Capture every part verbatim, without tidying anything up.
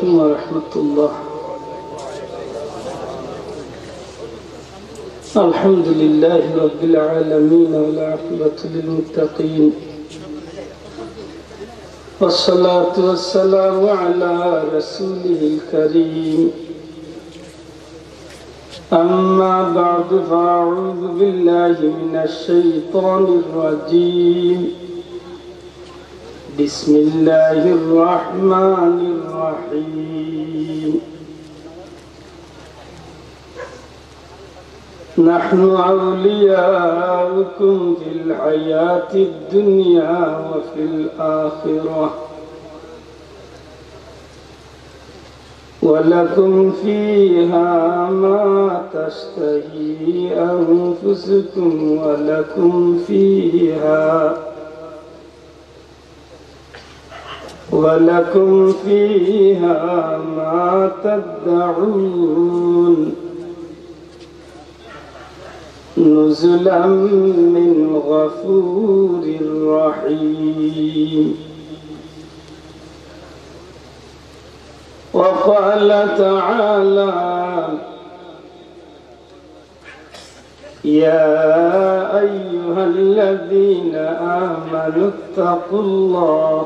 ورحمة الله. الحمد لله رب العالمين، والعاقبة للمتقين، والصلاة والسلام على رسوله الكريم. أما بعد، فأعوذ بالله من الشيطان الرجيم. بسم الله الرحمن الرحيم. نحن أولياؤكم في الحياة الدنيا وفي الآخرة، ولكم فيها ما تشتهي أنفسكم، ولكم فيها، ولكم فيها ما تدعون، نزلا من غفور رحيم. وقال تعالى: يا أيها الذين آمنوا اتقوا الله،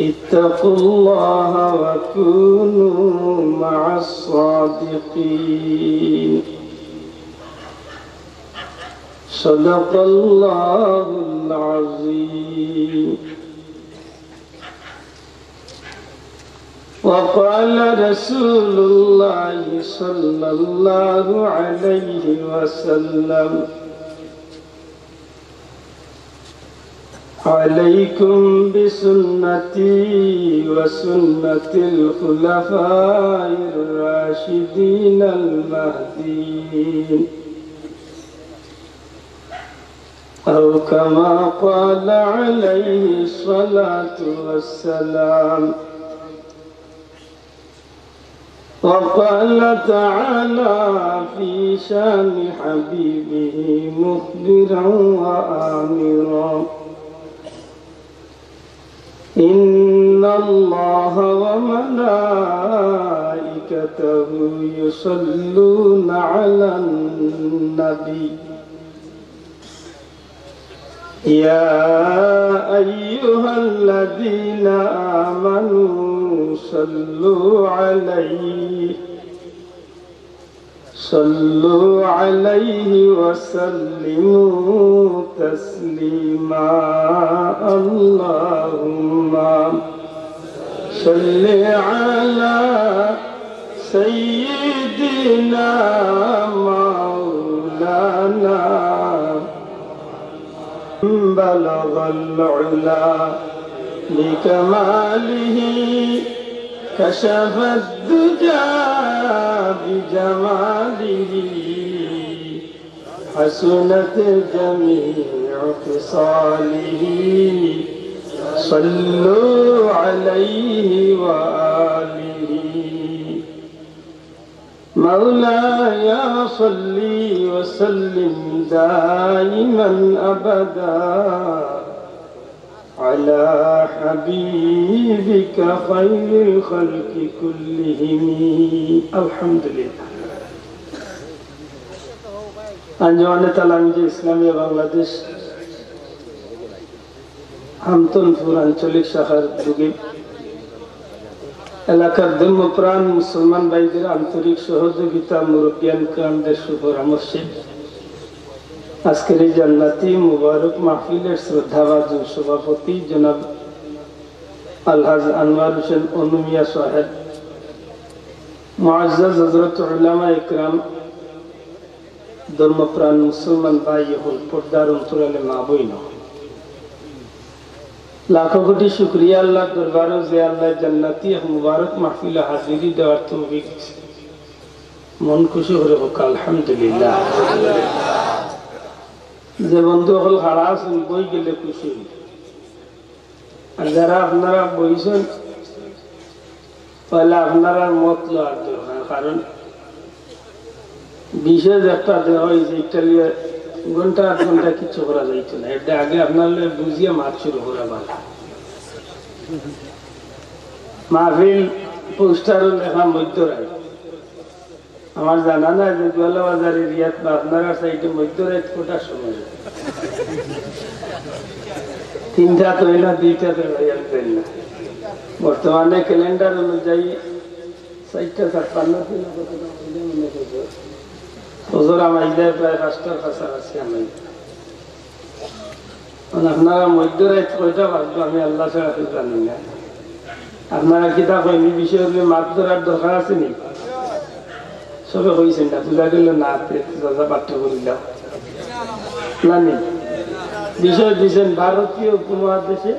اتقوا الله وكونوا مع الصادقين. صدق الله العظيم. وقال رسول الله صلى الله عليه وسلم: عليكم بسنتي وسنة الخلفاء الراشدين المهديين، أو كما قال عليه الصلاة والسلام. وقال تعالى في شان حبيبه مخبرا وآمرا: إن الله وملائكته يصلون على النبي، يا أيها الذين آمنوا صلوا عليه، صلوا عليه وسلموا تسليما. اللهم صل على سيدنا مولانا بلغ العلا بكماله، كشف الدجى بجماله، حسنت جميع خصاله، صلوا عليه وآله. مولاي صل وسلم دائما أبدا على حبيبك خير الخلق كلهم. الحمد لله. আঞ্জুমানে তালামিজে ইসলামিয়া বাংলাদেশ আমতনপুর আঞ্চলিক শাখার উদ্যোগে এলাকার ধর্মপ্রাণ মুসলমান ভাইদের আন্তরিক সহযোগিতা, মুরব্বিয়ান কেরামদের সুপরামর্শে আজকের এই জান্নাতি মুবারক মাহফিলের শ্রদ্ধাভাজন সভাপতি জনাব আলহাজ আনোয়ার হোসেন অনু মিয়া সাহেব, মুআজ্জাজ হযরত উলামা একরাম, ধর্মপ্রাণ মুসলমান ভাই অকল, পর্দার অন্তরালে মা বইন, লাখো কোটি শুকরিয়া আল্লাহর দরবারো যে আল্লায় জান্নাতি এক মুবারক মাহফিলো হাজিরি দেওয়ার তৌফিক দিছে। মন খুশি করি কউক্কা আলহামদুলিল্লাহ। যে বন্ধু অকল খাড়া আছইন, বই গেলে খুশি অইন। আর যারা আপনারা বইছইন, তাইলে আপনারার মত লওয়ার দরকার, কারণ বিশেষ একটা দেওয়া অইছে, ইটা লইয়া ঘন্টা আধ ঘন্টা কিচ্ছু করা যাইতো না। এর আগে আপনারারে বুঝাইয়া মাত শুরু করা ভালা। মাহফিল পোস্টারো লেখা মধ্যরাইত। আমার জানা নাই যে গোয়ালাবাজার এরিয়াত বা আপনারার সাইডে মধ্যরাইত কয়টার সময়। তিনটা তো অয় না, দুইটা তো অয় না, আমি জানি না। বর্তমানে ক্যালেন্ডার অনুযায়ী চাইরটা ছাপ্পান্ন ছিল, কতটা অইলে মনে করবো। ফজর আমাইজ দেয় প্রায় পাঁচটার কাছাকাছি আমাইজ দেয়। মানে আপনারা মধ্যরাইত কয়টা বাজবো, আমি আল্লাহ ছাড়া কেউ জানি না। আপনারা কিতা কইন, ই বিষয় লইয়া মাত ধরার দরকার আছে নি? সবে কইছেন না, বুঝা গেল না, তে যা যা পাঠ্য করিলাম। না নি? বিষয় দিছেন ভারতীয় উপমহাদেশে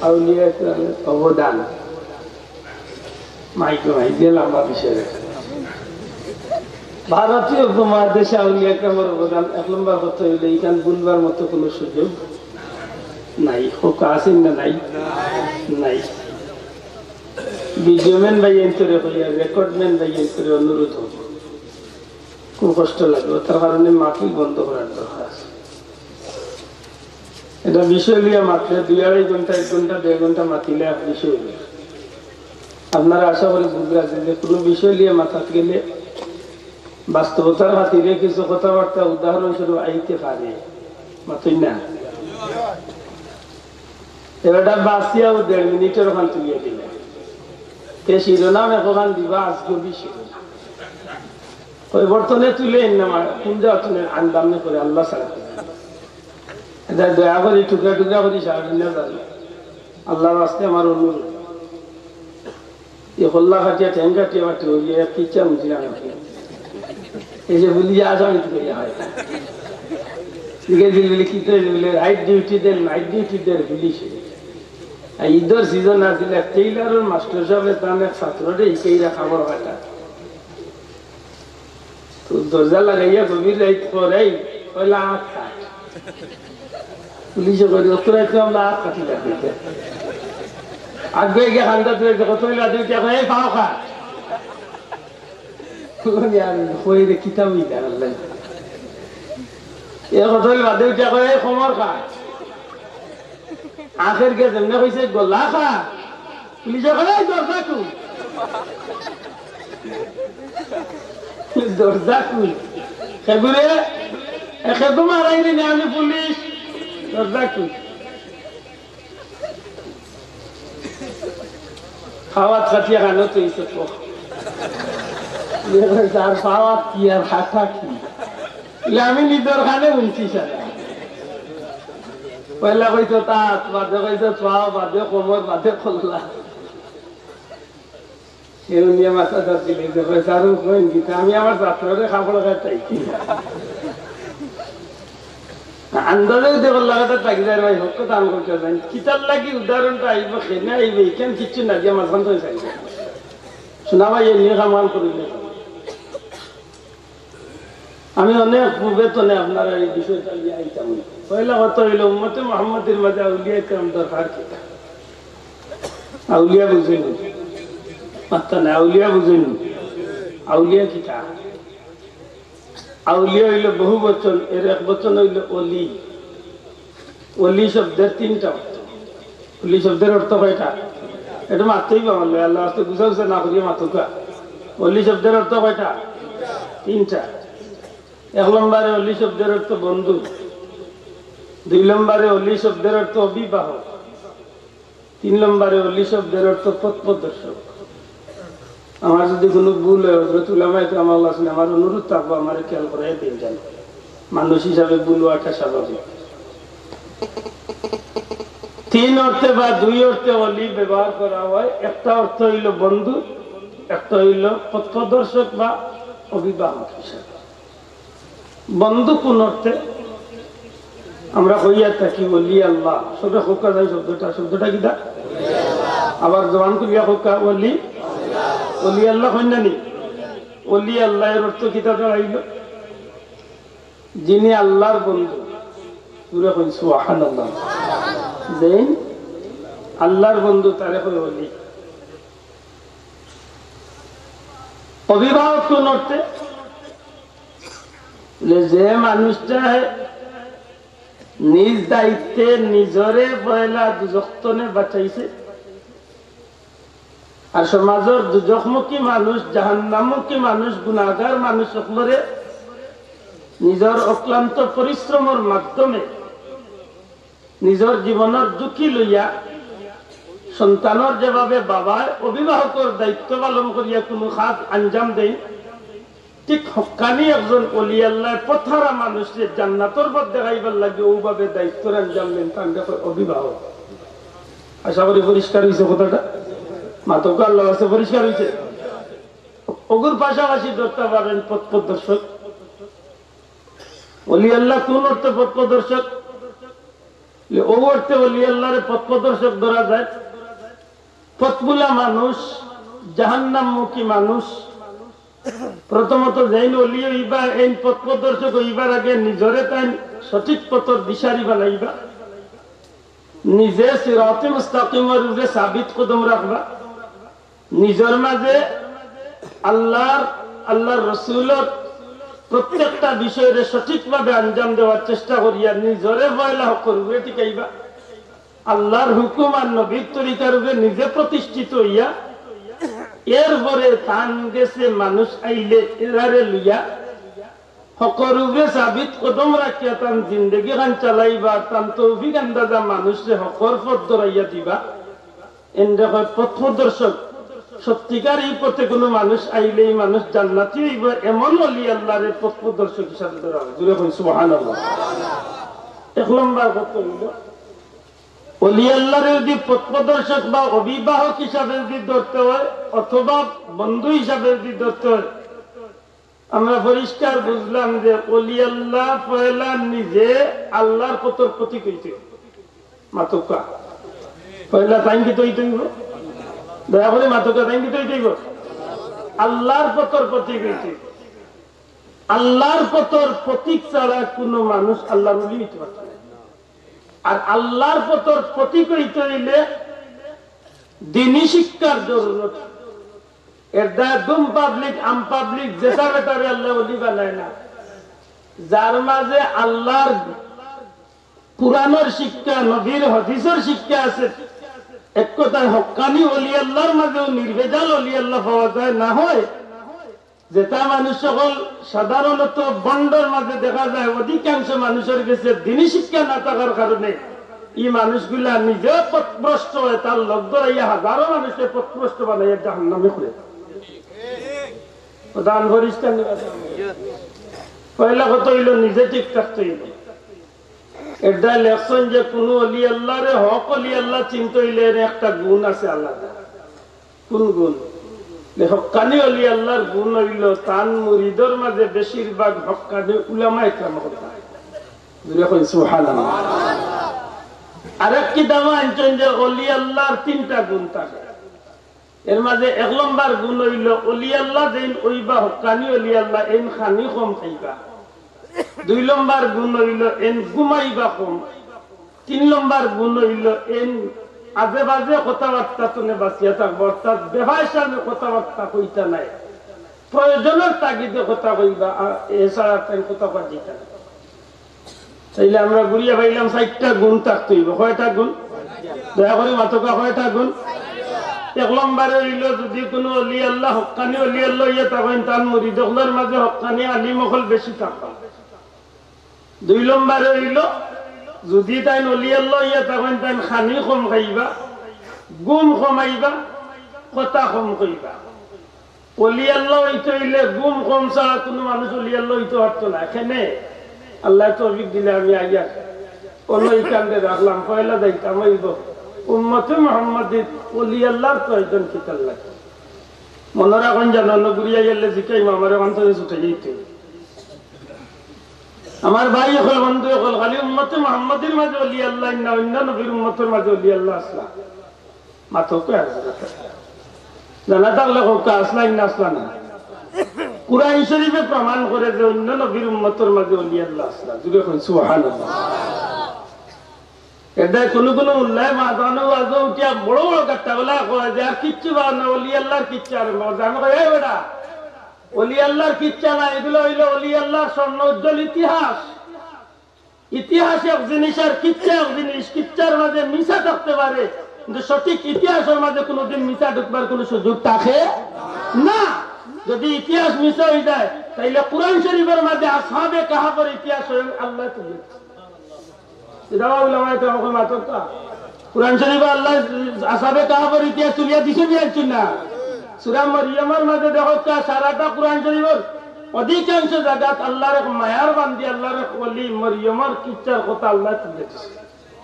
আউলিয়া একরামের অবদান। মাইক মাইক দিয়ে লম্বা বিষয়। ভারতীয় উপমহাদেশে আউলিয়া একরামের অবদান এক নম্বর কথা অইল, ইখান ভুলবার মতো কোনো সুযোগ নাই। কউক্কা আছে না নাই? নাই। ভিডিওম্যান ভাইয়াইন্তরে কইয়া, রেকর্ডম্যান ভাইয়াইন্তরে অনুরোধ করবো, খুব কষ্ট লাগবে, তার কারণে মাহফিল বন্ধ করার দরকার আছে। এটা বিষয় লইয়া মাতলে দুই আড়াই ঘন্টা, এক ঘন্টা, দেড় ঘন্টা মাতিলে এক বিষয় অইল। আপনারা আশা করি বুঝরা যে, যে কোনো বিষয় লইয়া মাতাত গেলে বাস্তবতার খাতিরে কিছু কথাবার্তা উদাহরণস্বরূপ আইতে পারে, মাতইন না? এবার বাঁচিয়াও দেড় মিনিটর ওখান তুলিয়া দিলে, তে শিরোনাম এখন দিবা আজগবি শিরোনাম। ওই বর্তনে তুলে এনে আমার কোন জাতনে আন্দামনে করে আল্লাহ ছাড়া। এটা দয়া করি টুকরা টুকরা করি সারাদিন না জানি। আল্লাহর রাস্তায় আমার অনুরোধ। এই হল্লা কাটিয়া, ঠ্যাং কাটিয়া, বাটি হইয়া, এক কিচ্ছা বুঝি না আমাকে। এই যে বলি, আজ আমি তো করি হয়। ঠিক আছে, বলি, কি তো বলে, রাইট ডিউটি দেন, নাইট ডিউটি দেন, পুলিশে। আর ঈদর সিজন আছিল, টেইলরর মাস্টার সাহেব তান এক ছাত্ররে হিকাইরা কাপড় কাটা। তো দরজা লাগাইয়া গভীর রাইত পরে, "এই, পয়লা আত কাট।" পুলিশে কয়, "অত রাইত আমরা আত কাটি লাগবে।" আগে গিয়া খান্দা তুলে দেখো, "তুই লাদু উঠিয়া কয়, এই পাও কাট।" বলি, "আর কই রে, কিতা হইল, আল্লাহ।" এ কত হইল বাদে উঠিয়া কয়, "এই কোমর কাট।" আখের গিয়া যেমনে কইছে, "গলা কাট।" পুলিশে কয়, "এই দরজা খুল।" দরজা খুল। সেগুরে, এ, সেগু মারাই রে নি আমি পুলিশ। দরজা খুল। খাওয়াত খাটিয়া খানো তো এই সব। আর খাওয়াত কি আর খাটা কি? ইলা আমি নিজর খানে শুনছি সারা। পয়লা কইছো তাত, বাদে কইছো পাও, বাদে কোমর, বাদে কল্লা। এরম নিয়ে মাথা ধর দিলে যে, "ভাই, সারু, কইন কিতা? আমি আমার ছাত্ররে কাপড় কাটাই কি?" আন্দাজে যদি কল্লা কাটা থাকি যায়, ভাই, হক কথা আমি কইতে চাই। কিতার লাগি উদাহরণটা আইব, কেনে আইব, ইখান কিচ্ছু না দিয়া মাঝখান তো চাই। শোনা ভাই, এ নিয়ে কাম কাম করি না। আমি অনেক পূর্বে তনে আপনারা এই বিষয়টা নিয়ে আইতাম। পয়লা কথা হইল, উম্মতে মুহাম্মাদির মাঝে আউলিয়া কেরাম দরকার কিতা? আউলিয়া বুঝইন? মাত্তা নাই, আউলিয়া বুঝইন? আউলিয়া কিতা? আউলিয়া হইল বহু বচন, এর এক বচন হইল অলি। অলি শব্দের তিনটা অর্থ। অলি শব্দের অর্থ কয়টা? এটা মাততেই পারলাম না, আল্লাহ আস্তে গুছা গুছা না করিয়া মাতুকা। অলি শব্দের অর্থ কয়টা? তিনটা। এক নম্বরে অলি শব্দের অর্থ বন্ধু, দুই নম্বরে অলি শব্দের অর্থ অভিভাবক, তিন নম্বরে অলি শব্দের অর্থ পথ প্রদর্শক। আমার যদি কোনো ভুল হয়, হযরত উলামায়ে কেরাম আল্লাহ শুনে আমার অনুরোধ থাকবো, আমারে খেয়াল করাই দিন যেন। মানুষ হিসাবে ভুল হওয়াটা স্বাভাবিক। তিন অর্থে বা দুই অর্থে অলি ব্যবহার করা হয়। একটা অর্থ হইল বন্ধু, একটা হইল পথ প্রদর্শক বা অভিভাবক হিসাবে। বন্ধু কোন অর্থে? আমরা কইয়া থাকি অলি আল্লাহ, সবে কউক্কা যায় শব্দটা, শব্দটা কিতা? আবার জবান খুলিয়া কউক্কা, অলি, অলি আল্লাহ কইন না নি? অলি আল্লাহ এর অর্থ কিতা দাঁড়াইল? যিনি আল্লাহর বন্ধু, পুরা কইন সুবহানাল্লাহ। যেইন আল্লাহর বন্ধু তারে কয় অলি। অভিভাবক কোন অর্থে? বলে, যে মানুষটায় নিজ দায়িত্বে নিজরে পয়লা দুজখ তনে বাঁচাইছে, আর সমাজর দুজখমুখী মানুষ, জাহান্নামমুখী মানুষ, গুনাহগার মানুষ অকলরে নিজর অক্লান্ত পরিশ্রমর মাধ্যমে নিজর জীবনর ঝুঁকি লইয়া সন্তানর যেভাবে বাবায় অভিভাবকর দায়িত্ব পালন করিয়া কুনু কাজ আঞ্জাম দেইন, ঠিক হক্কানি একজন অলি আল্লায় পথহারা মানুষরে জান্নাতর পথ দেখাইবার লাগি অউভাবে দায়িত্বর আঞ্জাম দেইন, তানরে কয় অভিভাবক। আশা করি পরিষ্কার অইছে কথাটা। মাতউক্কা আল্লার ওয়াস্তে, পরিষ্কার অইছে? অগুর পাশাপাশি ধরতা পারেন পথ প্রদর্শক। অলি আল্লাহ কুন অর্থে পথ প্রদর্শক? অউ অর্থে অলি আল্লারে পথ প্রদর্শক ধরা যায়। পথভুলা মানুষ, জাহান্নামমুখী মানুষ। প্রথমত যেইন অলি অইবা, এইন পথ প্রদর্শক অইবার আগে নিজরে তাইন সঠিক পথর দিশারি বানাইবা, নিজে সিরাতে মুস্তাকিমর উপরে সাবিত কদম রাখবা, নিজর মাঝে আল্লার, আল্লার রসুলর প্রত্যেকটা বিষয়রে সঠিকভাবে আঞ্জাম দেওয়ার চেষ্টা করিয়া নিজরে পয়লা হকর উপরে টিকাইবা। আল্লার হুকুম আর নবীর তরিকার উপরে নিজে প্রতিষ্ঠিত অইয়া, এরপরে তান গেছে মানুষ আইলে এরারে লইয়া হকর উপরে সাবিত কদম রাখিয়া তান জিন্দেগি খান চালাইবা, তান তৌফিক আন্দাজা মানুষরে হকর পথ ধরাইয়া দিবা। এনরে কয় পথ প্রদর্শক। সত্যিকার ই পথে কুনু মানুষ আইলে ই মানুষ জান্নাতি অইবো, এমন অলি আল্লারে পথ প্রদর্শক হিসাবে ধরা হয়। জোরে কইন সুবহানাল্লাহ। এক নম্বর কথা অইলো, অলি আল্লারে যদি পথ প্রদর্শক বা অভিভাবক হিসাবে যদি ধরতে হয়, অথবা বন্ধু হিসাবে যদি ধরতে হয়, আমরা পরিষ্কার বুঝলাম যে অলি আল্লাহ পয়লা নিজে আল্লার পথর প্রতীক অইতে অইবো। মাতউক্কা। পয়লা তাইন কিতা অইতে অইবো? দয়া করি মাতউক্কা, তাইন কিতা অইতে অইবো? আল্লার পথর প্রতীক অইতে অইবো। আল্লার পথর প্রতীক ছাড়া কুনু মানুষ আল্লার অলি অইতে পারতো নায়। আর আল্লার পথর প্রতীক অইতে অইলে দিনি শিক্ষার জরুরত। এরদায় দুম পাবলিক, আম পাবলিক, যেটা বেটারে আল্লায় অলি বানায় না। যার মাঝে আল্লার কুরআনর শিক্ষা, নবীর হাদিসর শিক্ষা আছে, এক কথায় হক্কানি অলি আল্লার মাঝেও নির্ভেজাল অলি আল্লা পাওয়া যায় না হয়, যেটা মানুষ অকল সাধারণত ভন্ডর মাঝে দেখা যায়, অধিকাংশ মানুষর গেছে দিনি শিক্ষা না থাকার কারণে ই মানুষগুলা নিজেও পথভ্রষ্ট হয়, তার লগ ধরাইয়া হাজারো মানুষরে পথভ্রষ্ট বানাইয়া জাহান্নামে করে। প্রধান পরিষ্কার নিবা। পয়লা কথা অইলো নিজে ঠিক থাকতে অইবো। এরদায় লেখছইন যে কুনু অলি আল্লারে হক অলি আল্লা চিনতে অইলে এর একটা গুণ আছে আলাদা। কুন গুণ? যে হক্কানি অলি আল্লার গুণ অইলো তান মুরিদর মাঝে বেশিরভাগ হক্কানি উলামায়ে কেরাম অকল। জোরে কইন সুবহানাল্লাহ। আরেক কিতাবো আনছইন যে অলি আল্লার তিনটা গুণ থাকে। এর মাঝে এক নম্বর গুণ অইলো অলি আল্লা যেইন অইবা হক্কানি অলি আল্লা এইন খানি কম খাইবা। দুই নম্বর গুণ অইলো এইন ঘুমাইবা কম। তিন নম্বর গুণ অইলো এইন আজে বাজে কথাবার্তা তনে বাঁচিয়া থাকবা, অর্থাৎ বেফায়সামে কথাবার্তা কইতা নায়, প্রয়োজনর তাগিদে কথা কইবা, আর এছাড়া তাইন কথা কওয়া যাইতা নায়। তাইলে আমরা ঘুরিয়া পাইলাম চাইরটা গুণ থাকতে অইবো। কয়টা গুণ? দয়া করি মাতউক্কা, কয়টা গুণ? এক নম্বরে অইলো যুদি কুনু অলি আল্লা, হক্কানি অলি আল্লা অইয়া থাকইন, তান মুরিদ অকলর মাঝে হক্কানি আলিম অকল বেশি থাকবা। দুই নম্বরে অইলো, যুদি তাইন অলি আল্লা অইয়া থাকইন, তাইন খানি কম খাইবা, ঘুম কমাইবা, কথা কম কইবা। অলি আল্লা অইতে অইলে ঘুম কম ছাড়া কুনু মানুষ অলি আল্লা অইতে পারতো না। এখানে আল্লায় তৌফিক দিলে আমি আইয়ার অন্য ইখানরে রাখলাম, পয়লা যাইতাম অইবো উম্মতে মুহাম্মাদিত অলি আল্লার প্রয়োজন কিতার লাগি। মনো রাখইন যেন, অন্য ঘুরিয়া গেলে জিকাইমু, আমারে অন্তরে ছুটে যাইতে। আমার ভাই অকল, বন্ধু অকল, খালি উম্মতে মুহাম্মাদির মাঝে অলি আল্লা না, অন্য নবীর উম্মতর মাঝে অলি আল্লা আছলা? মাতউক্কা। জানা থাকলে কউক্কা, আছলা না আছলা না? কুরআন শরীফে প্রমাণ করে যে অন্য নবীর উম্মতর মাঝে অলি আল্লা আছলা। জোরে কইন সুবহানাল্লাহ। এরদায় কুনু কুনু মোল্লায় মাঝে মাঝে ওয়াজো উঠিয়া বড় বড় কথা বলা কয় যে আর কিচ্ছু বা না, অলি আল্লার কিচ্ছা আরম্ভ করছে। আমি কই, "এই বেটা, অলি আল্লার কিচ্ছা না, এগুলা অইলো অলি আল্লার স্বর্ণ উজ্জ্বল ইতিহাস।" ইতিহাস এক জিনিস আর কিচ্ছা এক জিনিস। কিচ্ছার মাঝে মিছা থাকতে পারে, কিন্তু সঠিক ইতিহাসর মাঝে কোনোদিন মিছা ঢুকবার কোনো সুযোগ থাকে না। যদি ইতিহাস মিছা অই যায়, তাইলে কোরআন শরীফর মাঝে আসহাবে কাহাফর ইতিহাস স্বয়ং আল্লায় তুলিয়া দিছে। ইটা উলামায়ে কেরাম অকল মাতউক্কা। কোরআন শরীফো আল্লায় আসহাবে কাহাফর ইতিহাস তুলিয়া দিছইন নি, দিছইন না? সূরা মরিয়মর মাঝে দেখউক্কা, সারাটা কোরআন শরীফর অধিকাংশ জাগাত আল্লার এক মায়ার বান্দি, আল্লার এক ওলি মরিয়মর কিচ্ছার কথা আল্লায় তুলিয়া দিছে।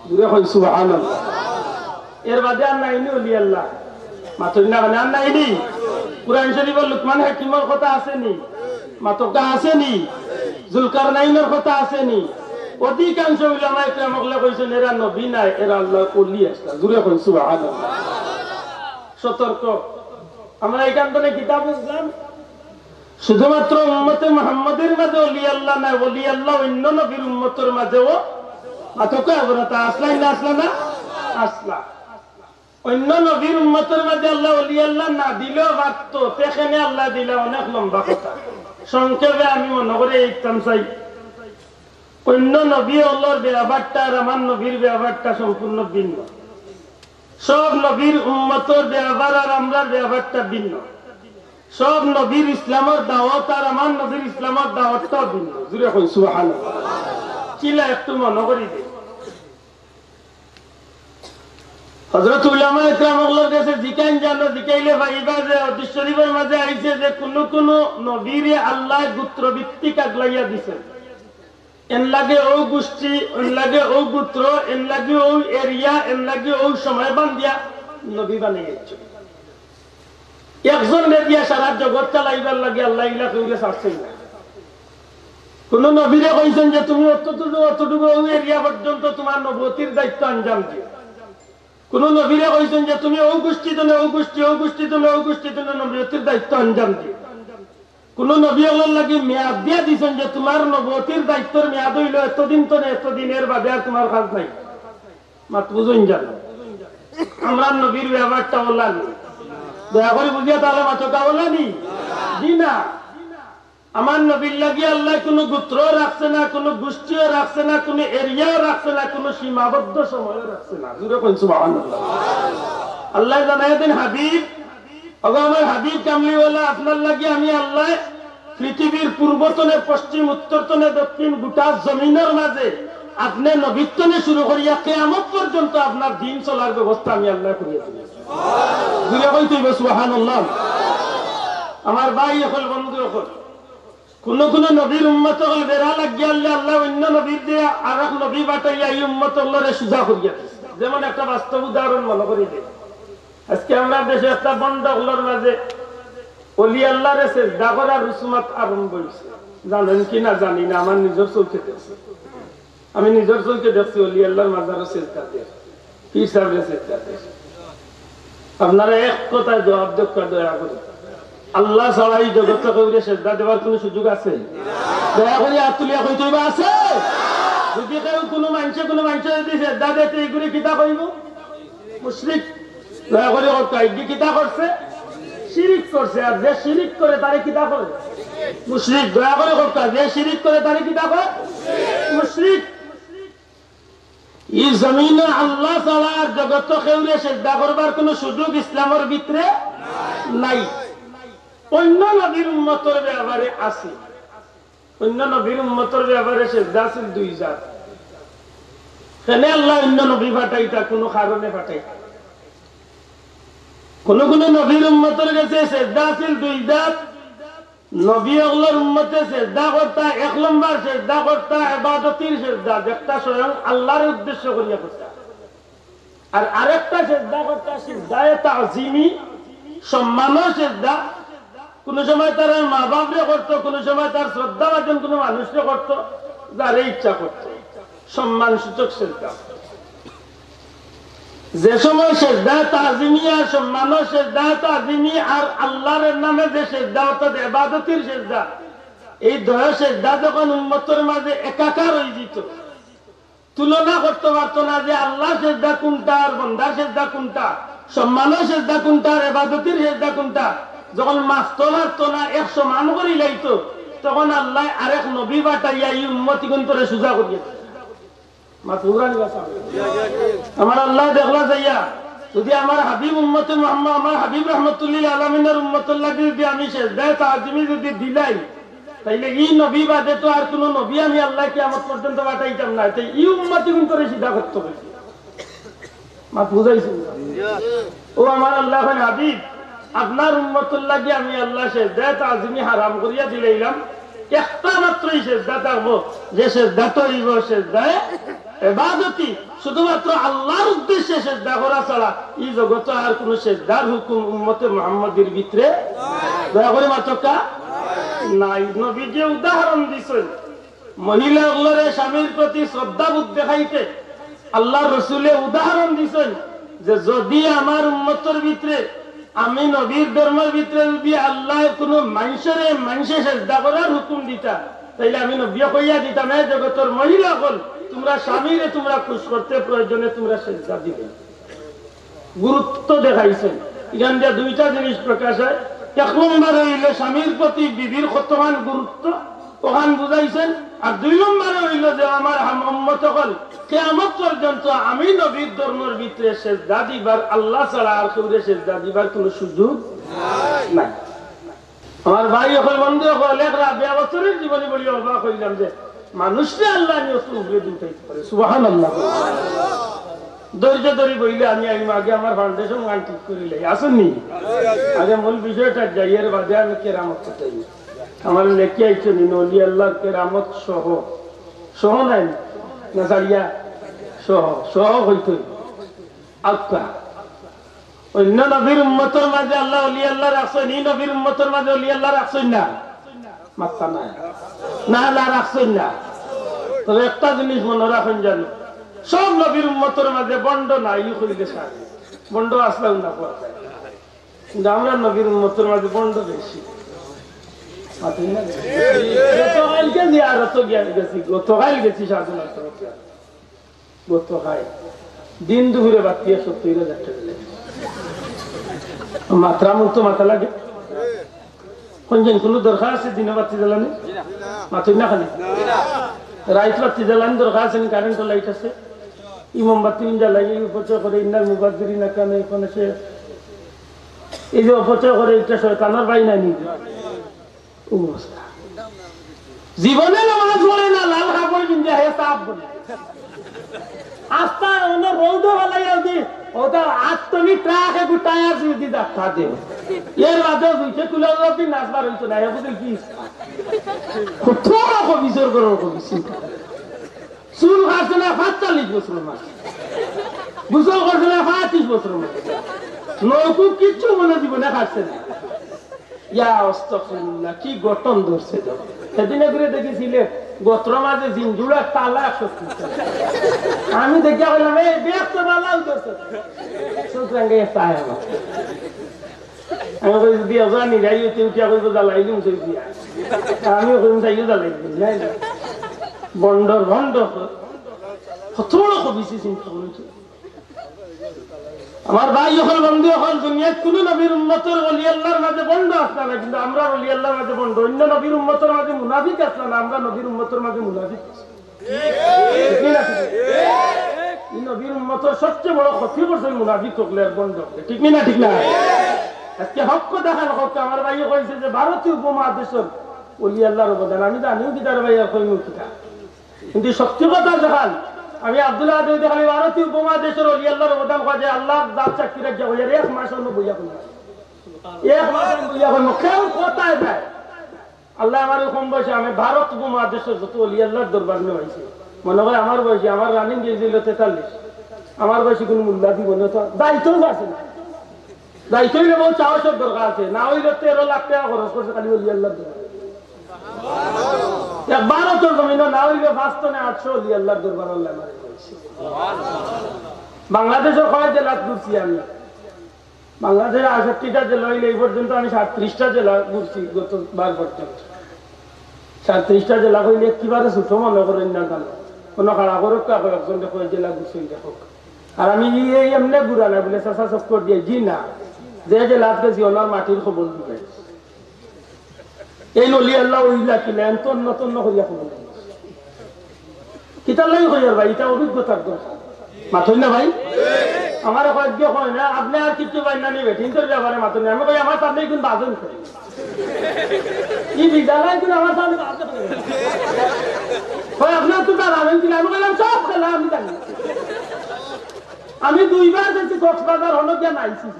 জুরে কইন সুবহানাল্লাহ। এর বাদে আর নাই নি ওলি আল্লাহ? মাতইন না কেনে, আর নাই নি? কোরআন শরীফো লুকমান হাকিমর কথা আছে নি? মাতউক্কা, আছে নি? জুলকারনাইনর কথা আছে নি? অধিকাংশ উলামায়ে কেরাম অকলে কইছইন, এরা নবী নায়, এরা আল্লার ওলি আছলা। জুরে কইন সুবহানাল্লাহ। সতর্ক। আমরা ইখান থনে কিতা বুঝলাম? শুধুমাত্র উম্মতে মুহাম্মদীর মাঝে ওলি আল্লাহ নায়, ওলি আল্লাহ অইন্য নবীর উম্মতর মাঝেও। মাতউক্কা, এবার তা আছলা না আছলা না? আছলা। অইন্য নবীর উম্মতর মাঝে আল্লায় ওলি আল্লাহ না দিলেও পারতো, তে কেনে আল্লায় দিলা, অনেক লম্বা কথা। সংক্ষেপে আমি মনো করি ইখান চাই, অইন্য নবী অকলর ব্যবহারটা আর আমার নবীর ব্যবহারটা সম্পূর্ণ ভিন্ন। সব নবীর উম্মতর ব্যবহার আর আমরার ব্যবহারটা ভিন্ন। সব নবীর ইসলামর দাওয়াত আর আমার নবীর ইসলামর দাওয়াতটাও ভিন্ন। জুরে কইন সুবহানাল্লাহ। কিলা একটু মনো করি দেই। হযরত উলামায়ে কেরাম অকলর গেছে জিকাইন জানো, জিকাইলে পাইবা যে হাদিস শরীফর মাঝে আইছে যে কুনু কুনু নবীরে আল্লায় গোত্রভিত্তিক আগলাইয়া দিছইন। এন লাগে অউ গোষ্ঠী, এন লাগে অউ গোত্র, এন লাগে অউ এরিয়া, এন লাগে অউ সময় বান্দিয়া নবী বানাইয়া দিছইন। একজনরে দিয়া সারা জগৎ চালাইবার লাগি আল্লায় ইলা কেউরে ছাড়ছইন না। কুনু নবীরে কইছইন যে তুমি অতটুকু, অতটুকু অউ এরিয়া পর্যন্ত তুমার নবুয়তির দায়িত্ব আঞ্জাম দিও। কুনু নবীরে কইছইন যে তুমি অউ গোষ্ঠী থনে অউ গোষ্ঠী, অউ গোষ্ঠী থনে অউ গোষ্ঠী থনে নবুয়তির দায়িত্ব আঞ্জাম দিও। কুনু নবী অকলর লাগি মেয়াদ দিয়া দিছইন যে তুমার নবুয়তির দায়িত্বর মেয়াদ অইলো এতদিন থনে এতদিন, এর বাদে আর তুমার কাজ নাই। মাত বুঝইন জানো? আমরার নবীর ব্যবহারটা অলা নি? দয়া করি বুঝিয়া তাইলে মাতউক্কা, অলা নি? জি না। আমার নবীর লাগি আল্লায় কুনু গোত্রও রাখছে না, কুনু গোষ্ঠীও রাখছে না, কুনু এরিয়াও রাখছে না, কুনু সীমাবদ্ধ সময়ও রাখছে না। জুরে কইন সুবহানাল্লাহ। আল্লায় জানাইয়া দেইন, হাবিব, ওগো আমার হাবিব কামলিওয়ালা, আপনার লাগি আমি আল্লায় পৃথিবীর পূর্ব থনে পশ্চিম, উত্তর থনে দক্ষিণ, গোটা জমিনর মাঝে আপনে নবীর থনে শুরু করিয়া কিয়ামত পর্যন্ত আপনার দিন চলার ব্যবস্থা আমি আল্লায় করিয়া দিমু। জুরে কইতে অইবো সুবহানাল্লাহ। আমার ভাই অকল, বন্ধু অকল, কুনু কুনু নবীর উম্মত অকল বেড়া লাগিয়া আল্লায়, আল্লায় অইন্য নবীর দিয়া আরক নবী পাঠাইয়া ই উম্মত অকলরে সুজা করিয়া দিছে। যেমন একটা বাস্তব উদাহরণ মনো করি দেই। আজকে আমরার দেশো একটা ভন্ড অকলর মাঝে অলি আল্লারে সেজদা করার রুসুমাত আরম্ভ অইছে। জানইন কি না জানি না, আমার নিজর চউখে দেখছি। আমি নিজর চউখে দেখছি অলি আল্লার মাজারো সেজদা দের, পীর সাবরে সেজদা দের। আপনারা এক কথায় জুয়াব দেউক্কা দয়া করি। আল্লা ছাড়া ই জগতো কেউরে সেজদা দেওয়ার কুনু সুযোগ আছে? দয়া করি আত তুলিয়া কইতে অইবো, আছে? যুদি কেউ কুনু মানষে কুনু মানষরে যুদি সেজদা দেয়, তে ইগুরে কিতা কইবো? মুশরিক। দয়া করি কউক্কা, ইগু কিতা করছে? শিরিক করছে। আর যে শিরিক করে তারে কিতা কয়? মুশরিক। দয়া করি কউক্কা, যে শিরিক করে তারে কিতা কয়? মুশরিক। ই জমিনো আল্লা ছাড়া আর জগতো কেউরে সেজদা করবার কুনু সুযোগ ইসলামর ভিতরে নাই। অইন্য নবীর উম্মতর ব্যাপারে আছে। অইন্য নবীর উম্মতর ব্যাপারে সেজদা আছিল দুই জাত। কেনে আল্লায় অইন্য নবী পাঠাইতা, কুনু কারণে পাঠাইতা। কুনু কুনু নবীর উম্মতর গেছে সেজদা আছিল দুই জাত। নবী অকলর উম্মতে সেজদা করতা, এক নম্বর সেজদা করতা ইবাদতির সেজদা, যেটা স্বয়ং আল্লারে উদ্দেশ্য করিয়া করতা। আর আরেকটা সেজদা করতা সেজদায়ে তাজিমি, সম্মানর সেজদা। কুনু সময় তার মা-বাপরে করতো, কুনু সময় তার শ্রদ্ধাভাজন কুনু মানুষরে করতো, যারে ইচ্ছা করতো। সম্মানসূচক সেজদা। যে সময় সেজদায়ে তাজিমি আর সম্মানর সেজদায়ে তাজিমি আর আল্লার নামে যে সেজদা, অর্থাৎ ইবাদতির সেজদা, এই দুইও সেজদা যখন উম্মতর মাঝে একাকার অইযিতো, তুলনা করতো পারতো না যে আল্লার সেজদা কুনটা আর বন্দার সেজদা কুনটা, সম্মানর সেজদা কুনটা আর ইবাদতির সেজদা কুনটা। যখন মাপতো পারতো না, এক সমান করিলাইতো, তখন আল্লায় আরেক নবী পাঠাইয়া ই উম্মতিগুন্তরে সুজা করিয়া দিছে। মাত বুঝরা নি বা? আমার আল্লায় দেখলা যাইয়া যদি আমার হাবিব উম্মতে মুহাম্মদ, আমার হাবিব রহমতুল্লিল আলামিনের উম্মতর লাগি যদি আমি সেজদায়ে তাজিমি যদি দিলাই, তাইলে ই নবী বাদে তো আর কুনু নবী আমি আল্লায় কিয়ামত পর্যন্ত পাঠাইতাম না। তাই ই উম্মতি গুনতরে সিধা করতে অইবো। মাত বুঝাইছি? ও আমার আল্লাহ, হাবিব, আপনার উম্মতর লাগি আমি আল্লায় সেজদায়ে তাজিমি হারাম করিয়া দিলাইলাম। একটা মাত্রই সেজদা থাকবো, যে সেজদাটা অইবো সেজদায়ে ইবাদতি, শুধুমাত্র আল্লাহর উদ্দেশ্যে সেজদা করা ছাড়া ই জগতো আর কুনু সেজদার হুকুম উম্মতে মুহাম্মদীর ভিতরে দয়া করি মাতকা নাই। নবীজিয়ে উদাহরণ দিছইন, মহিলা অকলরে স্বামীর প্রতি শ্রদ্ধাবোধ দেখাইতে আল্লাহর রসুলে উদাহরণ দিছইন যে যদি আমার উম্মতর ভিতরে, আমি নবীর ধর্মর ভিতরে যদি আল্লায় কুনু মানষরে মানষে সেজদা করার হুকুম দিতা, তাইলে আমি নবীয়ে কইয়া দিতাম, এ জগতর মহিলা অকল, তুমরা স্বামীরে তুমরা খুশ করতে প্রয়োজনে তুমরা সেজদা দিবে। গুরুত্ব দেখাইছইন। ইখান দিয়া দুইটা জিনিস প্রকাশ অয়। এক নম্বরে অইলো স্বামীর প্রতি বিবির কতখান গুরুত্ব, অখান বুঝাইছইন। আর দুই নম্বরে অইলো যে আমার হাম-, উম্মত অকল, কিয়ামত পর্যন্ত আমি নবীর ধর্মর ভিতরে সেজদা দিবার, আল্লাহ ছাড়া আর কেউরে সেজদা দিবার কুনু সুযোগ নাই। আমার ভাই অকল, বন্ধু অকল, এক রাবিয়া বছরের জীবনী পড়ি অবাক অইলাম যে মানুষরে আল্লায় নি অত উপরে উঠাইতে পারে। সুবহানাল্লাহ। ধৈর্য ধরি বইলে আমি আইমু, আগে আমার foundation গান ঠিক করিলাই। আছইন নি? আগে মূল বিষয়টা যাই, এর বাদে আমি কেরামত চাই। আমার লেখি আইছইন নি, অলি আল্লাহর কেরামত সহ, সহ নাই না, ছাড়িয়া সহ, সহ অইতো অইবো। আচ্ছা, অইন্য নবীর উম্মতর মাঝে আল্লায় অলি আল্লাহ রাখছইন, ই নবীর উম্মতর মাঝে অলি আল্লাহ রাখছইন না? মাত্তা নাই। না, আল্লাহ রাখছইন না। তবে একটা জিনিস মনো রাখইন জানো, সব নবীর উম্মতর মাঝে ভন্ড নাই, ই কইলে সারে। ভন্ড আছলা না পাওয়া যায়। কিন্তু আমরার নবীর উম্মতর মাঝে ভন্ড বেশি। মাতইন না? গতকালকে জিয়ারতো গিয়া গেছি, গতকাল গেছি সাধুনাথ। গতকাল দিন দুপুরে বাতি আর সত্তর হাজার টেকা লাগে। মাতরাম তো মাতা লাগে। কুনদিন কুনু দরকার আছে দিনো বাতি জ্বালানি? মাতইন না খালি। রাইত বাতি জ্বালানি দরকার আছে নি? কারেন্টর লাইট আছে। ই মোমবাতি উন জ্বালাই, ই অপচয় করে, ইন্নাল মুবাজ্জিরিনা কানু ইখওয়ানাশ শায়াতিন। এই যে অপচয় করে, ইটা শয়তানর ভাই নায় নি? অবস্থা। জীবনে নামাজ পড়ে না, লাল কাপড় পিন্দে, হে সাফ বলে। আস্তা অনো রৌদো ফালাইয়া দি, ওটা আত্মনি ট্রাকে গুটায়া দি দি যাত্রা দে। এর বাদে দুইটা কুলার দি নাচবার অইতো না, হে বুঝে কি? কত রকম বিচার করার কবি চিন্তা। চুল কাটছে না পাঁচচল্লিশ বছর মাঝে, গোসল করছে না পঁয়ত্রিশ বছর মাঝে, নৌকু কিচ্ছু মনে জীবনে কাটছে না। ইয়া আস্তাগফিরুল্লাহ, কি গঠন ধরছে তো। সেদিন ঘুরে দেখেছিলে, গতর মাঝে জিঞ্জুড়া তালা একশো। আমি দেখিয়া কইলাম, "এই ব্যাগ তো বালাও ধরছে।" সুতরাং এই চায় আমার। আমি কই, "যদি জানি যাই, উঠে উঠিয়া কইব, জ্বালাইলুম তো দিয়া।" আমিও কইব, "যাইও জ্বালাইলুম।" নাই না। ভন্ডর ভন্ড। কত বড় কবিছি চিন্তা করুন তো। আমার ভাই অকল, বন্ধু অকল, দুনিয়াত কুনু নবীর উম্মতর অলি আল্লাহর মাঝে ভন্ড আছলা না, কিন্তু আমরার অলি আল্লাহর মাঝে ভন্ড। অইন্য নবীর উম্মতর মাঝে মুনাফিক আছলা না, আমরার নবীর উম্মতর মাঝে মুনাফিক আছলা। ঠিক নি না? ই নবীর উম্মতর সবচেয়ে বড় ক্ষতি করছে মুনাফিক অকলে আর ভন্ড অকলে। ঠিক নি না? ঠিক না? আজকে হক কথা খান হক, আমার ভাইয়ে কইছে যে ভারতীয় উপমহাদেশর অলি আল্লাহর অবদান। আমি জানিও কিতা রে ভাই, আর কইমু কিতা। কিন্তু সত্যি কথা যেখান, আমি আব্দুল্লাহ আদম খালি ভারতীয় উপমহাদেশর অলি আল্লাহর অবদান কয় যে আল্লাহর জাত সাক্ষী রাখিয়া কই, আর এক মাস অনো বইয়া কই। এক মাস অনো বইয়া কই, কেউ কথায় যায়। আল্লাহ আমার কম বয়সে আমি ভারত উপমহাদেশর যত অলি আল্লাহর দরবার নিয়ে হয়েছে। মনে হয় আমার বয়সে, আমার রানিং গেজ হইল তেতাল্লিশ। আমার বয়সে কোনো মূল্য দিব না তো, দায়িত্ব আছে না। দায়িত্ব হইলে বহুত সাহসের দরকার আছে, না হইলে তেরো লাখ টাকা খরচ করছে খালি অলি আল্লাহর দরবার। এক ভারতর জমিন না হইলে পাঁচ টনে আটশো অলি আল্লাহর দরবার আল্লাহ আমার করেছে। বাংলাদেশর কয় জেলাত ঘুরছি আমি। বাংলাদেশে আটষট্টিটা জেলা হইলে এই পর্যন্ত আমি সাতত্রিশটা জেলা ঘুরছি গত বার পর্যন্ত। সাতত্রিশটা জেলা কইলে একেবারে ছোট মনে করেন না জানো। কোনো খাড়া করুক, কাউকে একজন দেখো এই জেলা ঘুরছেন দেখো। আর আমি এই, এই এমনি ঘুরা না বলে চাচা চক্কর দিয়ে, জি না। যে জেলাত গেছি ওনার মাটির খবর দিবে। এই নলি আল্লাহ ওই লাখিলে এন তন্ন তন্ন করিয়া খবর দিবে। কিতার লাগি কইয়ার ভাই, এটা অভিজ্ঞতার দরকার। মাতই না ভাই? আমারে কয়েকজন কয় না, "আপনে আর কিচ্ছু পাইন না নি, বেটিন্তর ব্যাপারে মাতইন না।" আমি কই, "আমার সামনে এখন বাজন করে।" ই বিদ্যালয় এখন আমার সামনে বাজন করে। কয়, "আপনার তো তার আনন্দ ছিল।" আমি কইলাম, "সব খেলা আমি জানি।" আমি দুইবার গেছি কক্সবাজার, হনো গিয়া নাইছি।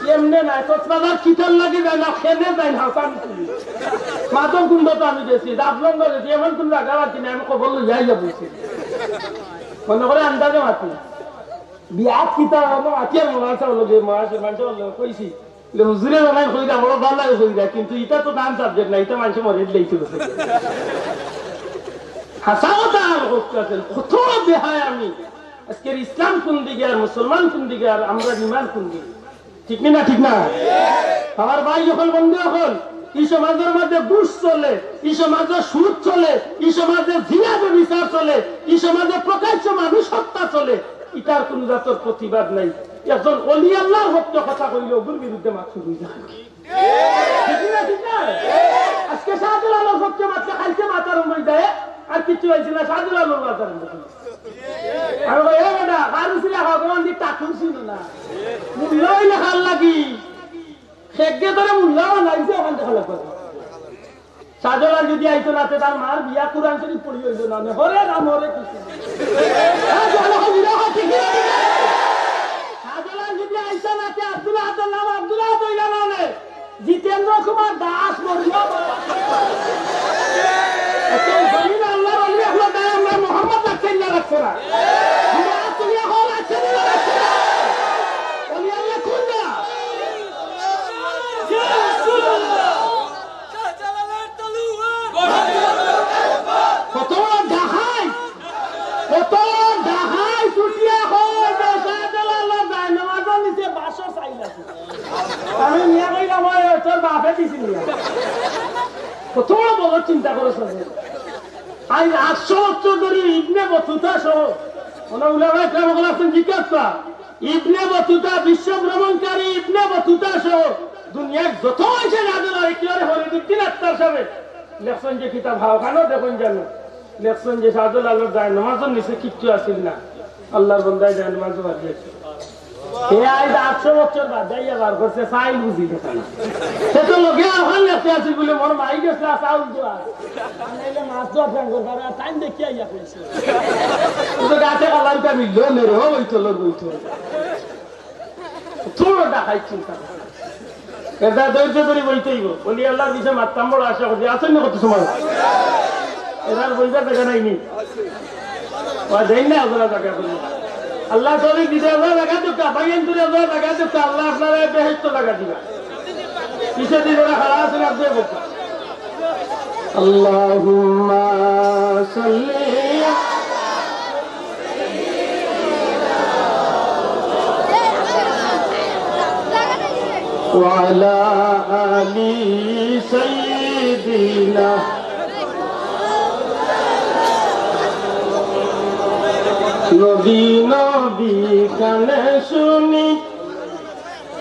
এমনে নাই, কক্সবাজার কিতার লাগি যায় না, খেলে যায় না, হাসান তুলি। মাদক কুণ্ড তো আমি গেছি, জাফলং গেছি, এমন কোন জায়গা বাকি নাই, আমি কবর লইয়া আইয়া বলছি। মনে করে আন্দাজে মাতি। বিয়াত কিতা হলো, আতিয়ার মনে আছে হলো যে মহাশয়, মানুষ হলো, কইছি। বলে, "হুজুরে বানাই কইরা, বড় ভালো লাগে কইরা, কিন্তু এটা তো দান সাবজেক্ট না, এটা মানুষে মরে দিলেই তো গেছে।" হাসা কথা আর করতে আছেন, কত বেহায় আমি। আজকের ইসলাম কোন দিকে আর মুসলমান কোন দিকে আর আমরা ইমান কোন দিকে? ঠিক নি না, ঠিক না? আমার ভাই যখন বন্ধু এখন, এই সমাজের মধ্যে ঘুষ চলে, এই সমাজে সুদ চলে, এই সমাজে জিনা ব্যভিচার চলে, এই সমাজে প্রকাশ্য মানুষ হত্যা চলে, ইটার কোন জাতর প্রতিবাদ নাই। একজন অলি আল্লাহর পক্ষে কথা কইলে ওগুর বিরুদ্ধে মাত শুরু হয়ে যায়। ঠিক না, ঠিক না? আজকে শাহজালালর পক্ষে মাতলে কালকে মাত আরম্ভ হয়ে যায়, আর কিচ্ছু হয়েছে না, শাহজালালর মাত আরম্ভ হয়ে যায়। আমি কই, "এ বেটা, কারু ছিল খাওয়া, আমি টাকুর ছিল না।" মুল্লা হইলে খাল লাগি। খেগে ধরে মুল্লা বানাইছে, ওখান থেকে লাগবে। শাহজালাল যদি আইতো না, তে তার মার বিয়া কোরআন শরীফ পড়ি হইল না, নে, হরে রাম, হরে কৃষ্ণ। হ্যাঁ, জনগণ বিরোধ ঠিক না? শাহজালাল যদি আইতো না, তে আব্দুল আহাদর নাম আব্দুল আহাদ হইল না, নে। জিতেন্দ্র কুমার দাস মরিয়া বাবা। এখন জমিন আল্লাহর অলি আল্লাহ দেয়, আমরা মোহাম্মদ রাখছেন না রাখছে না? আমরা আসলে এখন রাখছেন না রাখছে না? অলি আল্লাহ কোন না? কত বড় ডাকাই, কত বড় ডাকাই ছুটিয়া কয় যে শাহজালাল যায় নামাজের নিচে বাসর চাইল আছে। আমি নিয়ে কইলাম, "ওই, ওই, তোর বাপে দিছিল না।" কত বড় বড় চিন্তা করেছ। আজ আটশো বছর ধরে ইবনে বতুতা সহ, ওনার উলামায়ে কেরাম ওখানে আছেন, জিজ্ঞাসা, ইবনে বতুতা, বিশ্ব ভ্রমণকারী ইবনে বতুতা সহ দুনিয়ার যত মানুষের রাজা আর কি করে ফরিদুদ্দিন আত্তার সাহেব লেখছেন যে কিতাব হাওখানো দেখুন জানো, লেখছেন যে শাহজালালর যায় নামাজের নিচে কিচ্ছু আসিল না, আল্লাহর বন্দায় যায় নামাজ বাড়িয়েছে। এ আইজ আটশো বছর বাদ যাইয়া বার করছে, চাইল বুঝি গেছে না। সে তো লোকে আহ্বান লেখতে আছে বলে মোর মাই গেছে, চাউল দেওয়া। আর নাইলে মাছ দেওয়া ফ্যান করবার, আর টাইম দেখিয়া ইয়া কইছে। কিন্তু গাছে কালারটা মিলল, মেরে হো বইতল, বইতল। তোর ডাকাই চিন্তা। এটা ধৈর্য ধরে বইতেইব। বলি, "আল্লাহর বিষয়ে মাততাম, বড় আশা করছি।" আসেন না কত সময়? এরার বইবার জায়গা নাই নি? ওরা দেন না, ওরা জায়গা করে। আল্লাহ তৌফিক দিতে, ওরা জায়গা দিক, ভাইয়ান তুলে ওরা জায়গা দিক, আল্লাহ আপনারা বেহেশত জায়গা দিবা। পিছে দিয়ে যারা খাড়া আছেন, আপনি বলুন। اللهم صل وعلى آل سيدنا। নবী নবী কানে শুনি,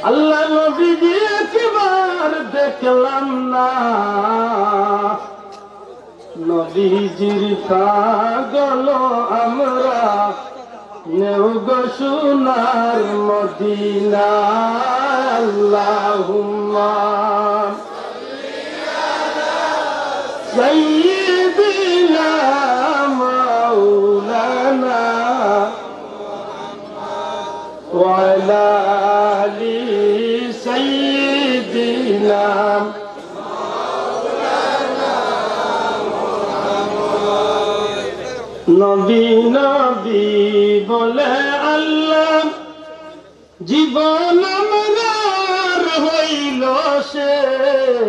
আল্লাহ নবীজি একবার দেখলাম না। নবীজির পাগল আমরা, নেও গো সোনার মদিনা। আল্লাহুম্মা সাইয়্যিদিনা মাওলানা ওয়া আলা আলি সাইয়্যিদিনা। নবী নবী বলে আল্লাহ, জীবন আমরার হইল শেষ।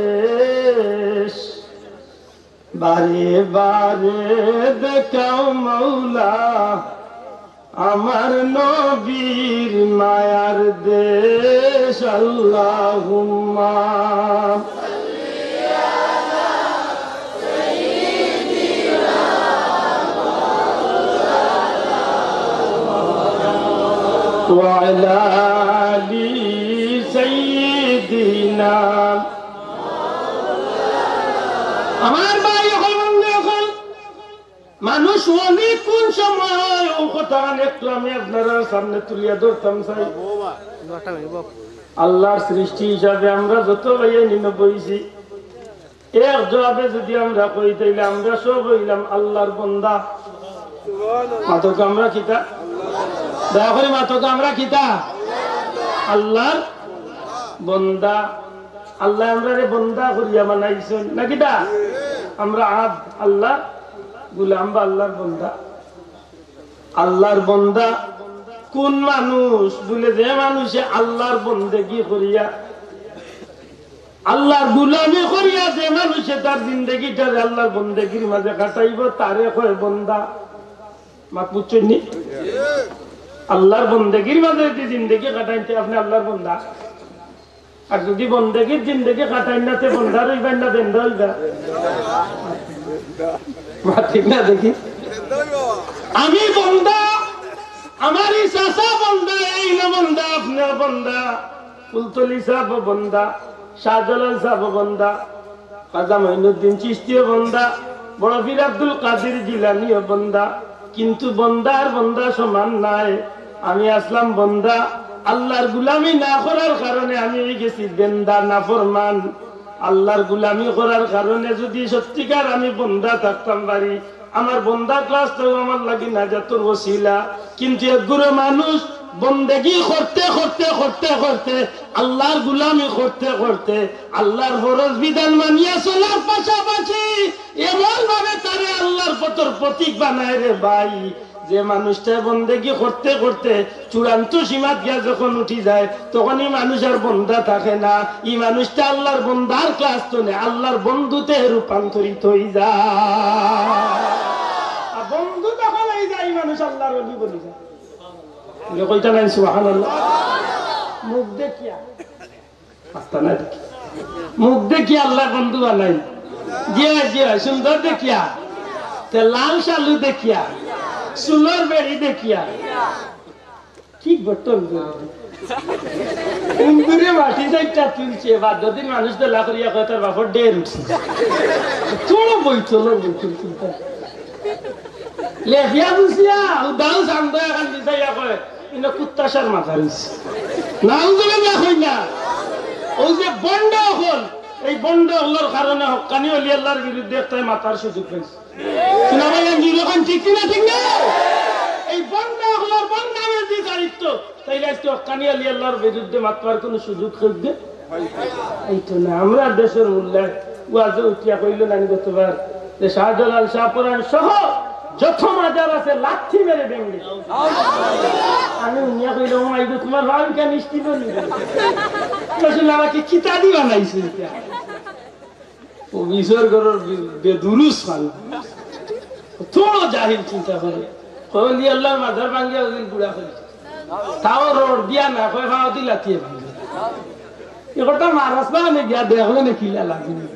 বারে বারে দেখাও মৌলা, আমার নবীর মায়ার দেশ। আল্লাহুম্মা ওয়া আলা আলি সাইয়্যিদিনা। আমার ভাই অকল, বন্ধু অকল, মানুষ অলি কোন সময় অয়, অউ কথাখান একটু আমি আপনারার সামনে তুলিয়া ধরতাম চাই। আল্লাহর সৃষ্টি হিসাবে আমরা যত ভাইয়ে নিম্ন বইছি, এক জবাবে যদি আমরা কই, তাইলে আমরা সব অইলাম আল্লাহর বন্দা। মাতউক্কা আমরা কিতা? দয়া করি মাতউক্কা আমরা কিতা? আল্লাহর বন্দা। আল্লায় আমরারে বন্দা করিয়া বানাইছইন, না কিতা? আমরা আব্দ, আল্লাহর গুলাম বা আল্লাহর বন্দা। আল্লাহর বন্দা কোন মানুষ? বুলে, যে মানুষে আল্লাহর বন্দেগি করিয়া, আল্লাহর গুলামি করিয়া, যে মানুষে তার জিন্দেগিটারে আল্লাহর বন্দেগির মাঝে কাটাইবো, তারে কয় বন্দা। মাত বুঝছইন নি? আল্লাহর বন্দেগির মাঝে যদি জিন্দেগি কাটাইন, তে আপনে আল্লাহর বন্দা। আর যদি বন্দেগির জিন্দেগি কাটাইন না, তে বন্দা রইবা না, বেন্দা অইবা? মাত ঠিক না দেখি? আমি বন্দা, আমার ই চাচা বন্দা, এইন বন্দা, আপনেও বন্দা, ফুলতলি সাহেবও বন্দা, শাহজালাল সাহেবও বন্দা, খাজা মঈনুদ্দিন চিশতিও বন্দা, বড় পীর আব্দুল কাদির জিলানিও বন্দা, কিন্তু বন্দা আর বন্দা সমান নায়। আমি আছলাম বন্দা, আল্লাহর গুলামি না করার কারণে আমি অইগেছি বেন্দা, নাফরমান। আল্লাহর গুলামি করার কারণে যদি সত্যিকার আমি বন্দা থাকতাম পারি, আমার বন্দার ক্লাস তো আমার লাগি নাজাতর ওসিলা। কিন্তু এগুলো মানুষ বন্দেগি করতে করতে করতে করতে, আল্লাহর গুলামি করতে করতে, আল্লাহর ফরজ বিধান মানিয়া চলার পাশাপাশি এমন ভাবে তারে আল্লাহর পথর প্রতীক বানায় রে ভাই, যে মানুষটা বন্দেগি করতে করতে চূড়ান্ত সীমাত গিয়া যখন উঠি যায়, তখন ই মানুষ আর বন্দা থাকে না। ই মানুষটা আল্লাহর বন্দার ক্লাস তো নে, আল্লাহর বন্ধুতে রূপান্তরিত অই যায়। আর বন্ধু তখন অই যায়, ই মানুষ আল্লাহর ওলি বনি যায়। কইতা নাই সুবহানাল্লাহ? মুখ দেখিয়া আস্তা না দেখি। মুখ দেখিয়া আল্লাহর বন্ধু বানাই। জি অয়, জি অয়, সুন্দর দেখিয়া। তে লাল শালু দেখিয়া। চুলর বেড়ি দেখিয়া। ঠিক বটন। উন্দুরে মাটি যাইতা তুলছে, বাদ দিন মানুষ দলা করিয়া কয়, "তার বাপর ডের উঠছে।" তোর বই, তোর বই, তোর চিন্তা। লেখিয়া বুঝিয়া, উদাও চান্দা এখন দিছাইয়া কয়, "ইনো কুত্তাশার মাথা রইছে।" নাউজুবিল্লাহ কই না? অউ যে বন্ড অকল, এই বন্ড অকলর কারণে হক্কানি অলি আল্লাহর বিরুদ্ধে একটাই মাতার সুযোগ পাইছে। শোনা ভাই, আমি যেরকম ঠিক কিনা ঠিক না? এই বন্ড অকলর বন্ড নামে যে দায়িত্ব, তাইলে আজকে হক্কানি অলি আল্লাহর বিরুদ্ধে মাতবার কোনো সুযোগ থাকবে? এই তো না, আমরা দেশের মূল্যায় ওয়াজে উঠিয়া কইল না গতবার যে শাহজালাল শাহপরান সহ যত মাজার আছে লাথি মেরে ভেঙে। আমি উনিয়া কইলাম, "ও মাই গো, তোমার ভাবিকা মিষ্টি তো নিবে।" আসলে আমাকে কিতাদি বানাইছে এটা। ও মিশর ঘরের বে-, বেদুরুস মানুষ। তো জাহিল চিন্তা করে। কইলি আল্লাহর মাজার ভাঙ্গিয়া ওদিন গুড়া করে। তাও রড দিয়া না, কয় ফাও দি লাথিয়ে ভাঙ্গে। এ কথা মারাস না, আমি গিয়া দেখলে না কিলা লাগে।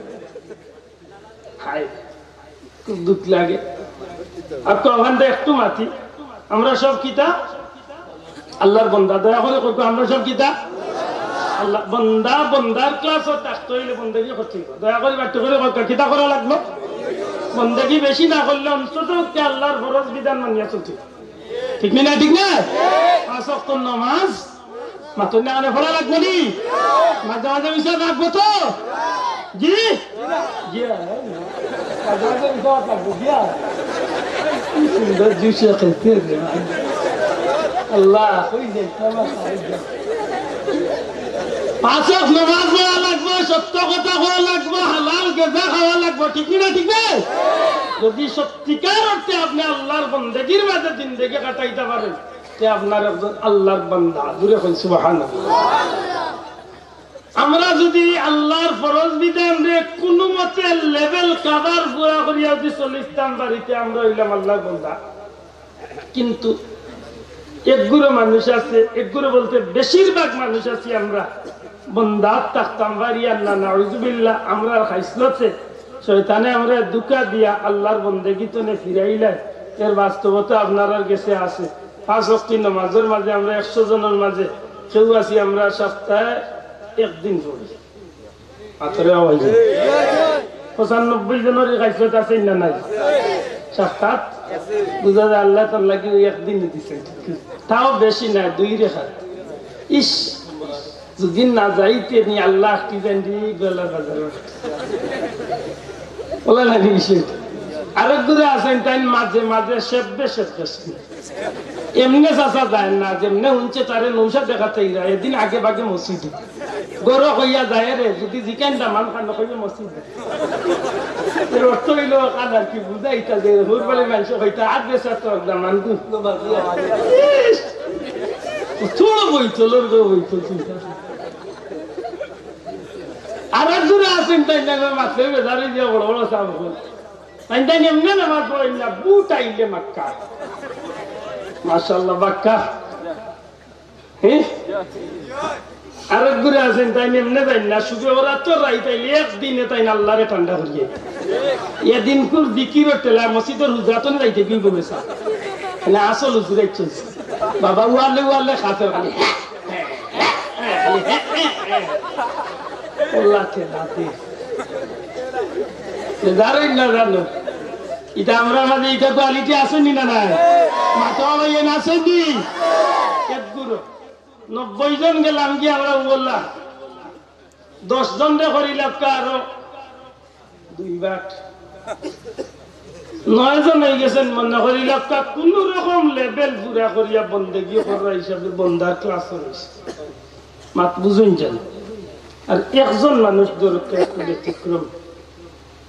হায়, খুব দুখ লাগে। আর তো ওখান থেকে একটু মাতি, আমরা সব কিতা? আল্লাহর বন্দা। দয়া করে কইবা, আমরা সব কিতা? আল্লাহ বন্দা। বন্দার ক্লাসও থাকতে অইলে বন্দেগি করতে অইবো। দয়া করে বাট্টু করে কইবা, কিতা করা লাগবো? বন্দেগি বেশি না করলে অন্তত আল্লাহর ফরজ বিধান মানিয়া চলতে অইবো। ঠিক নি না? ঠিক না? পাঁচ ওয়াক্ত নামাজ মাতইন না কেনে, পড়া লাগবো নি? মাঝে মাঝে মিশা লাগবো তো? জি? জি, হ্যাঁ। মাঝে মাঝে মিশা লাগবো, জি, হ্যাঁ। কি সুন্দর জুসে খেতে রে। আল্লাহ, কই যাইতাম আর কই যাইতাম? পাঁচ ওয়াক্ত নামাজ পড়া লাগবো, সত্য কথা কওয়া লাগবো, হালাল গেজা খাওয়া লাগবো, ঠিক নি না? ঠিক না? যদি সত্যিকার অর্থে আপনি আল্লাহর বন্দেগির মাঝে জিন্দেগি কাটাইতে পারেন, তে আপনার একজন আল্লাহর বান্দা, জোরে কইন সুবহানাল্লাহ। আমরা যদি আল্লাহর ফরজ বিধানরে কোনো মতে লেভেল কভার পুরা করিয়া যদি চলিতাম পারি, তে আমরা অইলাম আল্লাহর বান্দা। কিন্তু একগুলো মানুষ আছে, একগুলো বলতে বেশিরভাগ মানুষ আছি আমরা, বন্দাত থাকতাম পারি আর না, নাউজুবিল্লাহ, আমরার খাইছলতে শয়তানে আমরারে ধোঁকা দিয়া আল্লাহর বন্দেগি তনে ফিরাইলায়। এর বাস্তবতা আপনারার গেছে আছে। পাঁচ ওয়াক্ত নামাজর মাঝে আমরা একশো জনর মাঝে কেউ আছি আমরা সপ্তাহে একদিন পড়ি। আতরে আওয়াজ। পঁচানব্বই জনর এই খাইছলত আছে না নাই? সপ্তাহ বুঝা যায় আল্লায় তার লাগি ওই একদিনই দিছইন, তাও বেশি না, দুই রেখাত। ইস, যদি না যাইতে নি আল্লাহ কি জানি গলা বাজার। ওলা নাকি বিষয়? আরেক গুরু আছইন, তাইন মাঝে মাঝে সেদ্ধে সেদ্ধে আছইন। এমনে চাচা যায় না, যেমনে হুনছে তারে নৌশা দেখাতে ইরা, এদিন আগে ভাগে মসজিদে। গরো কইয়া যায় রে, যদি জিকাইন দামান খান কইবে মসজিদে। এর অর্থ অইলো, কাজ আর কি বুঝাইতা যে, হুরবালি মানষে কইতা, "আর বেশা তো দামান দু।" ইস! থুড়ো বইতল, ওর গো বইতল চিন্তা। আর এক দূরে আছইন, তাইন না মাত্র বেজারি দিয়া বড় বড় সাব হল। তাইন তাইন এমনে নামাজ পড়ইন না, বুট আইলে মাক্কা। মাশাআল্লাহ, বাক্কা। হ্যাঁ? আরেক গুরু আছইন, তাইন এমনে যাইন না, শুধু ওরা তো রাইত আইলে একদিনে তাইন আল্লাহরে ঠান্ডা করিয়া। এদিন কুর জিকিরর ঠেলা মসজিদর হুজরাতন যাইতে কি বলেছে? মানে আসল হুজুর একজন। বাবা ওয়ালে ওয়ালে খাতে খালি। আল্লাহ ঠেলা দে। জানোই না জানো। ইটা আমরার মাঝে ইটা কোয়ালিটি আছে নি না নাই? মাথা ভাইয়ে না আছে নি? এক গুরু। নব্বই জন গেলাম কি আমরা বললাম? দশ জনরে করি লাক্কা আরো দুই ভাগ। নয় জন অইগেছইন মনে করি লাক্কা, কুনু রকম লেভেল পুরা করিয়া বন্দেগি করার হিসাবে বন্দার ক্লাস অইছে। মাত বুঝইন যেন। আর একজন মানুষ দরকার একটু ব্যতিক্রম।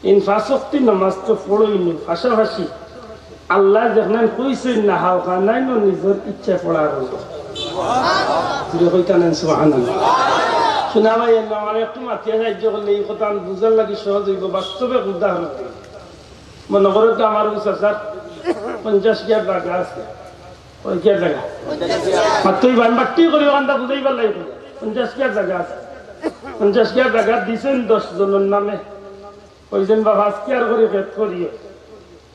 ইন পাঁচ ওয়াক্ত নামাজ তো পড়ইন, পাশাপাশি আল্লায় যেখান কইছইন না, হাও খানাইন নিজর ইচ্ছা পড়া আরম্ভ। জুরে কইতা নাইন সুবহানাল্লাহ। শুনা ভাই, এমনে আমার একটু মাতিয়া সাহায্য করলে এই কথা আমি বুঝার লাগি সহজ অইবো। বাস্তবে উদাহরণ দিই। মনে করো তো আমার ও চাচার পঞ্চাশ বিঘা জাগা আছে। কয় বিঘা জাগা? মাত্রই বান বাট্টি করি ওখানটা বুঝাইবার লাগি। পঞ্চাশ বিঘা জাগা আছে। পঞ্চাশ বিঘা জাগা দিছইন দশ জনর নামে। কইছইন বা পাঁচ কিয়ার করি খেত করিও।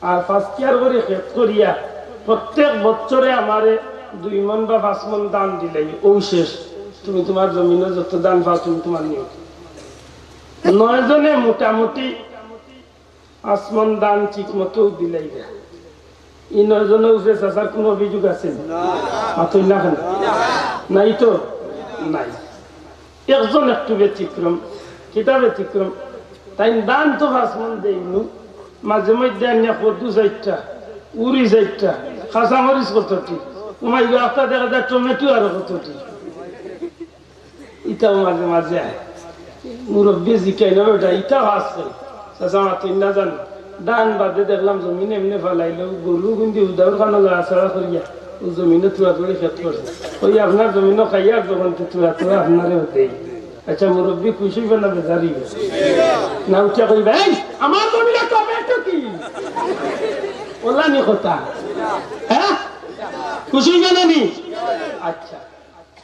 আর পাঁচ কিয়ার করি খেত করিয়া প্রত্যেক বছরে আমারে দুই মন বা পাঁচ মন ধান দিলাই, ও শেষ। তুমি তুমার জমিনো যত ধান পাও তুমি তুমার নিও। নয় জনে মোটামুটি পাঁচ মন ধান ঠিক মতো দিলাইবা। ই নয় জনর উপরে চাচার কুনু অভিযোগ আছে নি? মাতইন না কেনে? নাই তো? নাই। একজন একটু ব্যতিক্রম। কিতা ব্যতিক্রম? তাইন ধান তো পাঁচ মন দেইনু, মাঝে মধ্যে আনিয়া কদু চাইরটা, উরি চাইরটা, কাঁচামরিচ কতটি, উমাই গো, একটা দেখা যায় টমেটো আরো কতটি। ইটাও মাঝে মাঝে আয়। মুরব্বি জিকাইন, "বেটা, ইটাও আছে?" চাচা মাতইন না জানো। ধান বাদে দেখলাম জমিন এমনে ফালাইলো, গরু গুন্দি উদাউর খানো লড়াচড়া করিয়া, ও জমিনো তুড়াতুড়ি খেত করছে। ওই আপনার জমিনো খাইয়া যখন তো তুড়াতুড়া আপনারে হতেই। আচ্ছা, মুরব্বি খুশি অইবা না বেজার অইবা? না উঠিয়া কইবা, "এই, আমার জমিনো টমেটো কি?" ওলা নি কথা। হ্যাঁ? খুশি অইবা না নি? আচ্ছা।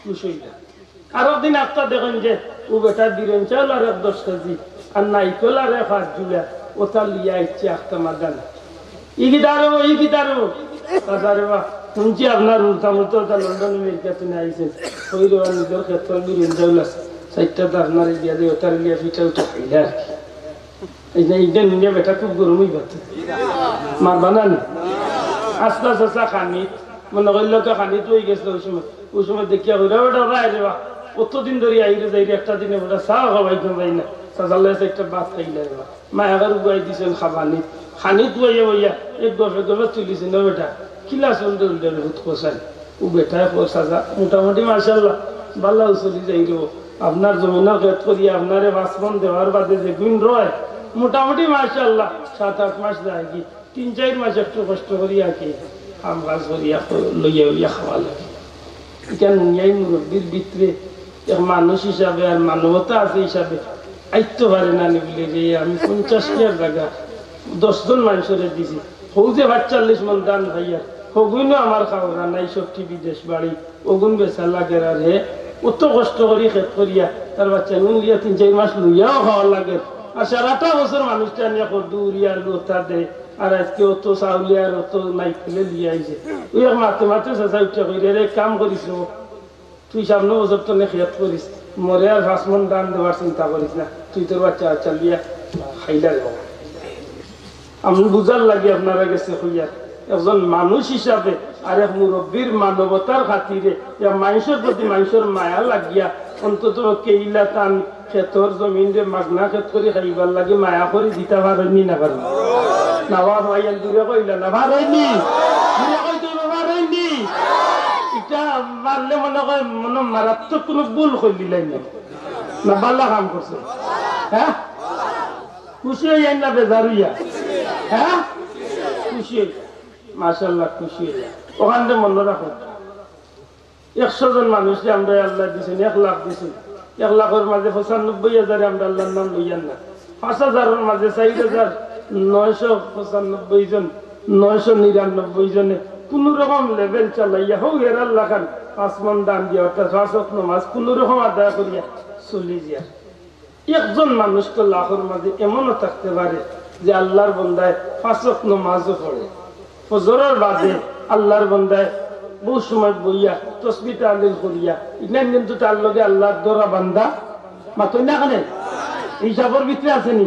খুশি অইলা। আর একদিন আখতা দেখইন যে, ও বেটা বিরন চাউল আর এক দশ কেজি, আর নাইকল আর এক আধ জুড়া, ওটা লইয়া আইছে আখতা মাদান। ই কিতা রে বা, ই কিতা রে বা? চাচা রে বা, হুনছি আপনার উল্টা মুল্টা ওটা লন্ডন আমেরিকা থনে আইছে। ওই রে বা নিজর খেতর বিরন চাউল আছে। চাইরটা তো আপনারে দিয়া দেই, ওটা লইয়া পিঠা উঠা খাইলা আর কি। এই যে, এই যে নুনিয়া বেটা খুব গরম অইবা তো। মারবা না নি? আস্তে আস্তে আস্তে খানিত, মনে করিল কি খানিত অই গেছিল ওই সময়। ওই সময় দেখিয়া কইরা, "বেটা, ওরা আয় রে বা। কতদিন ধরি আইরে যাইরে, একটা দিনে বেটা চা খাওয়াইতাম পারি না। চাচার লগে একটা ভাত খাইলা রে বা।" মা এবার উবাই দিছইন খাবানিত। খানিত বইয়া বইয়া এক গফে গফে তুলিছে না বেটা। কিলা চলতে উল্টে বহুত কোসাই। ও বেটায় কয়, "চাচা, মোটামুটি মাশাআল্লাহ, ভালা চলি যাইরে বা। আপনার জমিনর খেত করি আপনারে পাঁচ মন দেওয়ার বাদে যেগুন রয়, মোটামুটি মাশাআল্লাহ, সাত আট মাস যায়গি। তিন চাইর মাস একটু কষ্ট করি আর কি, কাম কাজ করি, লইয়া লইয়া খাওয়া লাগে।" ইটা নুনিয়াই মুরব্বির ভিতরে এক মানুষ হিসাবে আর মানবতা আছে হিসাবে আইতো পারে না নি বলে যে আমি পঞ্চাশ কিয়ার জাগা দশ জন মানুষরে দিছি, হউ যে পাঁচচল্লিশ মন ধান খাইয়া, হগুইনও আমার খাওয়া নাই, সবটি বিদেশ বাড়ি, ওগুন বেচা লাগের। আর হে অত কষ্ট করি খেত করিয়া তার বাচ্চা নুন লিয়া তিন চাইর মাস লইয়াও খাওয়া লাগের। আর সারাটা বছর মানুষটা নিয়া কত দূর ইয়ার লোতা দে, আর আজকে অত চাউলে আর অত নাইকলে লইয়া আইছে। ওই এক মাতে মাতে চাচা উঠিয়া কইরা, "রে, এক কাম করিস রে, তুই সামনে বছর তনে খেত করিস, মরে আর পাঁচ মন ধান দেওয়ার চিন্তা করিস না, তুই তোর বাচ্চা বাচ্চা লইয়া খাইলা রে বাবা।" আমি বুঝার লাগি আপনারা গেছে কইয়া, একজন মানুষ হিসাবে আর এক মুরব্বীর মানবতার খাতিরে ইয়া মানষর প্রতি মানষর মায়া লাগিয়া অন্তত পক্ষে ইলা তান খেতর জমিনরে মাগনা খেত করি খাইবার লাগি মায়া করি দিতা পারইন নি না পারইন? না বা ভাইয়ান জুরে কইলা না পারইন নি? জুরে কইতে অইবো পারইন নি? ইটা পারলে মনো কয় মনো মারাত্মক কুনু ভুল করিলাইন না। না ভালা কাম করছে। হ্যাঁ? খুশি অইয়া না বেজার অইয়া? হ্যাঁ? খুশি অইয়া। মাশাআল্লাহ, খুশি অইয়া। অখানরে মনো রাখো। একশো জন মানুষরে আমরারে আল্লায় দিছইন, এক লাখ দিছইন। এক লাখর মাঝে পঁচানব্বই হাজারে আমরা আল্লার নাম লইয়ার না। পাঁচ হাজারর মাঝে চাইর হাজার নয়শো পঁচানব্বই জন, নয়শো নিরানব্বই জনে কুনু রকম level চালাইয়া হউ এরার লাখান পাঁচ মণ দান দিয়া অর্থাৎ পাঁচ ওয়াক্ত নমাজ কুনু রকম আদায় করিয়া চলি যার। একজন মানুষ তো লাখর মাঝে এমনও থাকতে পারে যে আল্লার বন্দায় পাঁচ ওয়াক্ত নমাজও পড়ে, ফজরর বাদে আল্লার বন্দায় বউত সময় বইয়া তসবি তাহলিল করিয়া, ইনান কিন্তু তার লগে আল্লার দরা বান্দা মাতইন না কেনে? হিসাবর ভিতরে আছে নি?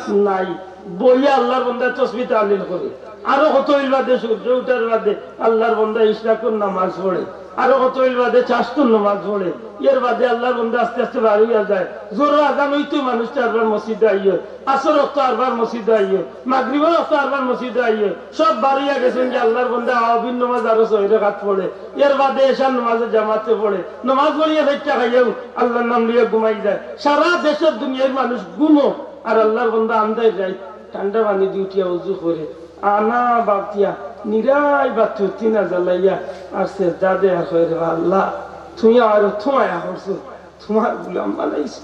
নাই। বইয়া আল্লার বন্দায় তসবি তাহলিল করে। আরো কত অইল বাদে সূর্য উঠার বাদে আল্লার বন্দায় ইশরাকর নামাজ পড়ে। আরো কত অইল বাদে চাস্তর নামাজ পড়ে। এর বাদে আল্লার বন্দা আস্তে আস্তে বার অইয়া যায়। জোহরর আজান অইতো মানুষ চারবার মসজিদো আইয়ে, আসর ওয়াক্ত আরবার মসজিদো আইয়ে, মাগরিবর ওয়াক্ত আরবার মসজিদো আইয়ে, সব বার অইয়া গেছইন যে আল্লার বন্দা আওয়াবির নামাজ আরো ছয় রাকাত পড়ে, এর বাদে এশার নামাজে জামাতে পড়ে, নামাজ পড়িয়া চাইরটা খাইয়াউ আল্লার নাম লইয়া ঘুমাই যায়। সারা দেশর দুনিয়ার মানুষ ঘুমো, আর আল্লার বন্দা আন্দাইর রাইত ঠান্ডা পানি দি উঠিয়া উজু করে, আনা বাতিয়া নিরাই বাতি উতি না জ্বালাইয়া আর সেজদা দে আর কয়, "রে আল্লাহ, তুমি আমার অত মায়া করছো, তুমার গুলাম বানাইছো।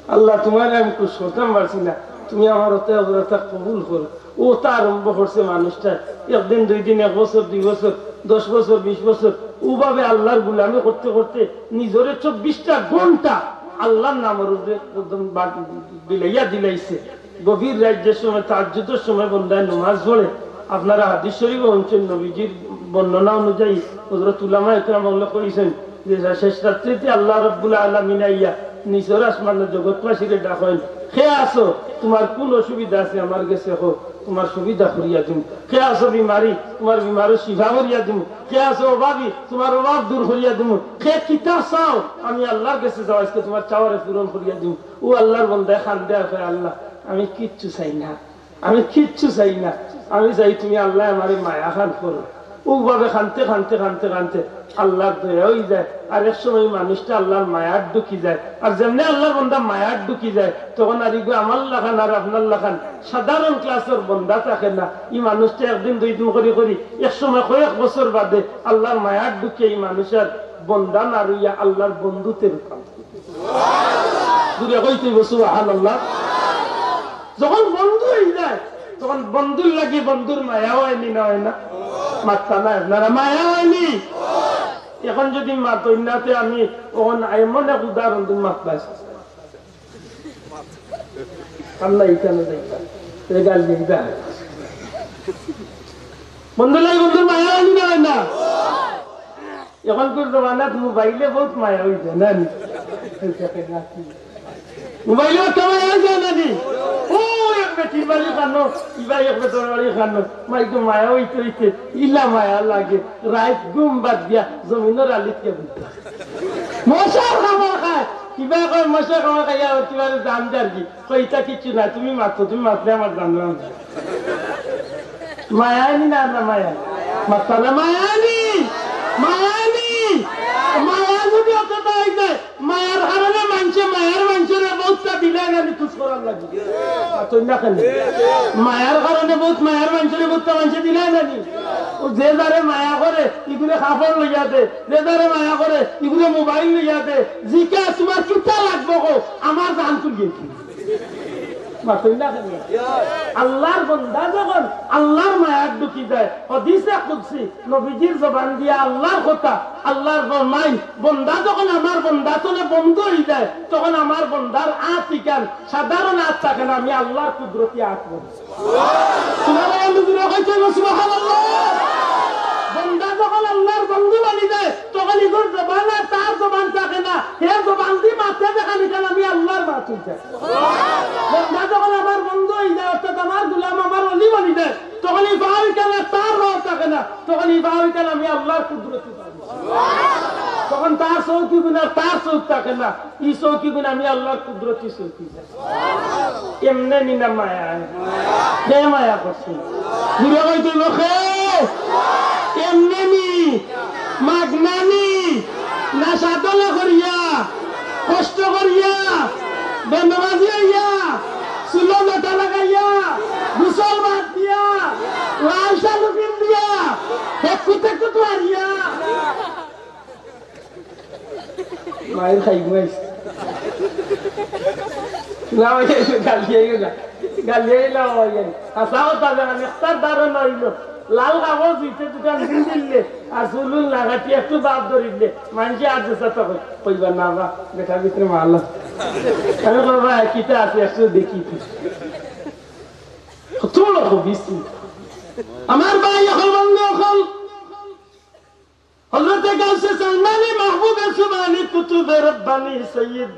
আল্লাহ, তুমারে আমি খুশ করতাম পারছি না, তুমি আমার অত অবরতা কবুল করো।" অতা আরম্ভ করছে মানুষটা। একদিন, দুই দিন, এক বছর, দুই বছর, দশ বছর, বিশ বছর, অভাবে আল্লার গুলামি করতে করতে নিজরে চব্বিশটা ঘন্টা আল্লার নামর উপরে একদম বা-, বিলাইয়া দিলাইছে। গভীর রাইত যে সময়, তাহাজ্জুদর সময় বন্দায় নমাজ পড়ে, আপনারা হাদিস শরীফো হুনছইন, নবীজির বর্ণনা অনুযায়ী হযরত উলামায়ে কেরাম অকলে কইছইন যে শেষ রাত্রিতে আল্লাহ রাব্বুল আলামিন আইয়া নিচর আসমানো জগৎবাসীরে ডাকইন, "কে আছো? তুমার কুন অসুবিধা আছে আমার গেছে কও, তুমার সুবিধা করিয়া দিমু। কে আছো বিমারি? তুমার বিমারর শিফা করিয়া দিমু। কে আছো অভাবী? তুমার অভাব দূর করিয়া দিমু। কে কিতা চাও? আমি আল্লার গেছে যাও, আইজকে তুমার চাওয়ারে পূরণ করিয়া দিমু।" অউ আল্লার বন্দায় কান্দে আর কয়, "আল্লাহ, আমি কিচ্ছু চাই না, আমি কিচ্ছু চাই না, আমি চাই তুমি আল্লায় আমারে মায়া খান করো।" অউভাবে কানতে কানতে কানতে কানতে আল্লার দয়া অইযায়। আর এক সময় ই মানুষটা আল্লার মায়াত ঢুকি যায়। আর যেমনে আল্লার বন্দা মায়াত ঢুকি যায়, তখন আর ইগু আমার লাখান আর আপনার লাখান সাধারণ ক্লাসর বন্দা থাকে না। ই মানুষটা একদিন দুই দিন করি করি এক সময় কয়েক বছর বাদে আল্লার মায়াত ঢুকিয়া ই মানুষ আর বন্দা না রইয়া আল্লার বন্ধুতে রূপান্তর। জুরে কইতে অইবো সুবহানাল্লাহ। যখন বন্ধু অইযায়, তখন বন্ধুর লাগি বন্ধুর মায়া অয়নি না অয় না? মাতরা না আপনারা, মায়া অয়নি? এখন যুদি মাতইন না তে আমি অখন এমন এক উদাহরণ দিমু মাতরায়। আল্লাহ ইখানো যাইবা, এই গাল দিবা। বন্ধুর লাগি বন্ধুর মায়া অয়নি না অয় না? অখনকুর জমানাত মোবাইলে বউত মায়া অইযায় না নি? মোবাইলে অত মায়া অইযায় না নি? অউ এক বেটির বাড়ি কানো, ইবা এক বেটির বাড়ি কানো, মাইতো মায়া অইতে অইতে ইলা মায়া লাগে, রাইত ঘুম বাদ দিয়া জমিনর আলিত গিয়া বইতা। মশার কামড় খায়, কিবা কয় মশার কামড় খাইয়া অউ কিবা জান যার কি? কয়, "ইতা কিচ্ছু না, তুমি মাতো, তুমি মাতলে আমার জান যার।" মায়া অয়নি না, না মায়া? মাতরা না, মায়া অয়নি, মায়া অয়নি। মায়া যুদি অততা অইযায়, মায়ার কারণে মানষে মায়ার মানষরে বউততা দিলায় না নি খুশ করার লাগি। মাতইন না কেনে? মায়ার কারণে বউত মায়ার মানষরে বউততা মানষে দিলায় না নি। অউ যে যারে মায়া করে, ইগুরে কাপড় লইয়া দে, যে যারে মায়া করে, ইগুরে মোবাইল লইয়া দে, জিকা, "তুমার কিতা লাগবো গো? আমার জান তুলিয়া দিও।" মাতইন না কেনে? আল্লার বন্দা যখন আল্লার মায়াত ঢুকি যায়, হাদিসে কুদসি, নবীজির জবান দিয়া আল্লার কথা, আল্লায় ফরমাইন, বন্দা যখন আমার বন্দা তনে বন্ধু অইযায়, তখন আমার বন্দার আত ইখান সাধারণ আত থাকে না, আমি আল্লার কুদরতি আত বনি। সুবহানাল্লাহ, জুরে কইতে অইবো সুবহানাল্লাহ। বন্দা যখন আল্লার বন্ধু বনি যায়, তখন ইগুর জবান আর তার জবান থাকে না, হে জবান দি মাতে যেখান ইখান আমি আল্লার মাত অইযায়। বন্দা যখন আমার বন্ধু অইযায়, অর্থাৎ আমার গুলাম, আমার ওলি বনি যায়, তখন ই পাও ইখান আর তার পাও থাকে না, তখন ইবা অইতাম আমি আল্লাহর কুদরতি পাবো। তখন তার চউখি গুন আর তার চউখ থাকে না, ই চউখি গুন আমি আল্লাহর কুদরতি চউখি। এমনে নি না মায়া? কে মায়া করছে? জুরে কইতে অইবো কে? এমনে নি? মাগনা নি? না সাধনা করিয়া, কষ্ট করিয়া, বেনমাজি অইয়া, চুলো জটা লাগাইয়া, গোসল বাদ দিয়া, লাল শালু পিন্দিয়া, হেকু তেকু তো হারিয়া। মাইর খাই ঘুমাইস। না, ওই যে গালি আইও না। গালি আইলে ওই যে। আচ্ছা, ও তাজা গালি, তার ধারণা অইলো। লাল কাগজ দিতে দুকান দিন দিলে, আর চুলুল না কাটি একটু বাদ ধরিলে, মানষে আর যে সাথে কই-, কইবা না বা, বেটার ভিতরে মাল আছে। আমি কইবা, "ভাই, কিতা আছে, একটু দেখি তো।" কত বড় হবিস। আমার ভাই অকল, বন্ধু অকল, হযরতে গাউসে সালমানি মাহবুবে সুবহানি কুতুবে রব্বানি সৈয়দ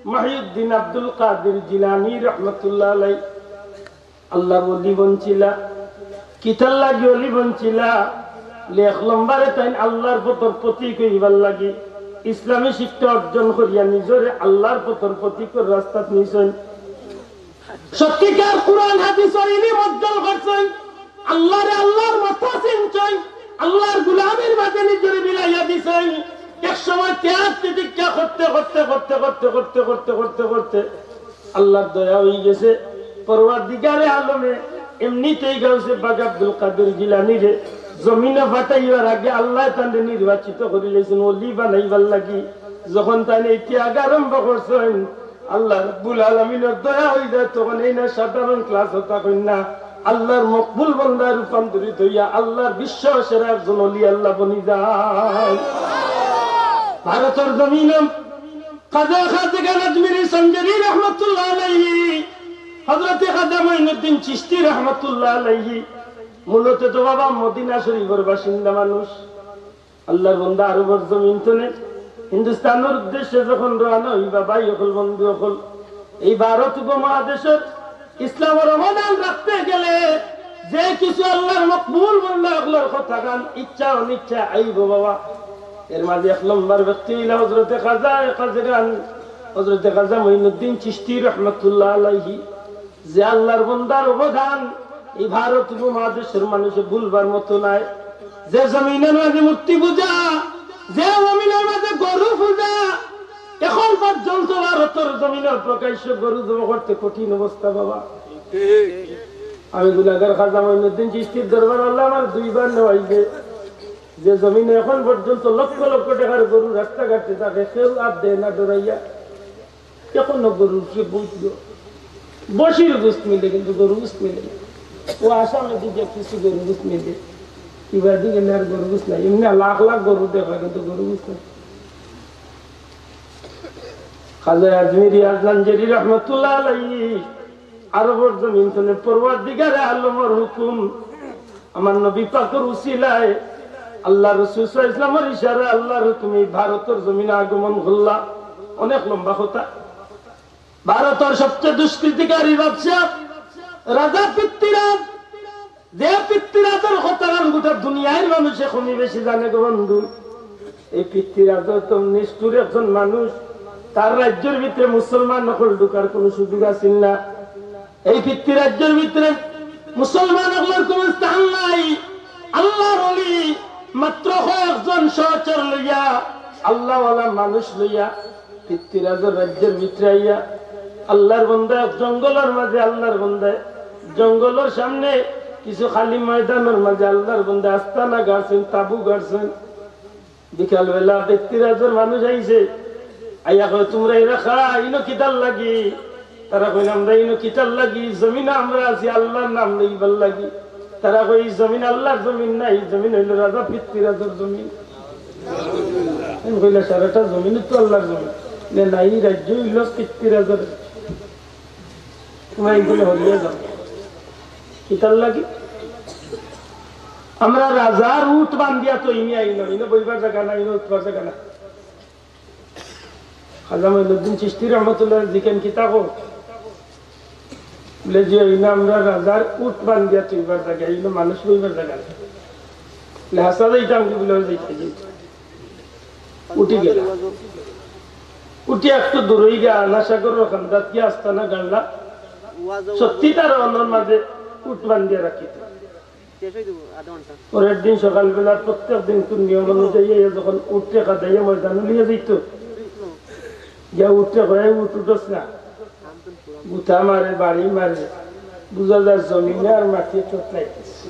মহিউদ্দিন আব্দুল কাদির জিলানী রহমতুল্লাহ আলাইহি আল্লাহর ওলি বনছিলা। কিতার লাগি ওলি বনছিলা? লে এক নম্বরে তাইন আল্লাহর পথর পথিক অইবার লাগি, ইসলামী শিক্ষা অর্জন করিয়া নিজরে আল্লাহর পথর পথিকর রাস্তাত নিছইন। সত্যিকার কুরআন হাদিসর ইলিম অর্জন করছইন, আল্লাহরে আল্লাহর মতো চিনছইন, আল্লাহর গুলামির মাঝে নিজরে বিলাইয়া দিছইন। এক সময় ত্যাগ তিতিক্ষা করতে করতে করতে করতে করতে করতে করতে করতে আল্লাহর দয়া অইগেছে। পরওয়ারদিগারে আলমে এমনিতেই গাউসে পাক আব্দুল কাদের জিলানীরে জমিনো পাঠাইবার আগে আল্লায় তানরে নির্বাচিত করিলাইছইন ওলি বানাইবার লাগি। যখন তাইন এই ত্যাগ আরম্ভ করছইন, আল্লাহ রাব্বুল আলামিনর দয়া অইযায়, তখন এইন সাধারণ ক্লাস অতা কইন না, আল্লাহর মকবুল বন্দায় রূপান্তরিত অইয়া আল্লাহর বিশ্ব সেরা একজন ওলি আল্লাহ বনি যায়। ভারতর জমিনো খাজা খাজেগান আজমিরি সঞ্জরি রহমতুল্লাহ আলাইহি, হযরতে খাজা মঈনুদ্দিন চিশতি রহমতুল্লাহ আলাইহি, মূলত তো বাবা মদিনা শরীফর বাসিন্দা মানুষ। আল্লাহর বন্দা আরবর জমিন তনে হিন্দুস্তানর উদ্দেশ্যে যখন রওয়ানা অইবা, ভাই অকল, বন্ধু অকল, এই ভারত উপমহাদেশর ইসলামর অবদান রাখতে গেলে যে কিছু আল্লাহর মকবুল বন্দা অকলর কথাখান ইচ্ছা অনিচ্ছা আইবো বাবা। এর মাঝে এক নম্বর ব্যক্তি অইলা হযরতে খাজা খাজেগান, হযরতে খাজা মঈনুদ্দিন চিশতি রহমতুল্লাহ আলাইহি। যে আল্লাহর বন্দার অবদান এই ভারত উপমহাদেশর মানুষে ভুলবার মতো নায়। যে জমিনর মাঝে মূর্তি পূজা, যে জমিনর মাঝে গরু পূজা, এখন পর্যন্ত ভারতর জমিনর প্রকাশ্য গরু জব করতে কঠিন অবস্থা বাবা। আমি গুনাগার খাজা মঈনুদ্দিন চিশতির দরবার আল্লাহ আমার দুইবার নেওয়াইছে। যে জমিনো এখন পর্যন্ত লক্ষ লক্ষ টেকার গরু রাস্তাঘাটে থাকে, কেউ আর দেয় না ডরাইয়া। এখনো গরুর সে বুঝলো, বসির গোস্ত মিলে কিন্তু গরু গোস্ত মিলে না। ও আসামে দিকে কিছু গরু গোস্ত মিলে, এবার দিকে আর গরু গোস্ত নাই। এমনি লাখ লাখ গরু দেখা কিন্তু গরু গোস্ত নাই। খাজা আজমিরি আজলানজেরি রহমতুল্লাহ আলাইহি আরবর জমিন তনে পরওয়ারদিগারে আলমর হুকুম, আমার নবী পাকর উসিলায়, আল্লাহ রসুল সাল্লাল্লাহু আলাইহি ওয়াসাল্লামর ইশারা, আল্লাহর হুকুমে ভারতর জমিনো আগমন করলা। অনেক লম্বা কথা। ভারতর সবচেয়ে দুষ্কৃতিকারী বাদশা রাজা পৃথ্বীরাজ, যে পৃথ্বীরাজর কথা গোটা দুনিয়ার মানুষে কমি বেশি জানে গো বন্ধু। এই পৃথ্বীরাজ তো নিষ্ঠুর একজন মানুষ, তার রাজ্যর ভিতরে মুসলমান অকল ঢুকার কোনো সুযোগ আছিল না। এই পৃথ্বীরাজ্যর ভিতরে মুসলমান অকলর কোনো স্থান নাই। আল্লাহর ওলি মাত্র কয়েকজন সহচর লইয়া, আল্লাহওয়ালা মানুষ লইয়া পৃথ্বীরাজর রাজ্যর ভিতরে আইয়া আল্লাহর বন্দা এক জঙ্গলর মাঝে, আল্লাহর বন্দা জঙ্গলর সামনে কিছু খালি ময়দানর মাঝে আল্লাহর বন্দা আস্তানা গাড়ছেন, তাবু গাড়ছেন। বিকালবেলা পৃথ্বীরাজর মানুষ আইছে, আইয়া কয়, "তুমরা এরা খা, ইনো কিতার লাগি?" তারা কইন, "আমরা ইনো কিতার লাগি? জমিনো আমরা আছি আল্লাহর নাম লইবার লাগি।" তারা কয়, "ই জমিন আল্লাহর জমিন না, ই জমিন অইলো রাজা পৃথ্বীরাজর জমিন।" আমি কইলা, "সারাটা জমিন তো আল্লাহর জমিন।" নে না, ই রাজ্য অইলো পৃথ্বীরাজর। তুমরা ইগুলো হরিয়া যাও। কিতার লাগি? আমরা রাজার উট বান্ধিয়া তো ইনি আইন, ইনো বইবার জাগা না, ইনো উঠবার জাগা না। খাজা মঈনুদ্দিন চিশতি রহমতুল্লাহ জিকেন কিতা কো? বলে যে, "ইনো আমরা রাজার উট বান্ধিয়া থইবার জাগা, ইনো মানুষ বইবার জাগা না।" বলে, "হাছা যাইতাম কি?" বলে, "অয় যাইতাম, যাইতাম।" উঠি গেলা। উঠি একটু দূরই গিয়া আনা সাগরর কান্দাত গিয়া আস্তানা গাড়লা। সত্যি তারা অনর মাঝে উট বান্ধিয়া রাখিত। পরের দিন সকালবেলা প্রত্যেক দিন কোন নিয়ম অনুযায়ী এ যখন উটরে কাদাইয়া ময়দানো লইয়া যাইত, গিয়া উটরে কয়, "উট উঠস না।" গুতা মারে, বাড়ি মারে, বুঝা যায় জমিনে আর মাটিয়ে চোট লাগছে।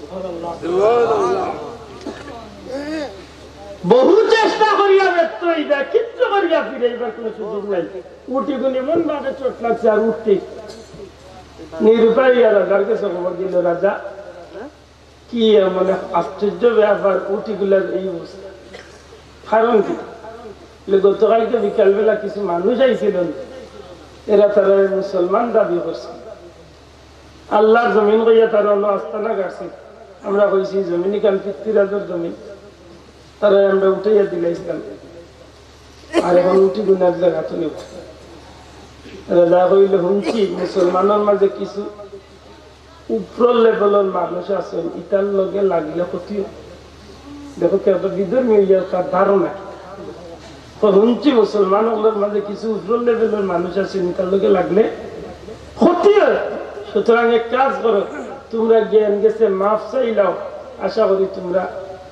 বহু চেষ্টা করিয়া ব্যর্থ অইবা, কিচ্ছু করিয়া ফিরাইবার কোনো সুযোগ নাই। উট ইগুন এমন ভাবে চোট লাগছে আর উঠতে নিরুপায় অইয়া রাজার কাছে খবর দিল, "রাজা, কি এমন এক আশ্চর্য ব্যাপার, উট ইগুলার এই অবস্থা, কারণ কি?" বলে, "গতকালকে বিকালবেলা কিছু মানুষ আইছিল, এরা তারা মুসলমান দাবি করছে, আল্লাহর জমিন কইয়া তারা অনো আস্তানা গাড়ছে। আমরা কইছি, 'জমিন ইখান পিতৃরাজর জমিন, তারা আমরা উঠাইয়া দিলাইছিলাম, আর এখন উট ইগুন এক জাগাত নিব।'" রাজা কইল, "হুনছি মুসলমানর মাঝে কিছু উপরর লেভেলর মানুষ আছইন, ইতার লগে লাগলে ক্ষতি অয়।" দেখো, কেউ তো বিধর্মী অইয়া তার ধারণা। তো হুনছি মুসলমান অকলর মাঝে কিছু উপরর লেভেলর মানুষ আছইন, ইতার লগে লাগলে ক্ষতি অয়। সুতরাং এক কাজ করো, তুমরা গিয়া এন গেছে মাফ চাইলাও, আশা করি তুমরা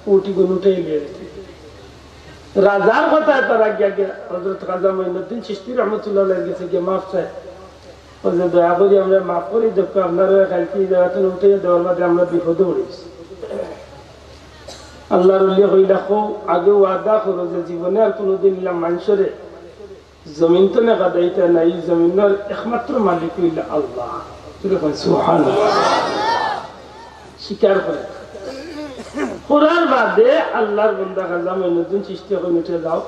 উট ইগুন উঠাই লিয়ে যেতে। রাজার কথায় তারা গিয়া গিয়া হযরত খাজা মঈনুদ্দিন চিশতি রহমতুল্লাহ আলাইহির গেছে গিয়া মাফ চায়। ও যে, "দয়া করি আমরা মাফ করি দেখো, আপনারা কালকে এই জাগাত উঠাইয়া দেওয়ার বাদে আমরা বিপদে পড়ি গেছি।" আল্লাহর ওলি কইলা, "কও, আগে ওয়াদা করো যে জীবনে আর কোনোদিন ইলা মানষরে জমিন তনে কাদাইতা না, এই জমিনর একমাত্র মালিক অইলা আল্লাহ।" তুলে কয়, "সুবহানাল্লাহ।" স্বীকার করে। করার বাদে আল্লাহর বন্দা খাজা মঈনুদ্দিন চিশতি কইন, "উঠে যাও,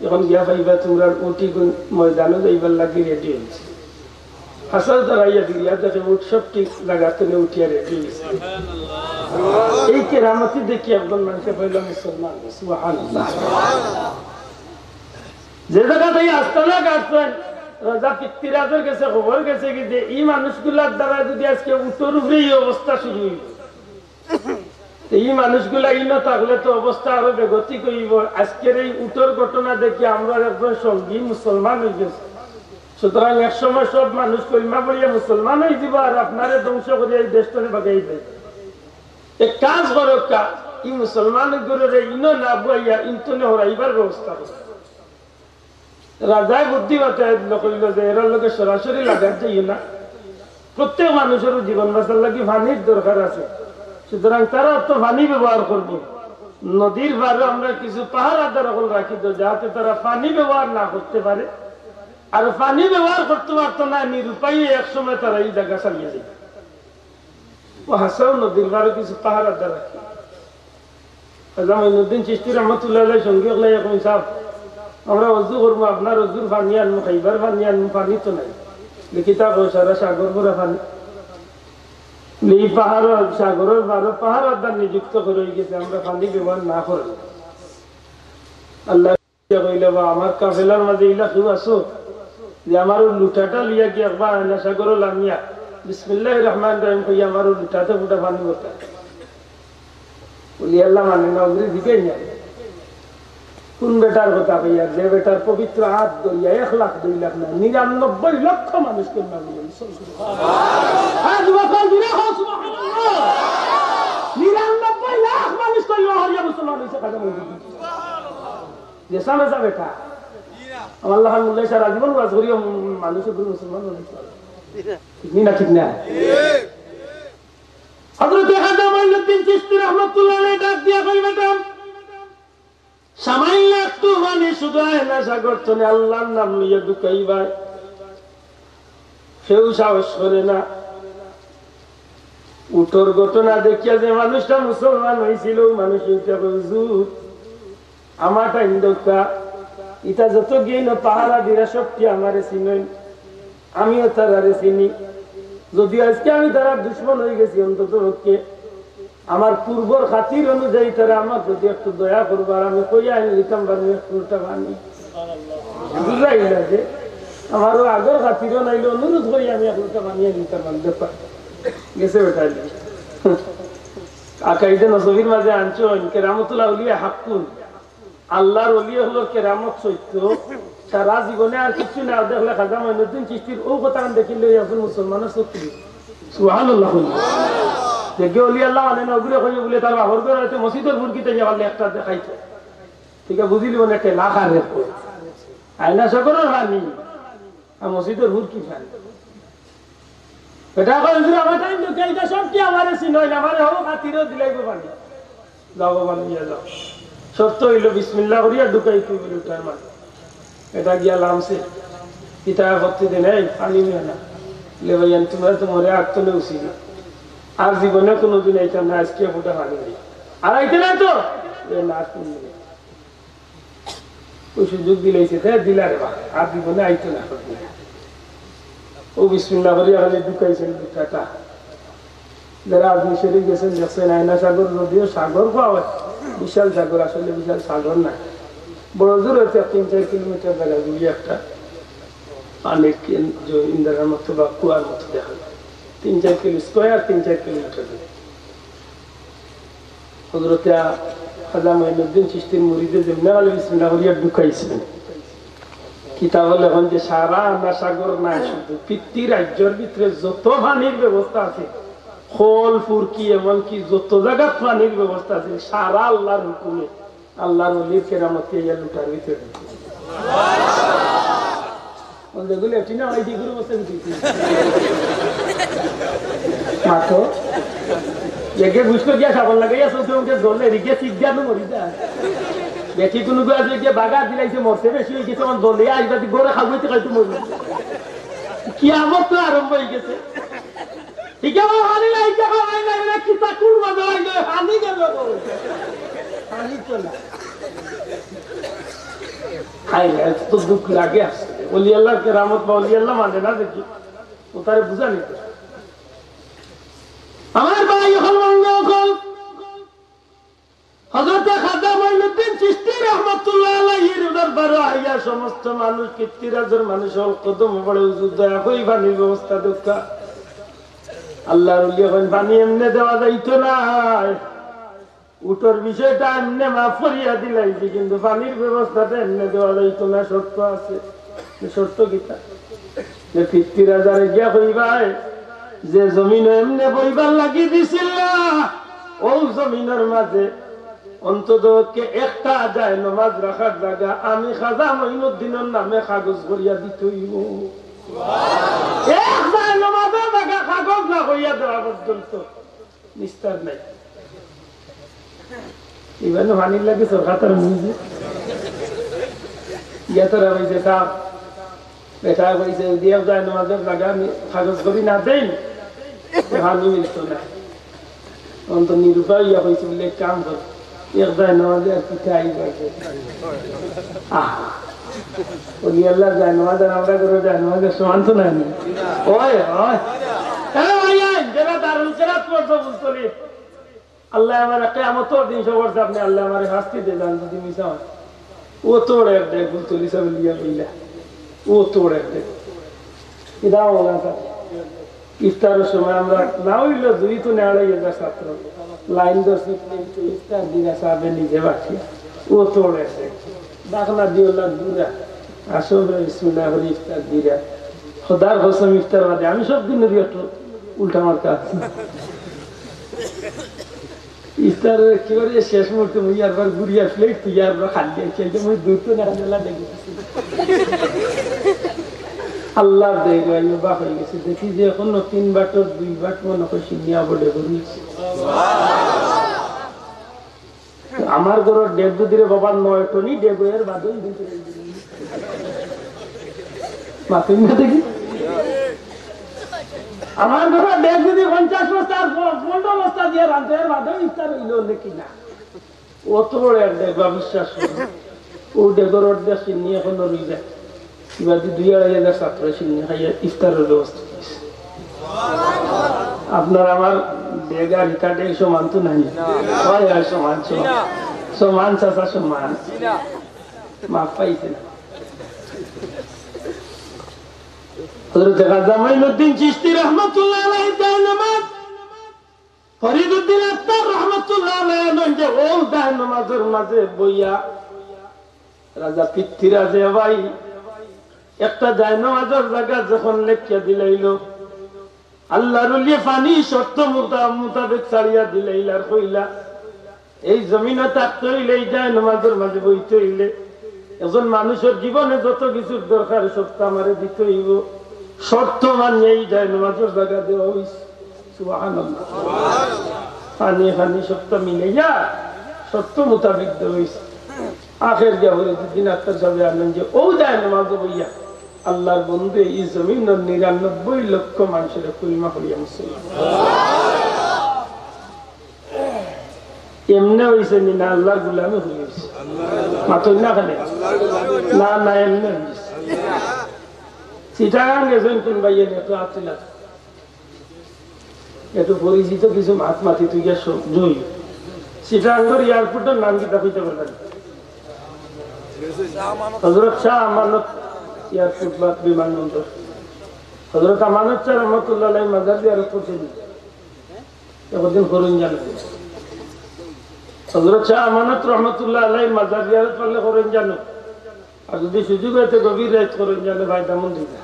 এখন গিয়া পাইবা তুমরার উট ইগুন ময়দানো যাইবার লাগি রেডি অইছে।" হাছাউ তারা আইয়া ফিরিয়া দেখে উট সব ঠিক জাগাত তনে উঠিয়া রেডি অইছে। এই কেরামতি দেখি একজন মানষে কইল মুসলমান, সুবহানাল্লাহ। যে জাগাত এই আস্তানা গাড়ছইন, রাজা পিতৃরাজর গেছে খবর গেছে কি যে ই মানুষগুলার দ্বারা যদি আজকে উটর উপরে ই অবস্থা শুরু অইল, তে ই মানুষগুলা ইনো থাকলে তো অবস্থা আরো বেগতিক অইব। আজকের এই উটর ঘটনা দেখি আমরার একজন সঙ্গী মুসলমান অই গেছে। সুতরাং এক সময় সব মানুষ কলমা পড়িয়া মুসলমান অই যিবো, আর আপনারে ধ্বংস করিয়া এই দেশ তনে ভাগাই দিবো। এক কাজ করউক্কা, ই মুসলমান গুরুরে ইনো না বওয়াইয়া ইন তনে হরাইবার ব্যবস্থা করউক্কা। রাজায় বুদ্ধি বাতাইল, কইল যে, "এরার লগে সরাসরি লাগাত যাইও না। প্রত্যেক মানুষর জীবন বাঁচার লাগি পানির দরকার আছে। সুতরাং তারা তো পানি ব্যবহার করবো। নদীর পারো আমরা কিছু পাহারাদার অকল রাখি দেও, যাতে তারা পানি ব্যবহার না করতে পারে। আর পানি ব্যবহার করতে পারতো না, নিরুপায়ে এক সময় তারা এই জাগা ছাড়িয়া যাইবো।" ও হাছাউ নদীর পারো কিছু পাহারাদার রাখি। খাজা মঈনুদ্দিন চিশতি রহমতুল্লাহ আলাইহির সঙ্গী অকলে কইন, "সাব, আমরা অজু করমু, আপনার অজুর পানি আনমু, খাইবার পানি আনমু, পানি তো নাই।" বলে, "কিতা কও, সারা সাগর ভরা পানি।" বলে, "ই পাহাড়র, সাগরর পারো পাহারাদার নিযুক্ত করা অই গেছে, আমরা পানি ব্যবহার না করি।" আল্লাহ কইলে, "বা আমার কাফেলার মাঝে ইলা কেউ আছো যে আমার অউ লুটাটা লইয়া গিয়া একবার আয়না সাগরো লামিয়া বিসমিল্লাহির রহমানির রহিম কইয়া আমার অউ লুটাতে ফুটা পানি ভরতা।" বলি, "আল্লাহ মানে না, ওগুলি দিবেন না।" কোন বেটার কথা কইয়া, যে বেটার পবিত্র হাত ধরিয়া এক লাখ, দুই লাখ না, নিরানব্বই লক্ষ মানুষ কলমা পড়িয়া মুসলমান। হ্যাঁ, যুবক, জোরে কও, সুবহানাল্লাহ। নিরানব্বই লাখ মানুষ কলমা পড়িয়া মুসলমান অইছে, খাজা মঈনুদ্দিন। যে সামনে যাবে তা। আমার লাখান মোল্লায় সারা জীবন ওয়াজ করিয়া মানুষরে মুসলমান বানাইছে। ঠিক নি না, ঠিক না? হযরতে খাজা মঈনুদ্দিন চিশতি রহমতুল্লাহ আলাইহি ডাক দিয়া কইন, "বেটা, সামান্য একটু পানি শুধু আয়না সাগর তনে আল্লাহর নাম লইয়া ঢুকাইবায়।" কেউ সাহস করে না। উটর ঘটনা দেখিয়া যে মানুষটা মুসলমান অইছিল, অউ মানুষ অইটা কয়, "হুজুর, আমার টাইম দরকার, ইতা যত গিয়ে না পাহারা দিরা সবটি আমারে চিনইন, আমিও তারারে চিনি। যদিও আজকে আমি তারার দুশমন অই গেছি, অন্তত পক্ষে আমার পূর্বর খাতির অনুযায়ী তারা আমার প্রতি একটু দয়া করবা, আর আমি কইয়া আনি দিতাম পারি এক লোটা পানি।" বুঝাইলা যে আমারও আগর খাতিরও নাইলে অনুরোধ করি আমি এক লোটা পানি আনি দিতাম পারি। দেখবা, গেছে বেটা। আকাইদে নসবির মাঝে আনছইন, কেরামতুল আউলিয়া হাক্কুন। আল্লাহর ওলি অকলর কেরামত সত্য। সারা জীবনে আর কিচ্ছু না দেখলে খাজা মঈনুদ্দিন চিশতির অউ কথাখান দেখিলে অউ একজন মুসলমানর চক্ষু। সুবহানাল্লাহ কইন। যেগিয়ে ওলি আল্লাহ মানে না, অগুরে কইবো বুলে তার বাপর ঘর অইতে মসজিদর ফুরকিতে গিয়া পারলে একটা দেখাইতো। ঠিক আছে, বুঝিলি মানে একটা লাখ আর রেপ করে। আয়না সকলের পানি। আর মসজিদর ফুরকি পানি। বেটা কয়, "হুজুর, আমার টাইম ঢুকে, ইটা সব কি আমারে চিনইন, আমারে হবো খাতিরও দিলাইবো পানি।" যাও বাবা, নিয়া যাও। শর্ত অইলো, বিসমিল্লাহ করিয়া ঢুকাই তুই বলে উঠার মাঝে। এটা গিয়া লামছে। ইটা আপত্তি দেন, "এই, পানি নিও না।" লে ভাই, আমি তোমরা তো মরে আগ তলে উঠি না। আর জীবনে কোনোদিন আইতাম না, আজকে ফুটা পানি নেই। আর আইতে নাই তো? এ না, আর কোনদিন। ওই সুযোগ দিলাইছে, তাই দিলা রে বা, আর জীবনে আইতো না। ও বিসমিল্লাহ করিয়া খালি ঢুকাইছেন দুটাটা। যারা আজমিশরি গেছেন, দেখছেন, আয়না সাগর যদিও সাগর কওয়া হয়, বিশাল সাগর, আসলে বিশাল সাগর না। বড় জোর হচ্ছে তিন চার কিলোমিটার জায়গা জুড়ি একটা পানির কেন-, যে ইন্দ্রার মতো বা কুয়ার মতো দেখা যায়। তিন চার কিলো স্কোয়ার, তিন চার কিলোমিটার জুড়ি। হযরতে খাজা মঈনুদ্দিন চিশতির মুরিদে যেমনে খালি বিসমিল্লাহ করিয়া ঢুকাইছেন। কিতাবো লেখইন যে সারা আয়না সাগর নায়, শুধু পিতৃ রাজ্যর ভিতরে যত পানির ব্যবস্থা আছে, খল, ফুরকি, এমনকি যত জাগাত পানির ব্যবস্থা আছে, সারা আল্লাহর হুকুমে, আল্লাহর ওলির কেরামতে ইয়া লুটার ভিতরে। বলতে গেলে একটি না হয়, ডিগ্রি বসে দিতে। মাত্র। একে বুঝলো গিয়া সাবান লাগাইয়া চোখে মুখে জ্বলে, এদিকে চিক দিয়া তো মরি যায়। বেটি কোনো গো আছে গিয়া বাগা দিলাইছে, মরতে বেশি হয়ে গেছে, আমার জ্বলে আইবা দি ঘরে খাওয়াইতে খাইতে মরি। কিয়ামত তো আরম্ভ হয়ে গেছে। ঠিক আছে, আমার হানি নাই, কি খাওয়াই নাই, ওরা কি তা কোন মজা হইলো, হানি গেল গো। হানি তো না। হায় রে, এত দুঃখ লাগে আসলে। ওলি আল্লাহর কেরামত বা ওলি আল্লাহ মানে না দেখি। ও তারে বুঝা নিতে। আমার ভাই অকল, বন্ধু অকল, হযরতে খাজা মঈনুদ্দিন চিশতি রহমাতুল্লাহ আলাইহির দরবারো আইয়া সমস্ত মানুষ, পিতৃরাজর মানুষ অকল কদম পড়ে, "হুজুর, দয়া করি পানির ব্যবস্থা দেউক্কা।" আল্লাহর ওলি কইন, "পানি এমনে দেওয়া যাইতো না।" উটর বিষয়টা এমনে মাফ করিয়া দিলাইছি, কিন্তু পানির ব্যবস্থাটা এমনে দেওয়া যাইতো না, শর্ত আছে। যে শর্ত কিতা? যে পিতৃরাজারে গিয়া কইবায়, যে জমিনো এমনে বইবার লাগি দিছিলা, অউ জমিনর মাঝে অন্তত পক্ষে একটা জায়নামাজ রাখার জাগা আমি খাজা মঈনুদ্দিনর নামে কাগজ করিয়া দিতে অইবো। এক জায়নামাজর জাগা কাগজ না করিয়া দেওয়া পর্যন্ত নিস্তার নাই। ইবানো পানির লাগি সরকার মুইছে। ইয়া তারা কইছে, "সাব, বেটা কইছে, যদি এক জায়নামাজর জাগা আমি কাগজ করি না দেই, তো পানি মিলতো না।" অন্ত নিরুপায় ইয়া কইছে বলে, "এক কাম কর, এক জায়নামাজে আর পিঠা আইবা।" আহ, ওলি আল্লাহর জায়নামাজ আর আমরার ঘরর জায়নামাজর সমান তো নায় নি। ওই, ওই। এ ভাই, এই, যারা দারুল কেরাত পড়ছো ফুলতলি, আল্লায় আমারে কিয়ামতর দিন সবার সামনে আল্লায় আমারে শাস্তি দিবা যদি মিছা হয়। ও তোর এক দেখ, ফুলতলি সাহেব লিয়া বইলা। ও তোর এক দেখ। ইদাও না স্যার। ইফতারর সময় আমরা না অইলে দুই তো নেড়াই গেছে ছাত্র। লাইন ধরছি, কিন্তু ইফতার দিরা সাহেব নিজে বাকি। ও তোর এক দেখ। ডাকনা দিও না দূরা। আসো, বিসমিল্লাহ করি ইফতার দিরা। খোদার কসম, ইফতার বাদে আমি সব দিন একটু উল্টা মার্কা আছি। ইফতারর একেবারে শেষ মুহূর্তে মুই আরবার ঘুরিয়া প্লেট তুই আরবার খালি আইছি, এই যে মুই দূর তো না, আল্লাহ দেখি। আল্লাহর দয়া, বাক হয়ে গেছে। দেখি যে এখনো তিন বাটর দুই বাট মনে হয় শিন্নি আবডে করি। আমার ঘরর ডেগ যদি রে বাবা নয় টনি ডেগ এর বাদেই দিতে মাতুন না দেখি। আমার ঘরর ডেগ যদি পঞ্চাশ বস্তা আর প-, পনেরো বস্তা দিয়া রান্ধে, এর বাদেও ইফতার অইলো নাকি না? অত বড় এক ডেগ বা বিশ্বাস করো। ও ডেগর অর্ধেক শিন্নি এখনো রই যায়। ইবাদি দুই আড়াই হাজার ছাত্র শিন্নি খাইয়া ইফতারর ব্যবস্থা করছে। আপনার আমার ডেগ আর ইটা ডেগ সমান তো নাই। হয়, হয়, সমান, সমান। সমান, চাচা, সমান। মাফ পাইছে না। হযরত খাজা মঈনুদ্দিন চিশতি রহমাতুল্লাহ আলাইহি জায়নামাজ ফরিদুদ্দিন আত্তার রহমতুল্লাহ আলাইহি কইন যে অউ জায়নামাজর মাঝে বইয়া রাজা পৃথ্বীরাজে ভাই একটা জায়নামাজর জাগা যখন লেখিয়া দিলাইল, আল্লাহর ওলিয়ে পানি শর্ত মোতা-, মোতাবেক ছাড়িয়া দিলাইল আর কইলা, এই জমিনো থাকতে অইলে, এই জায়নামাজর মাঝে বইতে অইলে, একজন মানুষর জীবনে যত কিছুর দরকার সবতা আমারে দিতে অইবো। শর্ত মানিয়া এই জায়নামাজর জাগা দেওয়া অইছে। সুবহানাল্লাহ। পানি পানি সবতা মিলাইয়া শর্ত মোতাবেক দেওয়া অইছে। আখের গিয়া ফরিদুদ্দিন আত্তার সাহেব আনন্দ যে অউ জায়নামাজো বইয়া আল্লাহর বন্ধু এই জমিনর নিরানব্বই লক্ষ মানুষরে কলিমা পড়িয়া মুসলমান। এমনে অইছে নি না আল্লাহর গুলামি করি অইছে? মাতইন না কেনে? না, না, এমনে অইছে। চিটাগাং গেছইন কোন ভাইয়ে নি? একটু আতিলা। একটু পরিচিত কিছু মাত মাতি তুই গিয়া সব জই। চিটাগাংর এয়ারপোর্টর নাম কিতা কইতা পারবা নি? হযরত শাহ আমানত এয়ারপোর্ট বা বিমানবন্দর। হযরত আমানত শাহ রহমতুল্লাহ আলাইহির মাজার জিয়ারত করছইন নি? একদিন করইন জানো। হযরত শাহ আমানত রহমতুল্লাহ আলাইহির মাজার জিয়ারত পারলে করইন জানো। আর যদি সুযোগ অয় তে গভীর রাইত করইন জানো, ফায়দামন্দ অইবো।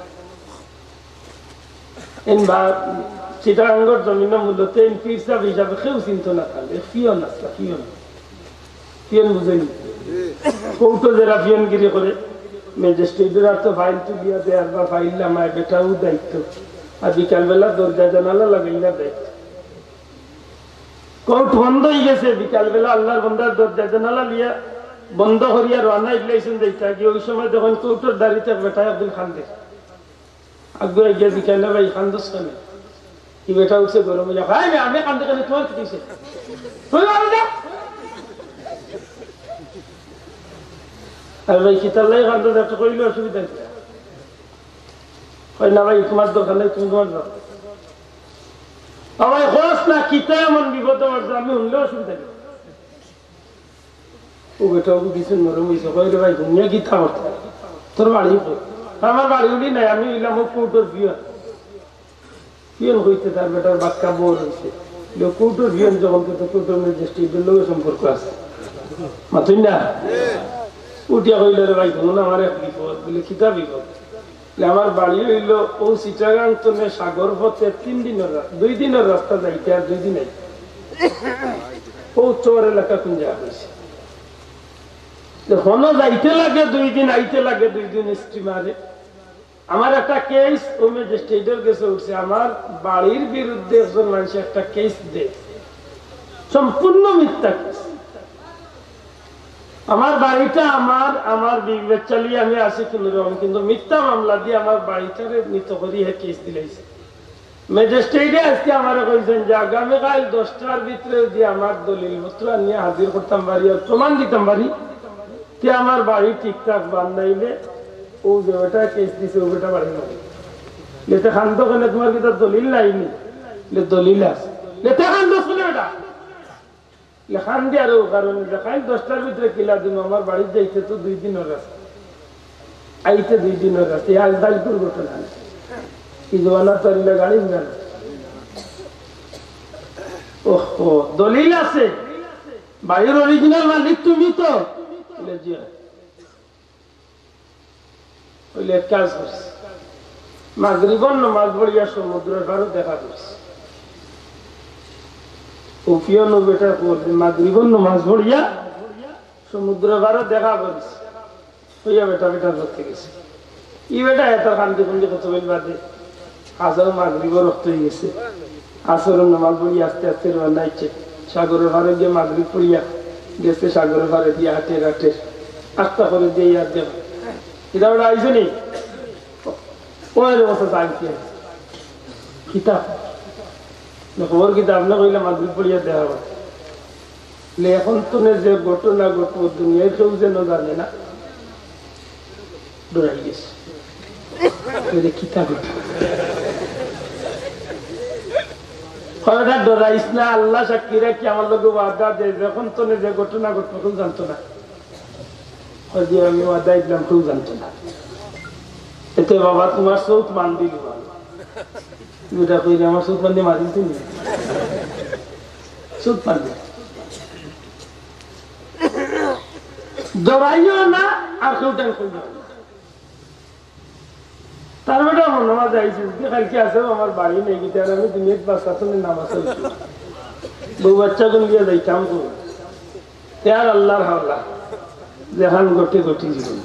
এন বা চিটাগাংর জমিনো মূলত এন পীর সাহেব হিসাবে কেউ চিনতো না, তাইলে পিয়ন আছলা, পিয়ন। পিয়ন বুঝইন নি? কোর্টো যেরা পিয়নগিরি করে, ম্যাজিস্ট্রেটর আতো ফাইল তুলিয়া দেয়, আর বা ফাইল লামায়, বেটাও দায়িত্ব। আর বিকালবেলা দরজা জানালা লাগাইলা দায়িত্ব। কোর্ট বন্ধ অইগেছে, বিকালবেলা আল্লাহর বন্দার দরজা জানালা লইয়া বন্ধ করিয়া রওয়ানা অইলাইছইন যাইতা গিয়া, অউ সময় দেখইন কোর্টর দাড়িত এক বেটায় একদিন কান্দে। আগুয়াই গিয়া জিকাইলা, "ভাই, কান্দছ কেনে?" ই বেটা উঠছে গরম অইয়া, "ভাই, আমি কান্দি কেনে, তুমার কিতা অইছে?" "তুই বাড়ি যা।" "আরে ভাই, কিতার লাগি কান্দছ, একটু কইলে অসুবিধা কিতা?" কয়, "না ভাই, তুমার দরকার নাই, তুমি তুমার যাও।" "ও ভাই, কছ না, কিতা এমন বিপদ আমার যে আমি হুনলে অসুবিধা কিতা?" অউ বেটা অগু কিছু নরম অইছে, কয়, "রে ভাই, দুনিয়া কিতা করতে? তোর বাড়ি কই?" "আমার বাড়ি উলি নাই, আমি অইলাম অউ কোর্টর পিয়ন।" পিয়ন কইতে তার বেটার বাক্কা বউর অইছে। বলে, "কোর্টর পিয়ন যখন তো কোর্টর ম্যাজিস্ট্রেটর লগে সম্পর্ক আছে।" মাতইন না? উঠিয়া কইল, "রে ভাই, হুন, আমার এক বিপদ।" বলে, "কিতা বিপদ?" বলে, "আমার বাড়ি অইল অউ চিটাগাং তনে সাগর পথে তিন দিনর রা-, দুই দিনর রাস্তা যাইতে আর দুই দিন আইতে। অউ চর এলাকা কুন জাগা অইছে? যে হনো যাইতে লাগে দুই দিন, আইতে লাগে দুই দিন স্টিমারে। আমার একটা কেস অউ ম্যাজিস্ট্রেটর গেছে উঠছে, আমার বাড়ির বিরুদ্ধে একজন মানষে একটা কেস দেয়, সম্পূর্ণ মিথ্যা কেস। আমার বাড়িটা আমার, আমার বি-, বেচালি আমি আছি কুনু রকম, কিন্তু মিথ্যা মামলা দিয়া আমার বাড়িটারে নিত করি হে কেস দিলাইছে।" ম্যাজিস্ট্রেটে আইজকে আমারে কইছইন যে আগামীকাইল দশটার ভিতরে যদি আমার দলিলপত্র আনিয়া হাজির করতাম পারি আর প্রমাণ দিতাম পারি, তে আমার বাড়ি ঠিকঠাক বান্ধাইলে অউ যে বেটায় কেস দিছে, অউ বেটা বাড়ি মারি। তে কান্দো কেনে, তুমার কিতা দলিল নাই নি? বলে, "দলিল আছে।" বলে, "তে কান্দো কেনে বেটা?" বলে, "কান্দি আর অউ কারণে যে কাইল দশটার ভিতরে কিলা দিমু, আমার বাড়িত যাইতে তো দুই দিনর রাস্তা, আইতে দুই দিনর রাস্তা, ই আইজ বাইক দুর্ঘটনা নাই, ই জমানাত তো আর ইলা গাড়ি না।" "ওহো, দলিল আছে? বাড়ির অরিজিনাল মালিক তুমি তো?" বলে, "জি অয়।" অইলে এক কাজ করিস, মাগরিবর নমাজ পড়িয়া সমুদ্রর পারো দেখা করিস। অউ পিয়ন অউ বেটায় কইল, "মাগরিবর নমাজ পড়িয়া সমুদ্রর পারো দেখা করিস।" অইয়া বেটা, বেটা ধরতে গেছে। ই বেটা এত কান্দি কুন্দি কত বেল বাদে, আজান মাগরিবর ওয়াক্ত অইগেছে। আসরর নমাজ পড়ি আস্তে আস্তে রওয়ানা অইছে। সাগরর পারো গিয়া মাগরিব পড়িয়া গেছে, সাগরর পারো দিয়া হাটের হাটের। আস্তা করি দিয়া ইয়াদ দেব। ইটা ওটা আইছে নি? ওই রে বসে যাই কি আছে? কিতা? না, খবর কিতা? আপনে কইলা মাগরিব পড়িয়া দেখা করতে। লে, এখন তো নে যে ঘটনা ঘটবো, দুনিয়ার কেউ যেন জানে না। ডরাই গেছে। বলে, "কিতা ঘটনা?" কয়, "ওটা ডরাইস না, আল্লাহ সাক্ষী রাখি আমার লগে ওয়াদা দে, যখন তো নে যে ঘটনা ঘটবো, কেউ জানতো না।" কয়, "জি, আমি ওয়াদা দিলাম, কেউ জানতো না।" এতে বাবা, তোমার চোখ বান্ধিল ভালো। তুমি এটা কইলে আমার চোখ বান্ধি মারিল তুমি। সুদ পান দিয়া। ডরাইও না, আর কেউ টেনশন করো না। তার বেটা মনে মাঝে আইছে, যদি কালকে আছে আমার বাড়ি নেই, কিন্তু আর আমি দুনিয়াত বাঁচতাম না, নামাজ পড়ছি। বউ বাচ্চা গুন দিয়ে যাইতাম তো। তে আর আল্লাহর হাওলা, যেখান ঘটে ঘটি জীবন।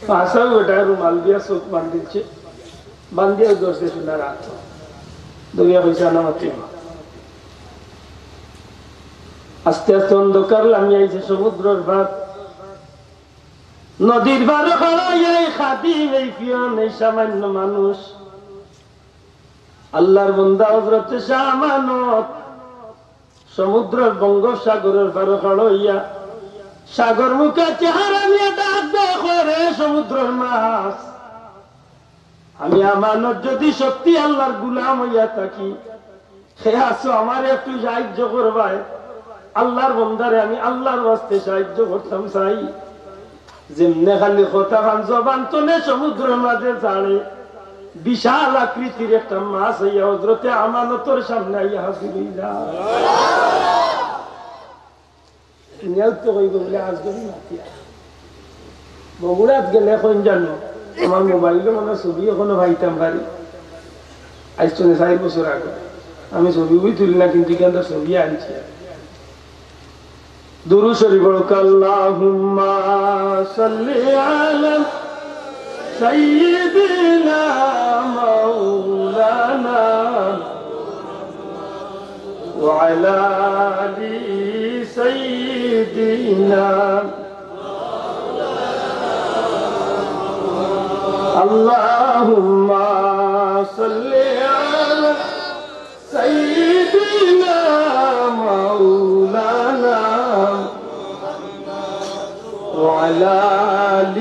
তো আসাও বেটা রুমাল দিয়া চোখ বান্ধিছে, বান্ধিয়া দরজা শোনা রাত। দরিয়া কইছে, "আনা মাতিব।" আস্তে আস্তে অন্ধকার লামি আইছে সমুদ্রর পার। নদীর পারে খাড়া এই খাদিম, এই পিয়ন, এই সামান্য মানুষ। আল্লাহর বন্দা হযরতে শাহ আমানত সমুদ্রর বঙ্গোপসাগরর পারে খাড়া অইয়া সাগর মুখা চেহারা নিয়া ডাক দেয়, কয়, "রে সমুদ্রর মাছ, আমি আমানত যদি সত্যি আল্লাহর গুলাম অইয়া থাকি, হে আছো, আমারে একটু সাহায্য করবায়। আল্লাহর বন্দারে আমি আল্লাহর ওয়াস্তে সাহায্য করতাম চাই।" যেমনে খালি কথাখান জবান তনে সমুদ্রর মাঝে ছাড়ে, বিশাল আকৃতির একটা মাছ আইয়া হযরতে আমানতর সামনে আইয়া হাজির অইলা। নিয়াত তো কইব বলে আজ করি মাতিয়া। বগুড়াত গেলে এখন জানো, আমার মোবাইলো মানে ছবি এখনো পাইতাম পারি। আইজ তো চার বছর আগে আমি ছবি বই তুলি না, কিন্তু এখানটা ছবি আনছি। দুরূদ শরীফ পড়ো, আল্লাহুম্মা সাল্লি আলা সাইয়্যিদিনা মাওলানা وعلى آل سيدنا. اللهم صل على سيدنا مولانا وعلى آل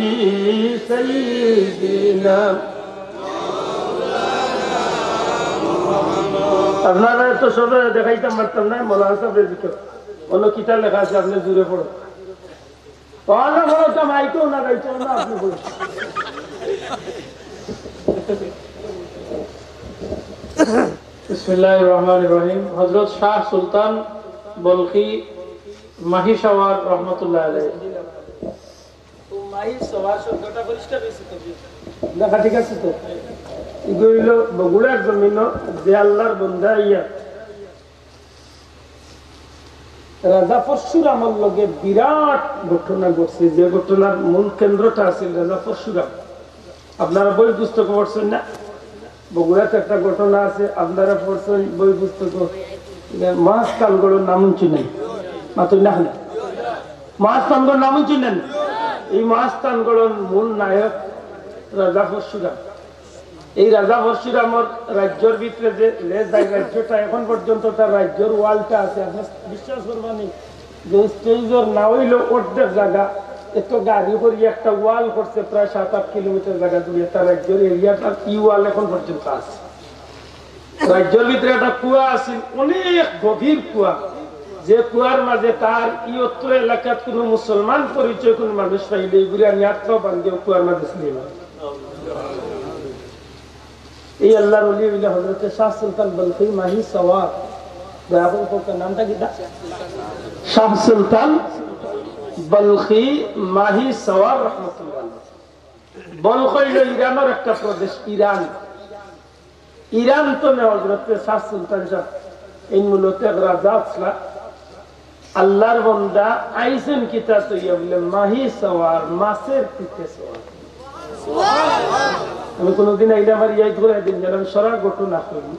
سيدنا. আপনারা তো সবে দেখাইতাম পারতাম না, মৌলানা সাহেব রেজিকে। অন্য কিতা লেখা আছে, আপনি জুড়ে পড়ো। মৌলানা বড় তো মাইকেও না গাইতো না, আপনি বলুন। বিসমিল্লাহির রহমানির রহিম। হযরত শাহ সুলতান বলখি মাহিসাওয়ার রহমতুল্লাহ আলাইহি। তো মাই সবার শব্দটা পরিষ্কার হয়েছে তো? দেখা ঠিক আছে তো? এগুলো হইল বগুড়ার জমিন, যে আল্লাহর বন্দা ইয়া রাজা পরশুরামর লগে বিরাট ঘটনা ঘটছে, যে ঘটনার মূল কেন্দ্রটা আছিল রাজা পরশুরাম। আপনারা বই পুস্তক পড়ছেন না? বগুড়াতে একটা ঘটনা আছে, আপনারা পড়ছেন বই পুস্তক, মহাস্থানগড়র নাম শুনছেন? মাতুন না কেনে? মহাস্থানগড়র নাম শুনছেন? এই মহাস্থানগড়র মূল নায়ক রাজা পরশুরাম। এই রাজা পরশুরামর রাজ্যর ভিতরে যে লেজাই রাজ্যটা, এখন পর্যন্ত তার রাজ্যর ওয়ালটা আছে। আপনি বিশ্বাস করবেন নি যে স্টেজর না হইলেও অর্ধেক জায়গা, এত গাড়ি করি একটা ওয়াল করছে, প্রায় সাত আট কিলোমিটার জায়গা জুড়ে তার রাজ্যর এরিয়াটা, ই ওয়াল এখন পর্যন্ত আছে। রাজ্যর ভিতরে একটা কুয়া আছিল, অনেক গভীর কুয়া। যে কুয়ার মাঝে তার ই অত্র এলাকাত কোনো মুসলমান পরিচয় কোনো মানুষ পাইলে এইগুলি আমি আত্মা বান্ধে কুয়ার মাঝে ছিল। এই আল্লাহর ওলি হইল হযরতে শাহ সুলতান বলখি মাহি সওয়ার। দয়া করে বলতে নামটা কি? শাহ সুলতান বলখি মাহি সওয়ার রহমতুল্লাহ আলাইহি। বলখ হইল ইরানর একটা প্রদেশ, ইরান। ইরান তো নে হযরতে শাহ সুলতান সাহেব, এই মূলত এক রাজা আসলা। আল্লাহর বন্দা আইছেন কিতা তইয়া বলে, মাহি সওয়ার, মাছের পিঠে সওয়ার। আমি কোনোদিন আইলে আমার ইয়াদ করে দিন, যেন আমি সারা ঘটনা করি।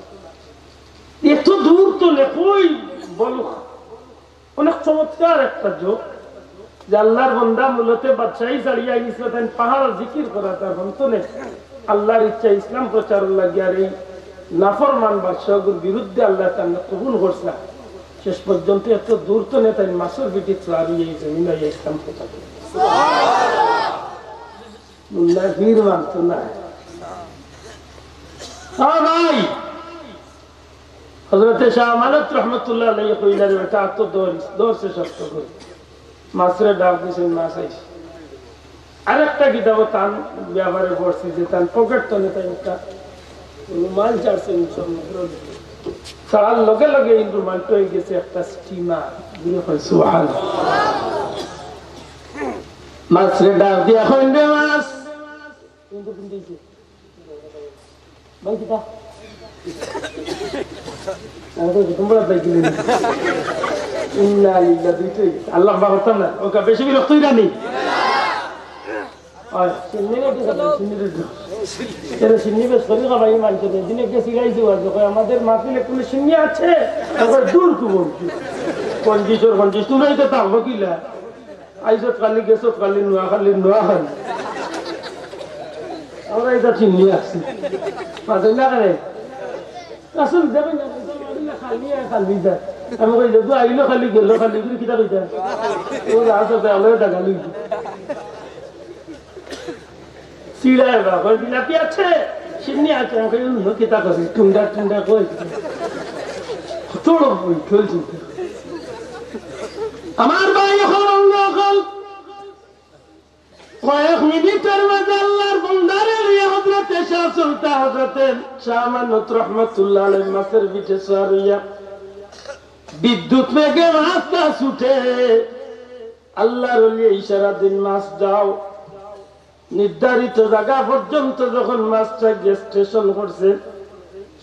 এত দূর তো নে, কই বলখ। অনেক চমৎকার একটা যোগ যে আল্লাহর বন্দা মূলত বাদশাহী ছাড়িয়া আইসলা, তাই পাহাড় জিকির করা তার হন্ত নেই। আল্লাহর ইচ্ছা ইসলাম প্রচার লাগিয়া আর এই নাফরমান বাদশাহগুর বিরুদ্ধে আল্লাহ তাআলা কবুল করছিলা। শেষ পর্যন্ত এত দূর তো নেই, তাই মাছের পিঠে সওয়ার অইয়া এই জমিন অইয়া ইসলাম প্রচার করে। মুল্লা ভিড় মানতো না। ও ভাই, হযরতে শাহ আমানত রহমতুল্লাহ আলাইহি কইলা, "রে বেটা, তো ধর, ধরছে শক্ত করে।" মাছরে ডাক দিছে, মাছ আইছে। আরেকটা কিতাবো তান ব্যাপারে পড়ছি যে তান পকেট তনে তাই একটা রুমাল ছাড়ছে সমুদ্র। তার লগে লগে ইন রোমান্ট অই গেছে একটা স্টিমার। জোরে কইন সুবহানাল্লাহ। মাছরে ডাক দিয়া কইন, "রে মাছ।" ভাই, কিতা? আমি তো প্রথম বার ভাই গেলি। ইন্না লিল্লাহ, দুইটাই। আল্লাহ আকবার করতাম না। ওকে বেশি বিরক্ত হইলানি। আর শিন্নি রেডি করো, শিন্নি রেডি। এরা শিন্নি বেশ করি খাবাই মানছে না। দিনে গেছি গাইছে ওয়াজ, কয়, "আমাদের মাহফিলে কোনো শিন্নি আছে?" তারপর দূর কু বলছি। পঞ্চিশ ওর পঞ্চিশ, তোমরাই তো থাকবো কিলা? আইজত খালি, গেছত খালি, নোয়া খালি, নোয়া খালি। আমরা এটা চিনি আছি। মাঝে না করে। আসল দেখেন না, খালি আর খালি যায়। আমি কই, "যদি আইলো খালি, গেল খালি, তুমি কিতা কইতা?" ও যা আছে, তা আমরা টাকা লই। সিরায় বা, কই, "জিলাপি আছে?" শিন্নি আছে, আমি কই, "অন্য কিতা করি, টুন্ডা টুন্ডা কই।" চলো, ওই চলছি। আমার ভাই, এখন অন্য এখন কয়েক মিনিটর মাঝে আল্লাহর বন্দারে লইয়া হযরতে শাহ সুলতান, হযরতে শাহ আমানত রহমাতুল্লাহ আলাইহি মাছের পিঠে সওয়ার হইয়া বিদ্যুৎ বেগে মাছটা ছুটে। আল্লাহর ওলি ইশারা দিন, "মাছ যাও।" নির্ধারিত জায়গা পর্যন্ত যখন মাছটা গিয়া স্টেশন করছে,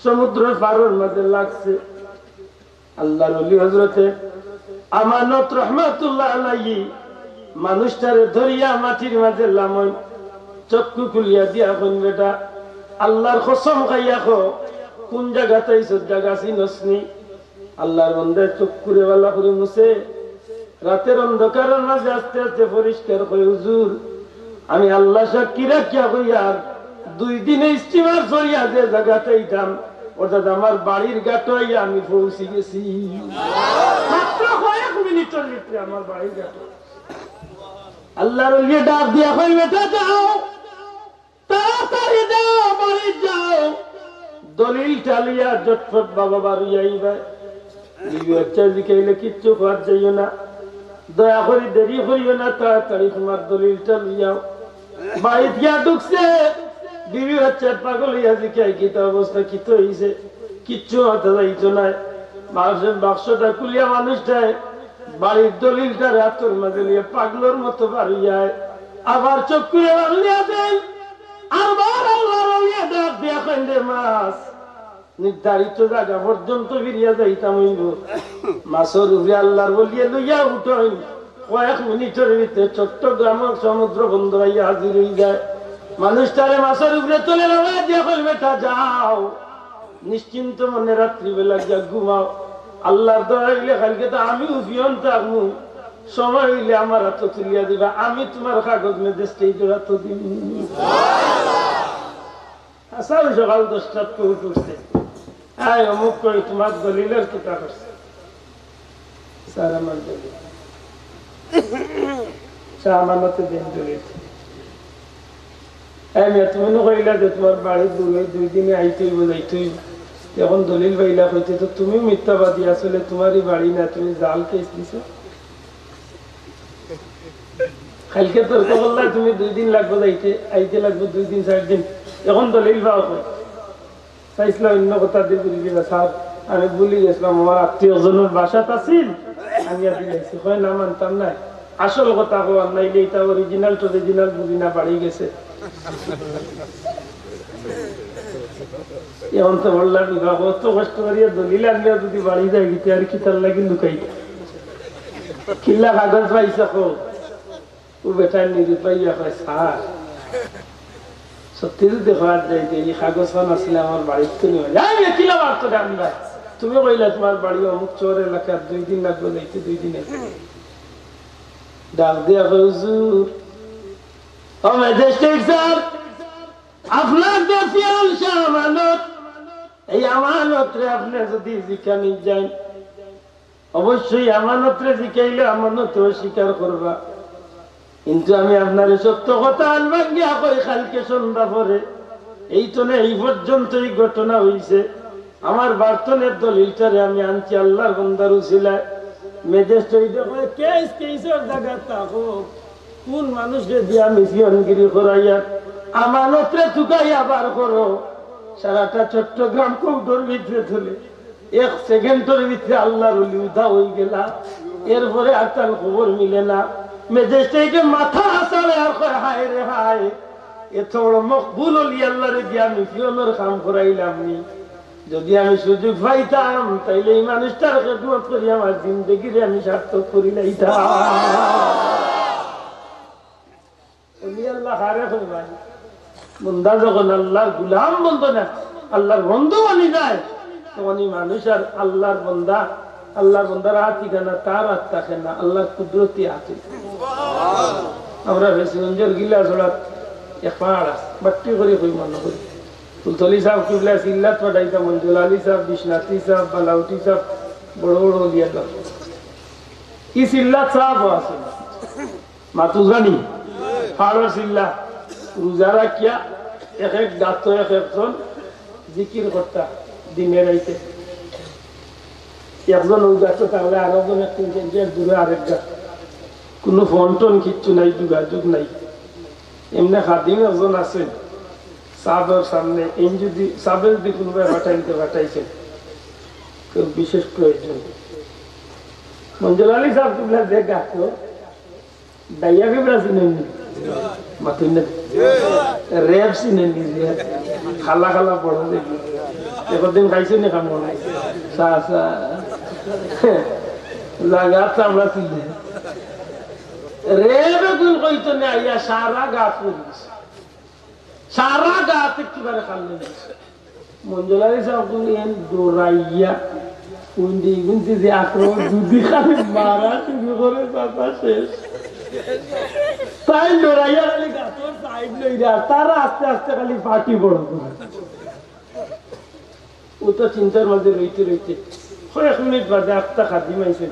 সমুদ্রের পারর মাঝে লাগছে, আল্লাহর ওলি হযরতে আমানত রহমাতুল্লাহ আলাইহি মানুষটারে ধরিয়া মাটির মাঝে লামইন, চক্ষু খুলিয়া দিয়া কইন, "বেটা, আল্লাহর কসম খাইয়া ক, কোন জাগাত আইছস, জাগা চিনস নি?" আল্লাহর বন্দায় চক্ষুরে বালা করি মুছে, রাতের অন্ধকারের মাঝে আস্তে আস্তে পরিষ্কার কয়, "হুজুর, আমি আল্লাহ সাক্ষী রাখিয়া কইয়ার, দুই দিনে স্টিমার চড়িয়া যে জাগাত আইতাম, অর্থাৎ আমার বাড়ির ঘাটো আইয়া আমি পৌঁছি গেছি।" মাত্র কয়েক মিনিটর ভিতরে আমার বাড়ির ঘাটো। আল্লাহর ওলিয়ে ডাক দিয়া কইন, "বেটা যাও, তাড়াতাড়ি যাও, বাড়ি যাও, দলিলটা লইয়া ঝটপট বাবা বাড়ি আইবা।" বিবি বাচ্চা জিকাইলে, "কিচ্ছু কওয়ার যাইও না, দয়া করি দেরি করিও না, তাড়াতাড়ি তোমার দলিলটা লইয়াও।" বাড়িত গিয়া ঢুকছে, বিবি বাচ্চা পাগল হইয়া জিকায়, "কিতা অবস্থা, কিতা হইছে?" কিচ্ছু মাথা যাইতো নায়। বাক্স-, বাক্সটা খুলিয়া মানুষটায় বাড়ির দলিলটা হাতর মাঝে লইয়া পাগলর মতো বাড়ি যায়। আবার চক্ষুরে বান্ধিয়া দেন, আরবার আল্লাহর ওলিয়ে ডাক দিয়া কইন, "রে মাছ, নির্ধারিত জায়গা পর্যন্ত ফিরিয়া যাইতাম অইবো।" মাছর উপরে আল্লাহর ওলিয়ে লইয়া উঠইন, কয়েক মিনিটর ভিতরে চট্টগ্রামর সমুদ্র বন্দর আইয়া হাজির হই যায়। মানুষটারে মাছর উপরে তুলে নামাই দিয়া কইন, "বেটা যাও, নিশ্চিন্ত মনে রাত্রিবেলা গিয়া ঘুমাও। আল্লাহর দয়া অইলে কালকে তো আমি উফিয়ন থাকমু, সময় অইলে আমার হাতো তুলিয়া দিবা, আমি তোমার কাগজ ম্যাজিস্ট্রেটর হাতো দিমু।" আসামি সকাল দশটাত উঠ-, উঠছে, "আয় অমুক কই, তোমার দলিলর কিতা করছে?" "স্যার, আমার দলিল।" "স্যার, আমানতে দেন দলিল।" "এই মিয়া, তুমি না কইলা যে তোমার বাড়ির দূরে দুই দিনে আইতে অইবো, যাইতে অইবো, এখন দলিল পাইলা কইতে, তো তুমিও মিথ্যাবাদী, আসলে তোমারই বাড়ি না, তুমি জাল কেস দিছো।" কালকে তর্ক করলা, তুমি দুই দিন লাগবো যাইতে, আইতে লাগবো দুই দিন, চার দিন, এখন দলিল পাও কই? চাইছিলাম অন্য কথা দিয়ে বলি দিবা, "স্যার, আমি ভুলি গেছিলাম, আমার আত্মীয় স্বজনের বাসাত আছিল, আমি আর দিলাইছি।" কয়, "না, মানতাম না, আসল কথা কওয়ার, নাইলে এটা অরিজিনাল টরিজিনাল বুঝি না, বাড়ি গেছে।" এখন তো বললাম, "বাবা, অত কষ্ট করিয়া দলিল আনলে যদি বাড়ি যায়, গিতে আর কিতার লাগি লুকাইতা? কিলা কাগজ পাইছো কও?" ও বেটায় নিরুপায় অইয়া কয়, "স্যার, সত্যি যদি কওয়ার যাইতে, এই কাগজ খান আসলে আমার বাড়িত তো নেওয়া যায়।" "এই, কিলা মারতো গান ভাই? তুমি কইলা তোমার বাড়ি অমুক চর এলাকাত, দুই দিন লাগবো যাইতে, দুই দিনে।" ডাক দিয়া কয়, "হুজুর, ও ম্যাজিস্ট্রেট স্যার, আপনার যে ফিয়াল শাহ আমানত, এই আমানতরে আপনে যদি জিকানি যাইন, অবশ্যই আমানতরে জিকাইলে আমানতে অস্বীকার করবা। কিন্তু আমি আপনারে সত্য কথা আনবার গিয়া কই, কালকে সন্ধ্যা পরে এই তনে এই পর্যন্ত এই ঘটনা হইছে। আমার বার্তনের দলিলটারে আমি আনছি আল্লাহর বন্দার উসিলায়।" ম্যাজিস্ট্রেট কয়, "কেস কেসর জাগাত থাকো, কোন মানুষরে দিয়া মিসিয়নগিরি করাইয়া আমানতরে তুকাইয়া বার করো, সারাটা চট্টগ্রাম কৌটোর ভিতরে তুলে।" এক সেকেন্ডর ভিতরে আল্লাহর ওলি উধাও অইগেলা। এরপরে আর তান খবর মিলে না। ম্যাজিস্ট্রেটে মাথা আছাড়ে আর কয়, "হায় রে হায়, এত বড় মকবুল ওলি আল্লাহরে দিয়া আমি পিয়নর কাম করাইলাম নি। যদি আমি সুযোগ পাইতাম, তাইলে এই মানুষটার খেদমত করি আমার জিন্দেগিরে আমি সার্থক করি লাইতাম।" ওলি আল্লাহ কারে কয় ভাই? বন্দা যখন আল্লাহর গুলাম বনতো না, আল্লাহর বন্ধু বনি যায়, তখন এই মানুষ আর আল্লাহর বন্দা, আল্লাহর বন্দার আর ঠিকানা, তার আর থাকে না, আল্লাহর কুদরতি আছে। আমরা ফেঞ্চুগঞ্জর গিলাছড়াত এক পাহাড় আছে, বাট্টি করি কই মনো করি। ফুলতলি সাহেব কিবলা চিল্লাত পাঠাইতা, মঞ্জুল আলী সাহেব, বিশ্বনাথী সাহেব, বালাউটি সাহেব, বড় বড় ওলি আল্লাহ। ই চিল্লাত সাহেবও আছে। মাতুজানি, পাহাড়র চিল্লা, রোজা রাখিয়া এক এক গাতো এক একজন জিকির করতা দিনে রাইতে। একজন ওই গাতো থাকলে আরো জন এক তিন চার দূরে আরেক গাত। কোনো ফোন টোন কিচ্ছু নাই, যোগাযোগ নাই। এমনে খাদিম একজন আছেন, সাবর সামনে, এই যদি সাবে যদি কোনো ভাই পাঠাইতে পাঠাইছেন, কেউ বিশেষ প্রয়োজন। মঞ্জুর আলী সাহেব কিবলা যে গাতো, ডাইয়া কিবলা চিনেন নি? মাতুন না। র‍্যাব চিনেন নি? র‍্যাব। খালা খালা বড় দেখি। একদিন খাইছে নি খামো নাই? সা, সা। জাগা তো আমরা চিনি। র‍্যাবে গুল কইতো না, আইয়া সারা গাত পড়ি গেছে। সারা গাত একেবারে খালি গেছে। মঞ্জুর আলী সাহেব তুমি এন ডরাইয়া, কোন দিক গুনছি যে আক্রমণ, যদি খালি মারা শুরু করে, চাচা শেষ। তাই ডরাইয়া খালি গাতর সাইড লইরা, তারা আস্তে আস্তে খালি ফাটি বড় করে। ও তো চিন্তার মাঝে রইতে রইতে কয়েক মিনিট বাদে আখতা খাদিম আইছেন,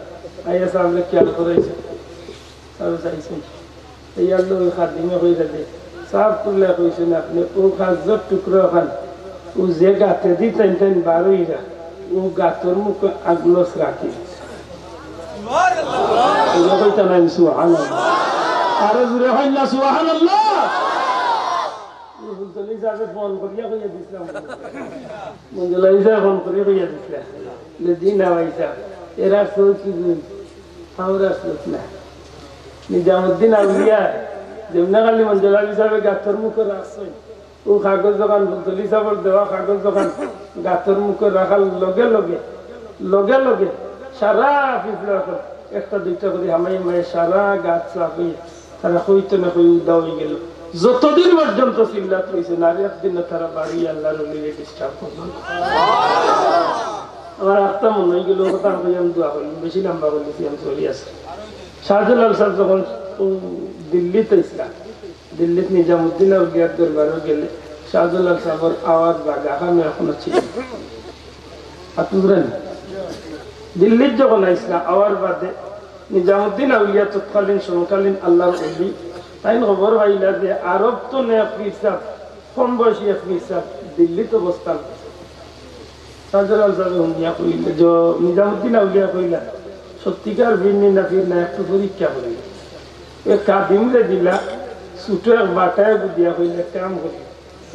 আইয়া সাহেবরে খেয়াল করাইছেন, সাহেব চাইছেন। এই আল্লাহ ওই খাদিমে কইরা দে, সাহেব তুলে কইছেন, "আপনি ও কাজর টুকরা ওখান, ও যে গাতে দি টাইন টাইন বার হইরা, ও গাতর মুখে আগলস রাখি।" জোরে কইতা নাই সুবহানাল্লাহ। আরো জোরে হয় না সুবহানাল্লাহ। ফুলতলি সাহেবে ফোন করিয়া কইয়া দিছিলাম। মঞ্জুর আলী সাহেব ফোন করিয়া কইয়া দিছিলা। বলে, "জি না ভাই সাহেব, এরা চোর কি বুঝ? আমরা চোর না।" নিজামুদ্দিন আউলিয়া, যেমনে খালি মঞ্জুর আলী সাহেবে গাতর মুখে রাখছইন, ও কাগজ দোকান, ফুলতলি সাহেবর দেওয়া কাগজ দোকান গাতর মুখে রাখার লগে লগে, লগে লগে সারা পিপলা একটা দুইটা করে হামাই হামাই সারা গাত সাফ হইয়া তারা কইতে না কই উদা হয়ে গেল। যতদিন পর্যন্ত চিল্লাত রইছে, আর একদিন না তারা বাড়ি আল্লাহর ওলিরে ডিস্টার্ব করল। আমার আত্মা মনে হয়ে গেল, কথা আমি কইলাম, দোয়া করলাম, বেশি লম্বা করতেছি, আমি চলি আসি। শাহজালাল সাহেব যখন ও দিল্লিত আইসলা, দিল্লিত নিজামুদ্দিন আউলিয়ার দরবারো গেলে শাহজালাল সাহেবর আওয়াজ বা গাহানো এখনো ছিল। আর বুঝলেন? দিল্লিত যখন আইসলা, আওয়ার বাদে নিজামুদ্দিন আউলিয়া তৎকালীন সমকালীন আল্লাহর ওলি, তাইন খবর পাইলা যে আরব তো নে এক পীর সাহেব, কম বয়সী এক পীর সাহেব দিল্লিত অবস্থান করছে। শাহজালাল সাহেব হুনিয়া কইলা, জ-, নিজামুদ্দিন আউলিয়া কইলা, "সত্যিকার পীর নি না পীর না, একটু পরীক্ষা করি।" এক খাদিমরে দিলা, ছোট এক বাটায় বুদিয়া কইলা, "কাম করি।"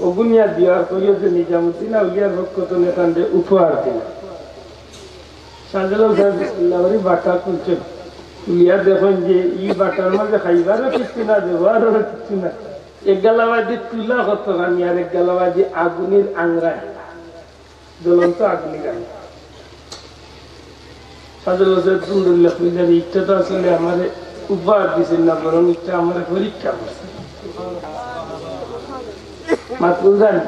অগুনিয়া দিয়ার কইও যে নিজামুদ্দিন আউলিয়ার পক্ষ তনে তানরে উপহার দিলা। শাহজালাল সাহেব বিসমিল্লাহ করি বাটা খুলছেন। খুলিয়া দেখইন যে ই বাটার মাঝে খাইবারও কিচ্ছু না, ব্যবহারেরও কিচ্ছু না। এক গালাবাজি তুলা কতখানি আর এক গালাবাজি আগুনের আংরা, জ্বলন্ত আগুনের আংরা। শাহজালাল সাহেব সুন্দর লেখা কইলেন, "ইটা তো আসলে আমারে উপহার দিছেন না, বরং ইটা আমারে পরীক্ষা করছে।" মাতুল জানি।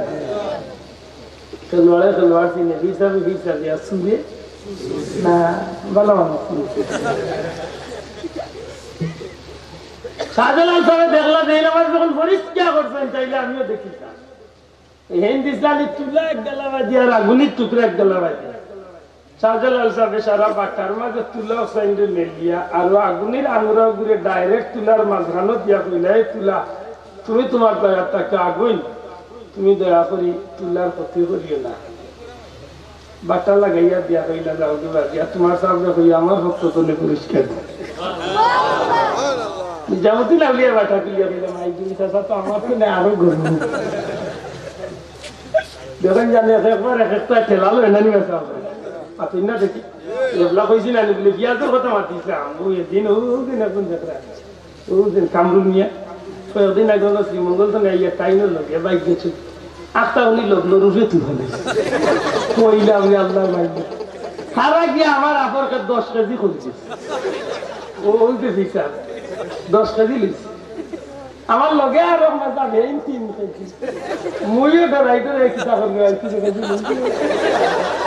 খেলোয়াড়ে খেলোয়াড় চিনে, হিসাবে হিসাবে, আর সুরে না, ভালো মানুষ চিনে। শাহজালাল সাহেব দেখলা যে আমার যখন পরীক্ষা করছেন, তাইলে আমিও দেখি। হেন দিছলা নি তুলা এক গালাবাজি আর আগুনের টুকরা এক গালাবাজি। শাহজালাল সাহেব সারা বাটার মাঝে তুলা হুসাইনরে মেলিয়া আর আগুনের আঙুরা ঘুরে ডাইরেক্ট তুলার মাঝখানো দিয়া কইলা, "এই তুলা, তুমি তোমার দয়া তাকে আগুন, তুমি দয়া করি তুলার ক্ষতি করিও না।" বাটা লাগাইয়া দিয়া কইলা, "যাও দিবা দিয়া, তোমার সামনে কই আমার পক্ষ তনে পুরস্কার।" নিজামুদ্দিন আউলিয়া বাটা তুলিয়া কইলা, "মাই তুমি চাচা তো আমার তো নেই, আরো গরু।" দেখেন জানি একবার এক একটা ঠেলা লয় না নিবা সাহেব। আপনি না দেখি, এবলা কইছি না, বলে বিয়াজর কথা মাতিছিলাম। ওই দিন, ওই দিন এখন দেখলাম। ওই দিন কামরুল মিয়া, কয়েকদিন আগে হলো শ্রীমঙ্গল তো নাই, তাই না লগে বাইক গেছে। আখতা উনি লগ্ন রূপে তুলে নেই। কইলাম, "ওই আল্লাহ মাইক।" সারা গিয়ে আমার আপরকে দশ কেজি করে দিছে। ও, ওই যে হিসাব, দশ কেজি লিছে। আমার লগে আরো মজা নেই, তিন কেজি। মুইও ডরাই ডরাই কিতা করবো, আর কিছু কেজি বলছি।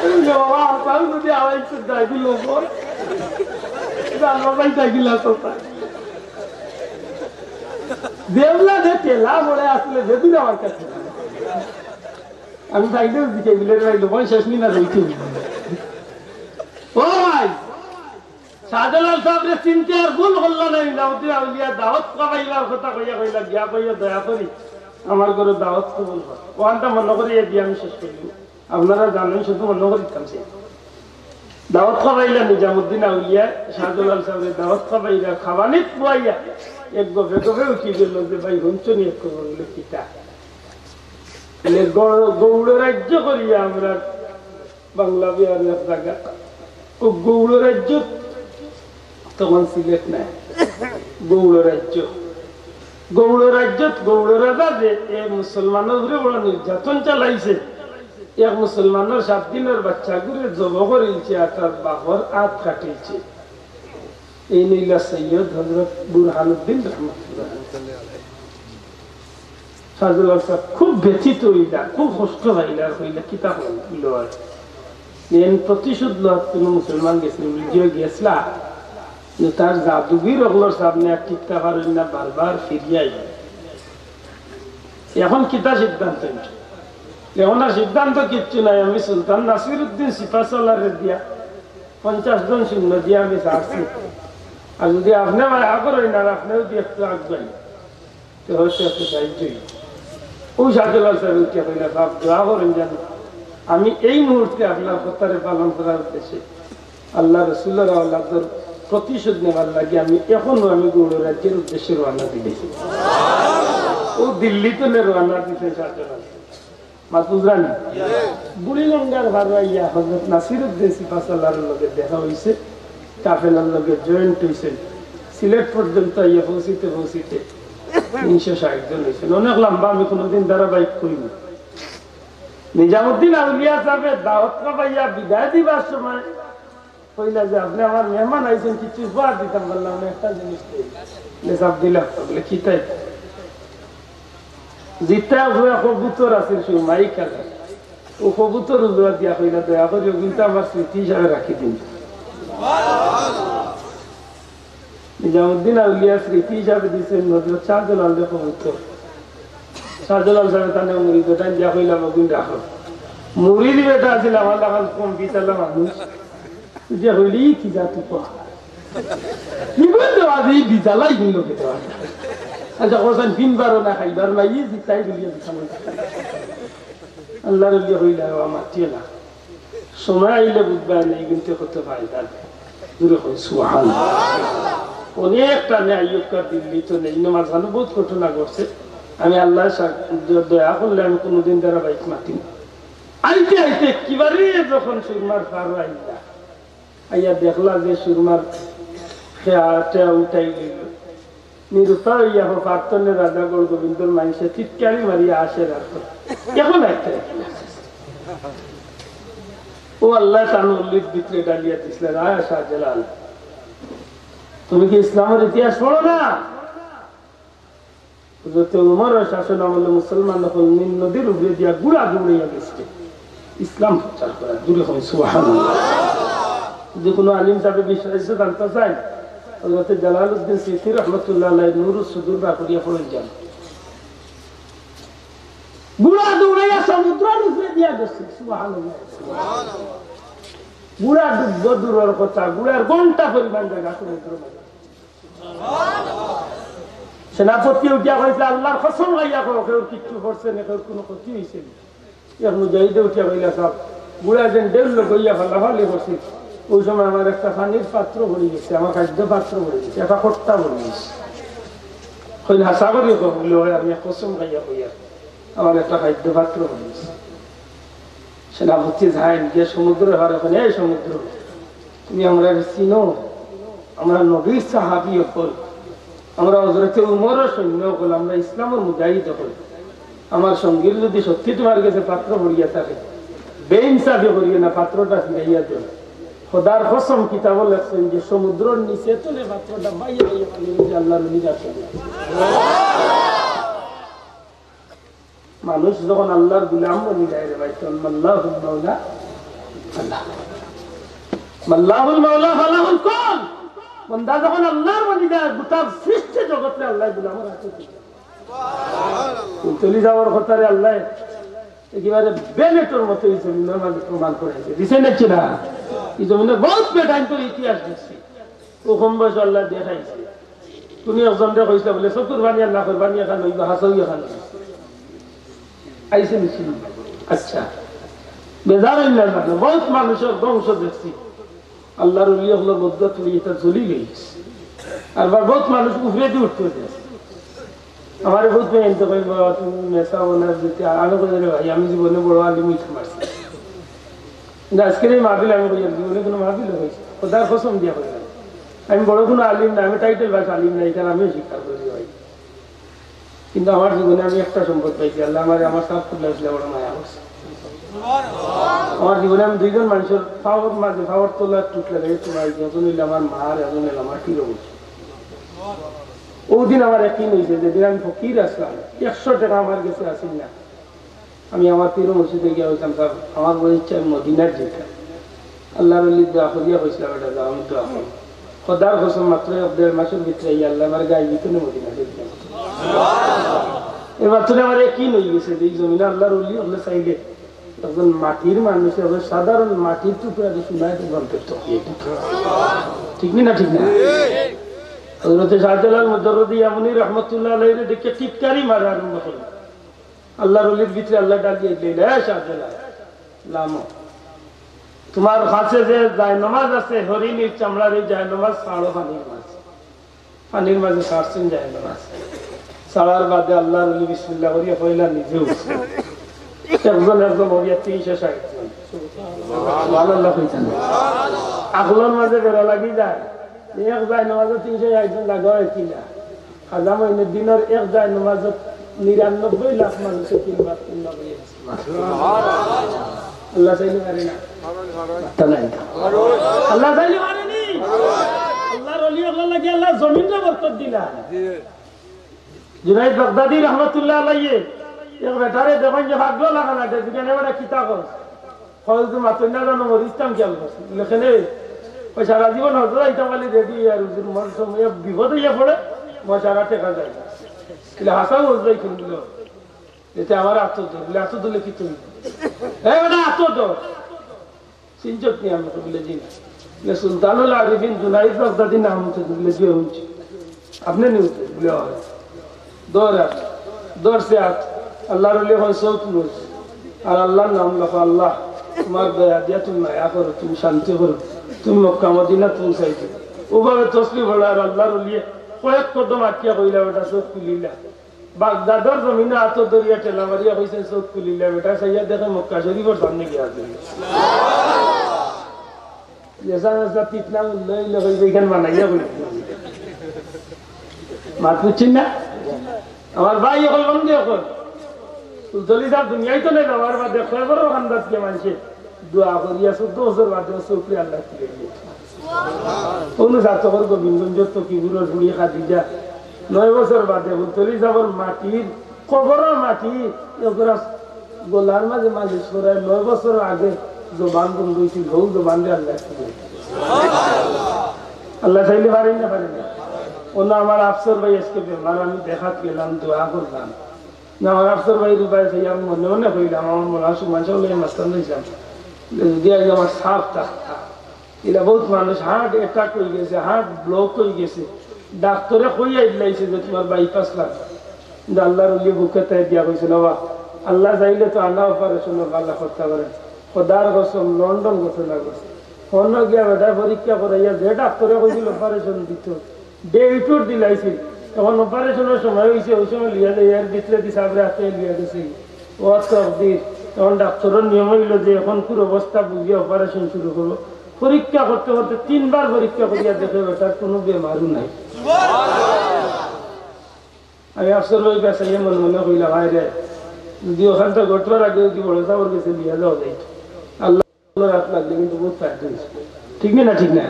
এই যে বাবা, তাও যদি আড়াইশো দাগি লোক হয়, জানো ভাই, দাগি লাস হয়। দেবলা যে তেলা মরে আসলে যেদিন আমার কাছে। আমি বাইরে দিকে বিলের বাইরে পঞ্চাশ মিনিট রইতে। ও ভাই, শাহজালাল সাহেবরে চিনতে আর ভুল করলা না, নিজামুদ্দিন আউলিয়া দাওয়াত কাবাইলার কথা কইয়া কইলা, "গিয়া কইয়া দয়া করি আমার ঘরে দাওয়াত কবুল কর।" ওখানটা মনে করি এ দিয়ে আমি শেষ করি। আপনারা জানেন, শুধু মনে করি দিতাম সে। দাওয়াত কাবাইলা নিজামুদ্দিন আউলিয়া, শাহজালাল সাহেবরে দাওয়াত কাবাইলা, খাবানিত বইয়া এক গফে গফে উঠি গেল যে, "ভাই, হুনছো নি এক খবর?" বলে, "কিতা?" বলে, "গৌ-, গৌড় রাজ্য করিয়া আমরা বাংলা বিহার এক জায়গা। ও গৌড় রাজ্য তখন সিলেট নাই, গৌড় রাজ্য। গৌড় রাজ্যত গৌড় রাজা যে এ মুসলমানর উপরে বড় নির্যাতন চালাইছে, এক মুসলমানর সাত দিনর বাচ্চাগুরে জব করিলছে আর তার বাপর আত কাটিলছে।" এই নইলা সৈয়দ হযরত বুরহানুদ্দিন রহমতুল্লাহ। শাহজালাল সাহেব খুব ব্যথিত হইলা, খুব কষ্ট পাইলা, আর কইলা, "কিতা কইল?" এন প্রতিশোধ লওয়ার কোনো মুসলমান গেছে, নিজেও গেছলা, কিন্তু তার জাদুগির অকলর সামনে আর টিকতা পারইন না, বারবার ফিরিয়া আইবা। এখন কিতা সিদ্ধান্ত নিছে? এখন আর সিদ্ধান্ত কিচ্ছু নাই, আমি সুলতান নাসিরউদ্দিন সিপাহসালারে দিয়া পঞ্চাশ জন সৈন্য দিয়া আমি ছাড়ছি। আর যদি আপনে মায়া করইন আর আপনে যদি একটু আগুয়াইন, তো হয়তো একটু সাহায্য হইব। ওই শাহজালাল সাহেব উঠিয়া কইলা, "সাহেব, দোয়া করইন যেন আমি এই মুহূর্তে আপনার কথারে পালন করার উদ্দেশ্যে আল্লাহ রসুলর আওলাদর প্রতিশোধ নেবার লাগি আমি এখনো আমি গৌড় রাজ্যের উদ্দেশ্যে রওনা দিয়েছি।" ও দিল্লি তো রওনা দিছে শাহজালাল সাহেব। মাত বুঝরা নি? বুড়িগঙ্গার পারো আইয়া হযরত নাসিরউদ্দিন সিপাহসালারর লগে দেখা হইছে, কাফেলার লগে জয়েন্ট হইছে। সিলেট পর্যন্ত আইয়া পৌঁছিতে পৌঁছিতে তিনশো ষাট জন হইছে। অনেক লম্বা, আমি কোনোদিন ধারাবাহিক কইনি। নিজামুদ্দিন আউলিয়া সাহেব দাওয়াত খাবাইয়া বিদায় দিবার সময় কইলা যে, "আপনে আমার মেহমান আইছেন, কিছু উপহার দিতাম পারলাম না, একটা জিনিস দেই।" বলে, "সাব দিলাম।" বলে, "কিতা?" জিতা হুয়া কবুতর আছিল সুরমাই কালার। ও কবুতর উজুয়া দিয়া কইলা, "দয়া করি, ও কিন্তু আমার স্মৃতি হিসাবে রাখি দিন।" নিজামুদ্দিন আউলিয়া স্মৃতি হিসাবে দিছেন হযরত শাহজালালরে কবুতর। শাহজালাল সাহেব তানে মুড়ি বেটাইন দিয়া কইলা, "বগুন রাখো।" মুড়ির বেটা আছিল আমার লাখান কম বিতালা মানুষ। যে হইলে ই কি জাত উপহার? কি বলতো আজ এই বিজালাই দিল খেতে পারে। আচ্ছা, কোথায় তিনবারও না খাইবার না, ই জিতাই দিল। আল্লাহর ওলি হইলা, ও আমার টিয়া না। সময় আইলে বুঝবা না, এই কিন্তু কত ফায়দা। জোরে কই সুবহানাল্লাহ। অনেক টানে আইয়ুবকার দিল্লি তো নেই, নমাজ খানো বহুত ঘটনা ঘটছে। আমি আল্লাহ সা-, দ-, দয়া করলে আমি কোনোদিন ধারাবাহিক মাতি না। আইতে আইতে একেবারে যখন সুরমার পার আইলা, আইয়া দেখলা যে সুরমার খেয়া টেয়া উঠাই লইল। নিরুপায় হইয়া হো প্রার্থনে রাজা গৌর গোবিন্দর মাইনষে টিটকারি মারিয়া আসে রাখো। এখন একটা ও আল্লাহ তান উল্লির ভিতরে ডালিয়া দিছিলেন, "আয় শাহজালাল, তুমি কি ইসলামের ইতিহাস পড়ো না?" হযরত উমরর শাসন আমলে মুসলমান অকল নীল নদীর উপরে দিয়া ঘোড়া দৌড়াইয়া গেছে ইসলাম প্রচার করা। জোরে কই সুবহানাল্লাহ। যদি কোনো আলিম সাহেব বিস্তারিত জানতে চায়, হযরত জালালউদ্দিন সিউতি রহমতুল্লাহ আলাইহি নুরুস সুদুর বার করিয়া পড়ে যান। ঘোড়া দৌড়াইয়া সমুদ্রর উপরে দিয়া গেছে। সুবহানাল্লাহ। ঘোড়া ডুববো দূরর কথা, ঘোড়ার ঘন্টা পরিমাণ জায়গা সমুদ্রর মাঝে। সেনাপতি উঠিয়া কইছে, "আল্লাহর কসম খাইয়া কও, কেউর কিচ্ছু করছে না, কেউর কোনো ক্ষতি হইছে না।" এক মুজাহিদে উঠিয়া কইলা, "সাব, ঘোড়া যেন ঢেউ লইয়া ফালাফালি করছে, ওই সময় আমার একটা পানির পাত্র পড়ি গেছে, আমার খাদ্য পাত্র পড়ি গেছে, একটা কর্তা পড়ি গেছে।" কইন, "হাছা করি কও?" বলে, "অয়, আমি কসম খাইয়া কইয়ার, আমার একটা খাদ্য পাত্র পড়ি গেছে।" সেনাপতি যাইন গিয়া সমুদ্রর পারে কইন, "এই সমুদ্র, তুমি আমরারে চিনো? আমরা নবীর সাহাবী অকল, আমরা হযরতে উমরর সৈন্য অকল, আমরা ইসলামর মুজাহিদ অকল। আমার সঙ্গীর যদি সত্যি তুমার গেছে পাত্র পড়িয়া থাকে, বেইনসাফি করিও না, পাত্রটা ফিরাইয়া দেও।" খোদার কসম, কিতাবো লেখছইন যে সমুদ্রর নিচে তনে পাত্রটা বাইয়া বাইয়া পানির মাঝে আল্লাহর নবীর আসে। মানুষ যখন আল্লাহর গুলাম বনি যায় রে ভাই, তখন মাল্লাহুল মাওলা আল্লাহ। মাল্লাহুল মাওলা ফালাহুল কুল। বন্দা যখন আল্লাহর বনি যায়, গোটা সৃষ্টি জগতে আল্লাহর গুলামর হাতে তুলে। ফুলতলি যাওয়ার কথারে আল্লাহ একেবারে বেনেটর মতো এই জমিনর মাঝে প্রমাণ করাইছে। দিছে নাকি না? এই জমিনর বহুত বেটাইন্তর ইতিহাস দেখছি। ও কম বয়স আল্লাহ দেখাইছে। তুমি একজনরে কইছিলা বুলে, "চকুর পানি আর নাকর পানি একখান অইবো, হাছাউ একখান অইবো।" আইছে নি? আচ্ছা, বেজার অইন না জানো, বহুত মানুষর ধ্বংস দেখছি। আল্লাহর ওলি অকলর মধ্যে তুমি এটা জ্বলি গেছে। আর বা বহুত মানুষ উপরেদি উঠতে গেছে। আমারে বহুত মেয়ে আনতে কই, "বাবা, তুমি মেসা বোনার যদি," আমি কই, "আরে ভাই, আমি জীবনে বড় আলিম অইতে পারছি না।" কিন্তু আজকের এই মাহফিল আমি কই, জীবনে কোনো মাহফিল হয়েছে, খোদার কসম দিয়া কইলাম, আমি বড় কোনো আলিম না, আমি টাইটেল বাস আলিম না, এখানে আমিও স্বীকার করি ভাই। কিন্তু আমার জীবনে আমি একটা সম্পদ পাইছি, আল্লাহ আমারে আমার সাফ খুললা উঠলে বড় মায়া করছে। আমার জীবনে আমি দুইজন মানুষর পাওর মাঝে, পাওর তলা টুট লাগাই, তোমার একজন হইলে আমার মা, আর একজন হইলে আমার প্রিয় বন্ধু। ওদিন আমার একদিন হয়েছে, যেদিন আমি ফকির আসলাম, একশো টাকা আমার গেছে আসিল না। আমি আমার পীর মুর্শিদে গিয়া কইতাম, "সাব, আমার বড় ইচ্ছা আমি মদিনার যেতাম।" আল্লাহর ওলি দোয়া করিয়া কইছিলাম, "বেটা যাও, আমি দোয়া করি।" খোদার কসম, মাত্র এক দেড় মাসর ভিতরে এই আল্লাহ আমার গায়ে ভিতরে মদিনা শরীফ নিয়ে গেছে। এর মাত্র আমার একই নই গেছে যে এই জমিনে আল্লাহর ওলি অকলে চাইলে একজন মাটির মানুষ, একজন সাধারণ মাটির টুকরারে সোনায় রূপান্তরিত করিয়া দিত। ঠিক নি না? ঠিক না? হযরতে শাহজালাল মুজাররদে ইয়ামনি রহমতুল্লাহ আলাইহিরে দেখে টিটকারি মারা আরম্ভ করল। আল্লাহর ওলির ভিতরে আল্লাহ ডাক দিয়া দিলেন, "এ শাহজালাল, লামো। তোমার কাছে যে জায়নামাজ আছে, হরিণীর চামড়ার ওই জায়নামাজ ছাড়ো পানির মাঝে।" পানির মাঝে ছাড়ছেন জায়নামাজ। ছাড়ার বাদে আল্লাহর ওলি বিসমিল্লাহ করিয়া পয়লা নিজে উঠছে। একজন একজন করিয়া তিনশো ষাইট জন। সুবহানাল্লাহ কইতেন। আখলর মাঝে বেড়া লাগি যায়। এক জায়নামাজে তিনশো ষাইট জন লাগা হয় কিনা? খাজা মঈনুদ্দিনর এক জায়নামাজত নিরানব্বই লাখ মানুষে তিনবার তিনবার হয়ে গেছে। আল্লাহ চাইলে পারে না? মাথা নাই তো। আল্লাহ চাইলে পারে নি? আল্লাহর ওলি অকলর লাগি আল্লাহ জমিনরে বরকত দিলা। জুনাইদ বাগদাদি রহমতুল্লাহ আলাইহি এক বেটারে দেখইন যে পাগল লাখান, যেখানে বেটা কিতা কর। কয়, "হুজুর, মাতইন না জানো, মরি ইসলাম খেয়াল করছি।" বলে, "কেনে?" কয়, "সারা জীবন হজো যাইতাম খালি রেডি, আর হুজুর, মর সময় বিপদ হইয়া পড়ে, মশারা টেকা যায় না।" বলে, "হাছাউ হজো যাইতাম।" বলে, "এতে আমার আতো ধর।" বলে, "আতো ধরলে কি তুমি?" "এ বেটা, আতো ধর।" চিনছত নি আমারে? বলে, "জি না।" বলে, "সুলতানুল আরিফিন জুনাইদ বাগদাদি নাম হুনছইন?" বলে, "জি, হুনছি।" "আপনে নি হুনছইন?" বলে, "অয়।" ধর আর, ধরছে আর, আল্লাহর ওলি অখন চউখ মুজ। আর আল্লাহর নাম লখো, "আল্লাহ, তোমার দয়া দিয়া তুমি মায়া করো, তুমি শান্তি করো, তুমি মক্কা মদিনা পৌঁছাই দিও।" ওভাবে তসবি পড়া আর আল্লাহর ওলিয়ে কয়েক কদম আটিয়া কইলা, বেটা চউখ খুলিলা। বাগদাদর জমিনো আতো ধরিয়া ঠেলা মারিয়া কইছে, চউখ খুলিলা, বেটা চাইয়া দেখে মক্কা শরীফর সামনে গিয়া আছে। যেসা যেসা ফিতনা উল্লে উল্লে কইছে, ইখান বানাইয়া কইছে। মাত বুঝছইন না? আমার ভাই অকল, বন্ধু অকল। ফুলতলি সাব দুনিয়াত তো নাই, বাবার বাদে কবরর কান্দাত গিয়া মানষে দোয়া করিয়া চৌদ্দ বছর বাদে চউখরে আল্লায় খুলে দিছে। অনু জাতকর গোবিন্দগঞ্জর তকিপুরর বুড়ি খাদিজা নয় বছর বাদে ফুলতলি সাবর মাটির কবরর মাটি এগুলা গলার মাঝে মালিশ করায় নয় বছর আগে জবান বন্ধ হইছিল, হউ জবানরে আল্লায় খুলে। আল্লায় চাইলে পারেন না, পারেন না? অনো আমার আফসর ভাই আজকে বেমার, আমি দেখাত গেলাম, দোয়া করলাম। না, আমার আফসর ভাইর উপায় চাই, আমি মনে মনে কইলাম, আমার মনে হয় সুমান সাহেব লইয়া মাঝখান রইলাম। যদি আজ আমার সাফ থাকতা, ইলা বহুত মানুষ heart attack হয়ে গেছে, heart block হয়ে গেছে। ডাক্তারে কইয়া দিলাইছে যে তোমার bypass লাগবে। কিন্তু আল্লাহর ওলি বুকে তাই দিয়া কইছে, "বাবা, আল্লাহ চাইলে তো আনা operation-ও ভালা করতে পারে।" খোদার কসম, লন্ডন ঘটনা ঘটছে। অনো গিয়া বেটায় পরীক্ষা করাইয়া যে ডাক্তারে কইছিল operation দিত, date-ও দিলাইছিল। তখন operation-র সময় হইছে, ওই সময় লিয়া যায়, এর ভিতরে দি সাবরে হাতে লিয়া গেছে। ও তকদির, এখন ডাক্তারর নিয়ম অইলো যে এখন কুর অবস্থা বুঝিয়া অপারেশন শুরু করবো। পরীক্ষা করতে করতে তিনবার পরীক্ষা করিয়া দেখে বেটার কুনু বেমারও নাই। আমি আফসর ভাই বেসাইয়া মনে মনে কইলাম, "হায় রে, যদি ওখানটা ঘটবার আগে যদি বড় সাবর গেছে নিয়া যাওয়া যাইত।" আল্লাহ রাত লাগলে কিন্তু বহুত ফায়দা অইছে। ঠিক নি না? ঠিক না?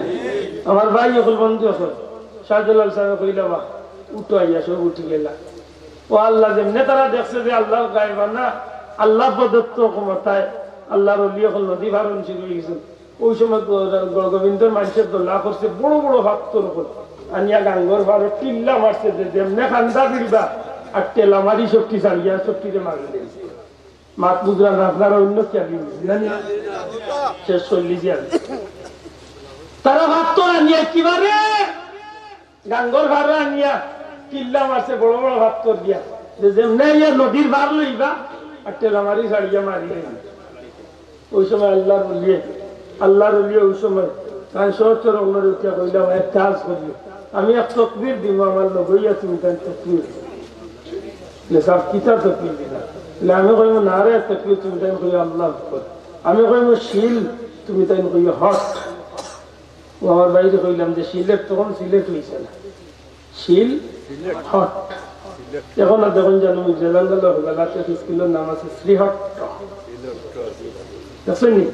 আমার ভাই অকল, বন্ধু অকল, শাহজালাল সাবে কইলা, "বাহ, উঠো।" আইয়া সব উঠি গেলা। ও আল্লাহ, যেমনে তারা দেখছে যে আল্লাহর গায়েবানা, আল্লাহ প্রদত্ত ক্ষমতায় আল্লাহর ওলি অকল নদী পারন শুরু অই গেছে। ওই সময় গ-, গ-, গোবিন্দর মানষে দলা করছে বড় বড় পাত্থর অকল, আনিয়া গাঙ্গর পারো টিল্লা মারছে, যে যেমনে কান্দা দিলবা আর টেলা মারি শক্তি ছাড়িয়া শক্তিরে মারি দিছে। মাত বুঝরা না আপনারা, অন্য কি আমি বুঝি জানি? শেষ চল্লিশ আর তারা পাত্থর আনিয়া একেবারে গাঙ্গর পারো আনিয়া টিল্লা মারছে বড় বড় পাত্থর দিয়া, যে যেমনে ইয়া নদীর পার লইবা আর টেলা মারি ছাড়িয়া মারি লইবা। ওই সময় আল্লাহর ওলিয়ে, আল্লাহর ওলিয়ে ওই সময় তাই সহচর অকলরে উঠিয়া কইলাম, "এক কাজ করিও, আমি এক তকবীর দিমু, আমার লগইয়া তুমি তাই তকবীর।" বলে, "সাব, কিতা তকবীর দিলা?" বলে, "আমি কইমু নারে তকবীর, তুমি তাই কইও আল্লাহু আকবার। আমি কইমু শিল, তুমি তাই কইও হট।" ও আমার ভাইরে কইলাম যে শিলেট তখন সিলেট অইছে না, শিল হট। এখন আর দেখইন জানো, মির্জা জালাল হকালাতে স্কুলর নাম আছে শ্রীহট্ট। দেখছইন নি?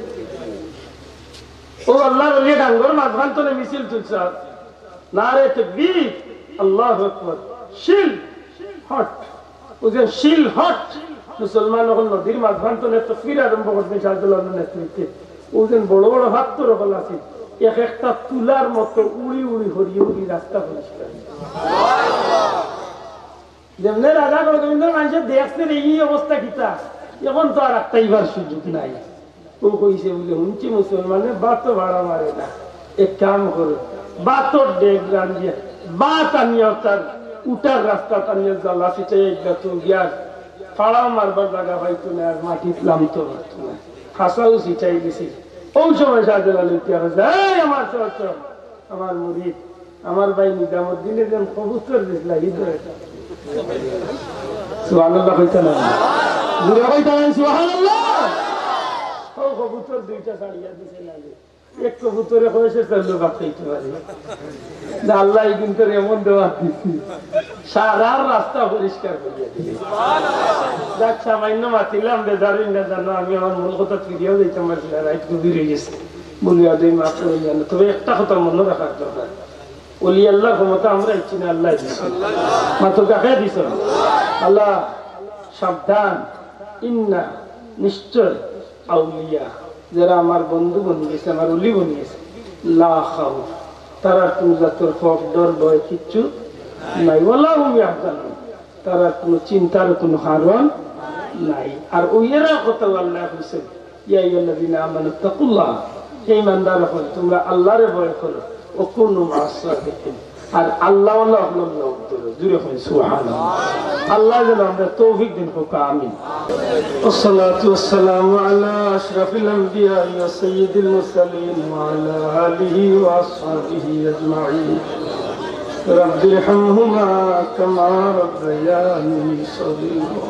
ও আল্লাহর ওলি গাঙ্গর মাঝখান তনে মিছিল তুলছে। নারে তকবীর, আল্লাহু আকবার, শিল হট। ও যে শিল হট, মুসলমান অকল নদীর মাঝখান তনে তকবীর আরম্ভ করছে শাহজালালর নেতৃত্বে। ও যে বড় বড় পাত্থর অকল আছে, এক একটা তুলার মতো উড়ি উড়ি হরি হরি রাস্তা পরিষ্কার। যেমনে রাজা গোবিন্দ মানষে দেখছে রে, এই অবস্থা কিতা, এখন তো আর আটকাইবার সুযোগ নাই। ও কইছে বলে, "হুনছি মুসলমানে ভাতও ভাড়া মারে না, এক কাম করো, ভাতর ডেগ রান্ধিয়া, ভাত আনিয়া তার উঠার রাস্তা টানিয়া জ্বালা ছিটাই একবার তো গিয়ার ফাড়াও মারবার জাগা পাইতো না, আর মাটিত লামতো পারতো না, হাসাও ছিটাই গেছে।" ওই সময় শাহজালাল উঠিয়া কইছে, "এই আমার সহচর, আমার মুরিদ, আমার ভাই নিজামুদ্দিনে যেন কবুতর দিছিলা, ই ধরে।" সুবহানাল্লাহ কইতা না? জুরে কইতা না, সুবহানাল্লাহ? ও কবুতর দুইটা ছাড়িয়া দিছে লাগে। এক কবুতরে কয় সে চললো বাঁচাইতে পারে। না, আল্লাহ এই দিন তোর এমন দেওয়া দিছি, সারা রাস্তা পরিষ্কার করিয়া দিছে। যাক, সামান্য মাতিলাম, বেজার অইন না জানো, আমি আমার মূল কথা ফিরিয়াও যাইতাম পারছি না, রাইত গভীর অই গেছে। বলি, "আদৌ মাফ করে জানো, তবে একটা কথা মনে রাখার দরকার, ওলি আল্লাহর ক্ষমতা আমরা ইচ্ছি না, আল্লাহ দিছে।" মাত্র দেখা দিছে। আল্লাহ সাবধান, ইন্না, নিশ্চয়, আউলিয়া, যারা আমার বন্ধু বনি গেছে, আমার ওলি বনি গেছে, লা খাউফ, তারার কোনো জাতর খৌফ, ডর, ভয় কিচ্ছু নাই। ওয়ালা হুম ইয়াহজানুন, তারার কোনো চিন্তার কোনো কারণ নাই। আর ওই এরা কথা আল্লাহ কইছেন, ইয়া আইয়ুহাল্লাযীনা আমানু তাকুল্লাহ, হে ইমানদার অকল, তোমরা আল্লাহরে ভয় করো, ওয়া কুনু মা'আস সাদিকিন, আর আল্লাহওয়ালা অকলর লগ ধরো। জুরে কইন সুবহানাল্লাহ। আল্লাহ যেন আমরা তৌফিক দিন হোক, আমিন। والصلاة والسلام على أشرف الأنبياء وسيد المرسلين وعلى آله وأصحابه أجمعين. رب ارحمهما كما ربياني صغيرا.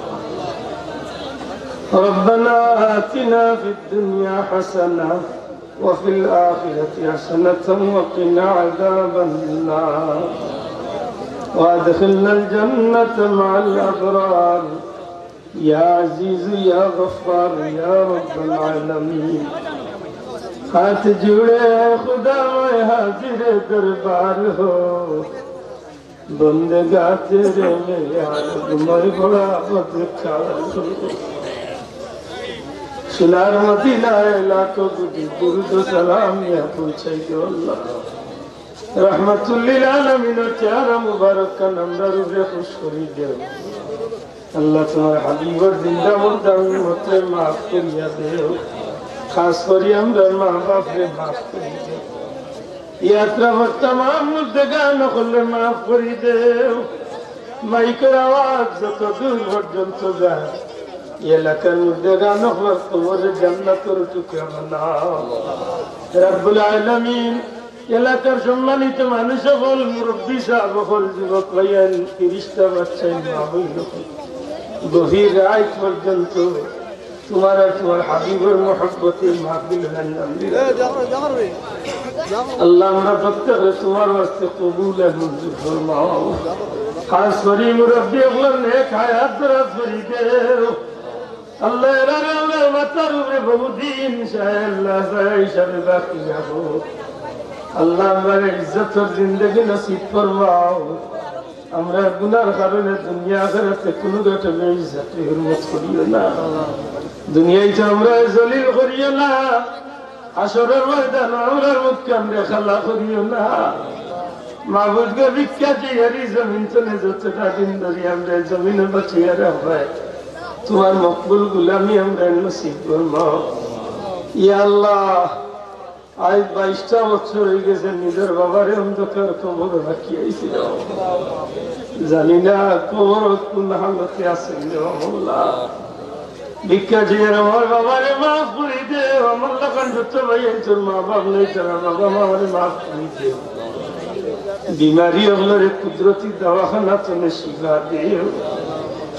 ربنا آتنا في الدنيا حسنة وفي الآخرة حسنة وقنا عذاب النار. وأدخلنا الجنة مع الأبرار. يا عزيز يا غفار يا رب العالمين. ہاتھ جوڑے خدا میں حاضر دربار ہو، بندگاں تیرے میں یا رب میں بڑا بدکار ہوں۔ সোনার মদিনায় লাখো কোটি দুরূদ ও সালাম নিয়া পৌঁছাই দেও আল্লাহ। রহমাতুল্লিল আলামিনর চেহারা মুবারক খান আমরার উপরে খুশ করি দেও। আল্লাহ, তোমার হাবিবর জিন্দা মুর্দা উম্মতরে মাফ করিয়া দেও। খাস করি আমরার মা বাপরে মাফ করি দেও। ই আতরাফর তামাম মুর্দেগান অকলরে মাফ করি দেও। মাইকর আওয়াজ যত দূর পর্যন্ত যায়, ই এলাকার মুর্দেগান অকলর কবররে জান্নাতর টুকরা বানাও। রব্বুল আলামিন, এলাকার সম্মানিত মানুষ অকল, মুরব্বী সাব অকল, যুবক ভাইয়াইন, ফিরিস্তা বাচ্চাইন, মা বইন অকল, গভীর রাইত পর্যন্ত তোমার আর তোমার হাবিবের মহব্বতে মাহফিল হয় না। আল্লাহ, আমরা প্রত্যেকে তোমার ওয়াস্তে কবুল আর মঞ্জুর ফরমাও। খাস করি মুরব্বি অকলর নেক হায়াত দরাজ করি দেও। আল্লাহ, এরারে আমরার মাথার উপরে বহুদিন সায় আল্লাহ সায় হিসাবে বাকি রাখো। আল্লাহ, আমরারে ইজ্জতর জিন্দেগি নসিব ফরমাও। আমরার গুনার কারণে দুনিয়া আখিরাতে কুনু ঘাটে বেইজ্জতি হুরমত করিও না। দুনিয়াইত আমরারে জলিল করিও না। হাশরর ময়দানো আমরার মুখখানরে কালা করিও না। মাবুদ গো, ভিক্ষা চাইয়ার ই জমিন তনে যতটা দিন ধরি আমরারে জমিনো বাঁচিয়া রাখবায়, তোমার মকবুল গুলামি আমরারে নসিব ফরমাও। ইয়া আল্লাহ, আইজ বাইশটা বছর অইগেছে নিজর বাবারে অন্ধকার কবরো রাখি আইছি রে বাবা। জানি না কবরো কুন হালতে আছে রে বাবা। ভিক্ষা চাইয়ার আমার বাবারে মাফ করি দেও। আমার লাখান যত ভাইয়াইন্তর মা বাপ নাই, তারার বাবা মারে মাফ করি দেও। বিমারি অকলরে কুদরতি দাওয়াখানা তনে শিফা দেও।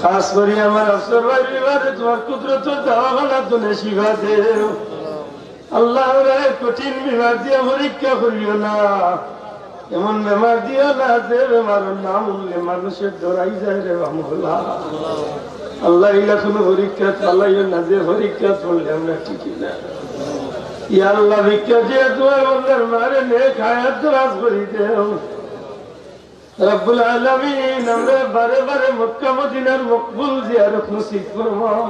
খাস করি আমার আফসর ভাইর বিমারে তোমার কুদরতর দাওয়াখানা তনে শিফা দেও। আল্লাহ, আমরারে কঠিন বিমার দিয়া পরীক্ষা করিও না। এমন বেমার দিও না যে বেমারর নাম হুনলে মানুষে ডরাই যায় রে বা মওলা। আল্লাহ, ইলা কুনু পরীক্ষাত ফালাইও না যে পরীক্ষাত পড়লে আমরা টিকি না। ইয়া আল্লাহ, ভিক্ষা দিয়া তোমার বন্দার মারে নেক হায়াত দরাজ করি দেও। রব্বুল আলামিন, আমরারে বারে বারে মক্কা মদিনার মকবুল জিয়ারত নসিব ফরমাও।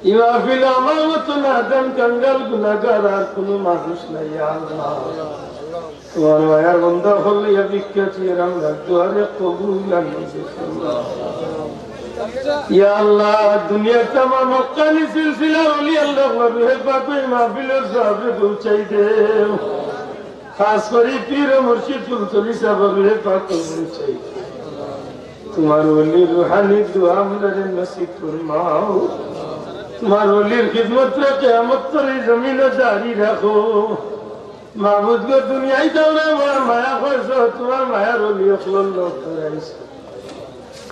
ই মাহফিলো আমার মতো নাদান, কাঙ্গাল, গুনাগার আর কুনু মানুষ নাই, ইয়া আল্লাহ। তোমার মায়ার বন্দা অকল ইয়া ভিক্ষা চাইয়ার আমরার দুয়ারে কবুল আর মঞ্জুর ফরমাও। ইয়া আল্লাহ, দুনিয়ার তামাম হক্কানি সিলসিলার অলি আল্লাহ, রুহে পাক ই মাহফিলর সওয়াবরে পৌঁছাই দেও। খাস করি পীর ও মুর্শিদ ফুলতলি সাবর রুহে পাক কবুল চাই। তোমার ওলির রুহানি দোয়া আমরারে নসিব ফরমাও। তোমার ওলির খিদমতরে কিয়ামত তরি জমিনো জারি রাখো। মাবুদ গো, দুনিয়াইত আমরারে বড় মায়া করছো, তোমার মায়ার ওলি অকলর লগ ধরাইছো।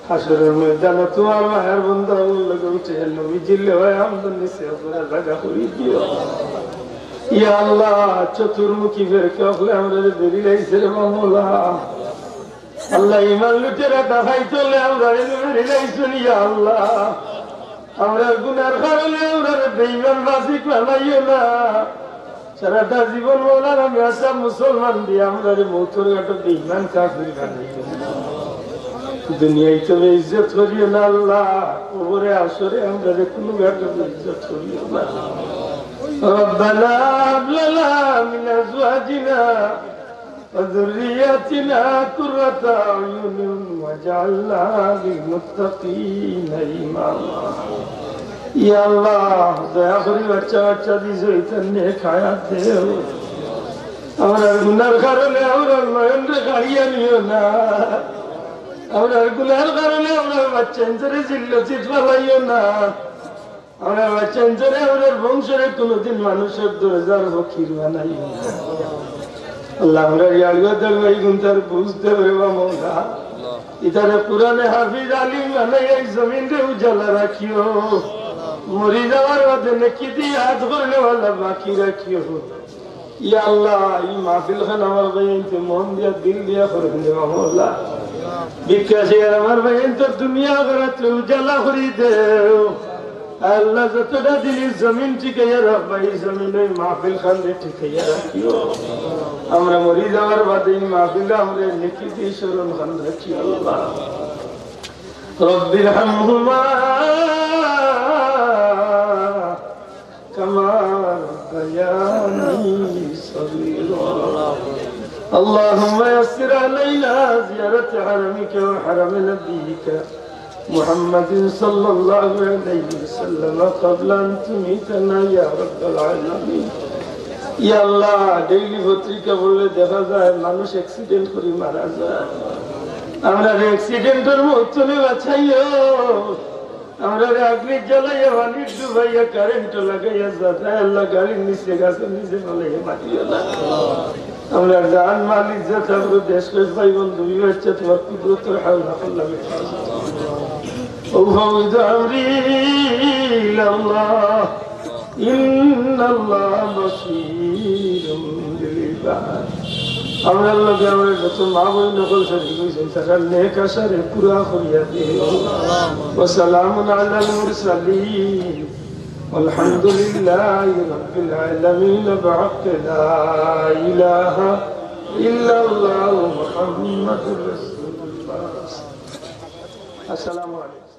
হাশরর ময়দানো তোমার মায়ার বন্দা অকলর লগে উঠে নবীজির লেওয়ায়ে হামদর নিচে আমরারে জাগা করি দিও। ইয়া আল্লাহ, চতুর্মুখী ফেরেশতা অকলে আমরারে বেড়ি লাইছে রে বা মওলা। আল্লাহ, ইমান লুটেরা ডাকাইত অকলে আমরারে বেড়ি লাইছইন, ইয়া আল্লাহ। আমরার গুনার কারণে আমরারে বেইমান ফাসিক বানাইও না। সারাটা জীবন মওলার আমি আশা মুসলমান দিয়া আমরারে মউতর ঘাটো বেইমান কাফির বানাইও না। দুনিয়াইত বেইজ্জত করিও না আল্লাহ, কবরে হাশরে আমরারে কুনু ঘাটো বেইজ্জত করিও না। ربنا هب لنا من أزواجنا وذرياتنا قرة أعين واجعلنا للمتقين إماما। ইয়া আল্লাহ, দয়া করি বাচ্চা কাচ্চা দিছো, ইতার নেক হায়াত দেও। আমরার গুনার কারণে আমরার নয়নরে কাড়িয়া নিও না। আমরার গুনার কারণে আমরার বাচ্চাইন্তরে জিল্লতিত ফালাইও না। আমরার বাচ্চাইন্তরে, আমরার বংশরে কুনুদিন মানুষর দরজার ফকির বানাইও না। আল্লাহ, আমরার ইয়াড়ুয়া দাড়ুয়া ইগুইনতার বুঝ দেও রে বা মওলা। ইতারে কুরআনে হাফিজ আলিম বানাইয়া ই জমিনরে উজালা রাখিও। মরি যাওয়ার বাদে নেকি দি ইয়াদ করনেওয়ালা বাকি রাখিও। ইয়া আল্লাহ, ই মাহফিলখান আমার ভাইয়াইন্তে মন দিয়া, দিল দিয়া করইন রে বা মওলা। ভিক্ষা চাইয়ার আমার ভাইয়াইন্তর দুনিয়া আখিরাতরে উজালা করি দেও। আল্লাহ, যতটা দিন ই জমিন টিকাইয়া রাখবা, ই জমিনো ই মাহফিলখানরে টিকাইয়া রাখিও। আমরা মরি যাওয়ার বাদে ই মাহফিলো আমরারে নেকি দি স্মরণ খান রাখিও আল্লাহ। رب ارحمهما كما ربياني صغيرا. اللهم يسر علينا زيارة حرمك وحرم نبيك محمد صلى الله عليه وسلم قبل أن تميتنا يا رب العالمين. ইয়া আল্লাহ, ডেইলি পত্রিকা পড়লে দেখা যায় মানুষ অ্যাক্সিডেন্ট করি মারা যায়। আমরারে অ্যাক্সিডেন্টর মউত তনে বাঁচাইও। আমরারে আগুনে জ্বালাইয়া, পানিত ডুবাইয়া, কারেন্ট লাগাইয়া, যাতায় আল্লাহ গাড়ির নিচে, গাছর নিচে ফালাইয়া মারিও না। আমরার জান, মাল, ইজ্জত, আবরু, দেশ, দেশ, ভাই, বন্ধু, বিবাহ, তোমার কুদরতর হাওলা করলাম। أفوض أمري إلى الله إن الله بصير بالعباد. আমরার লগে আমরার যত মা বইন অকল শরিক অইছইন, তারার নেক আশারে পুরা করিয়া দে। وسلام على المرسلين والحمد لله رب العالمين بحق لا إله إلا الله محمد رسول الله. السلام عليكم.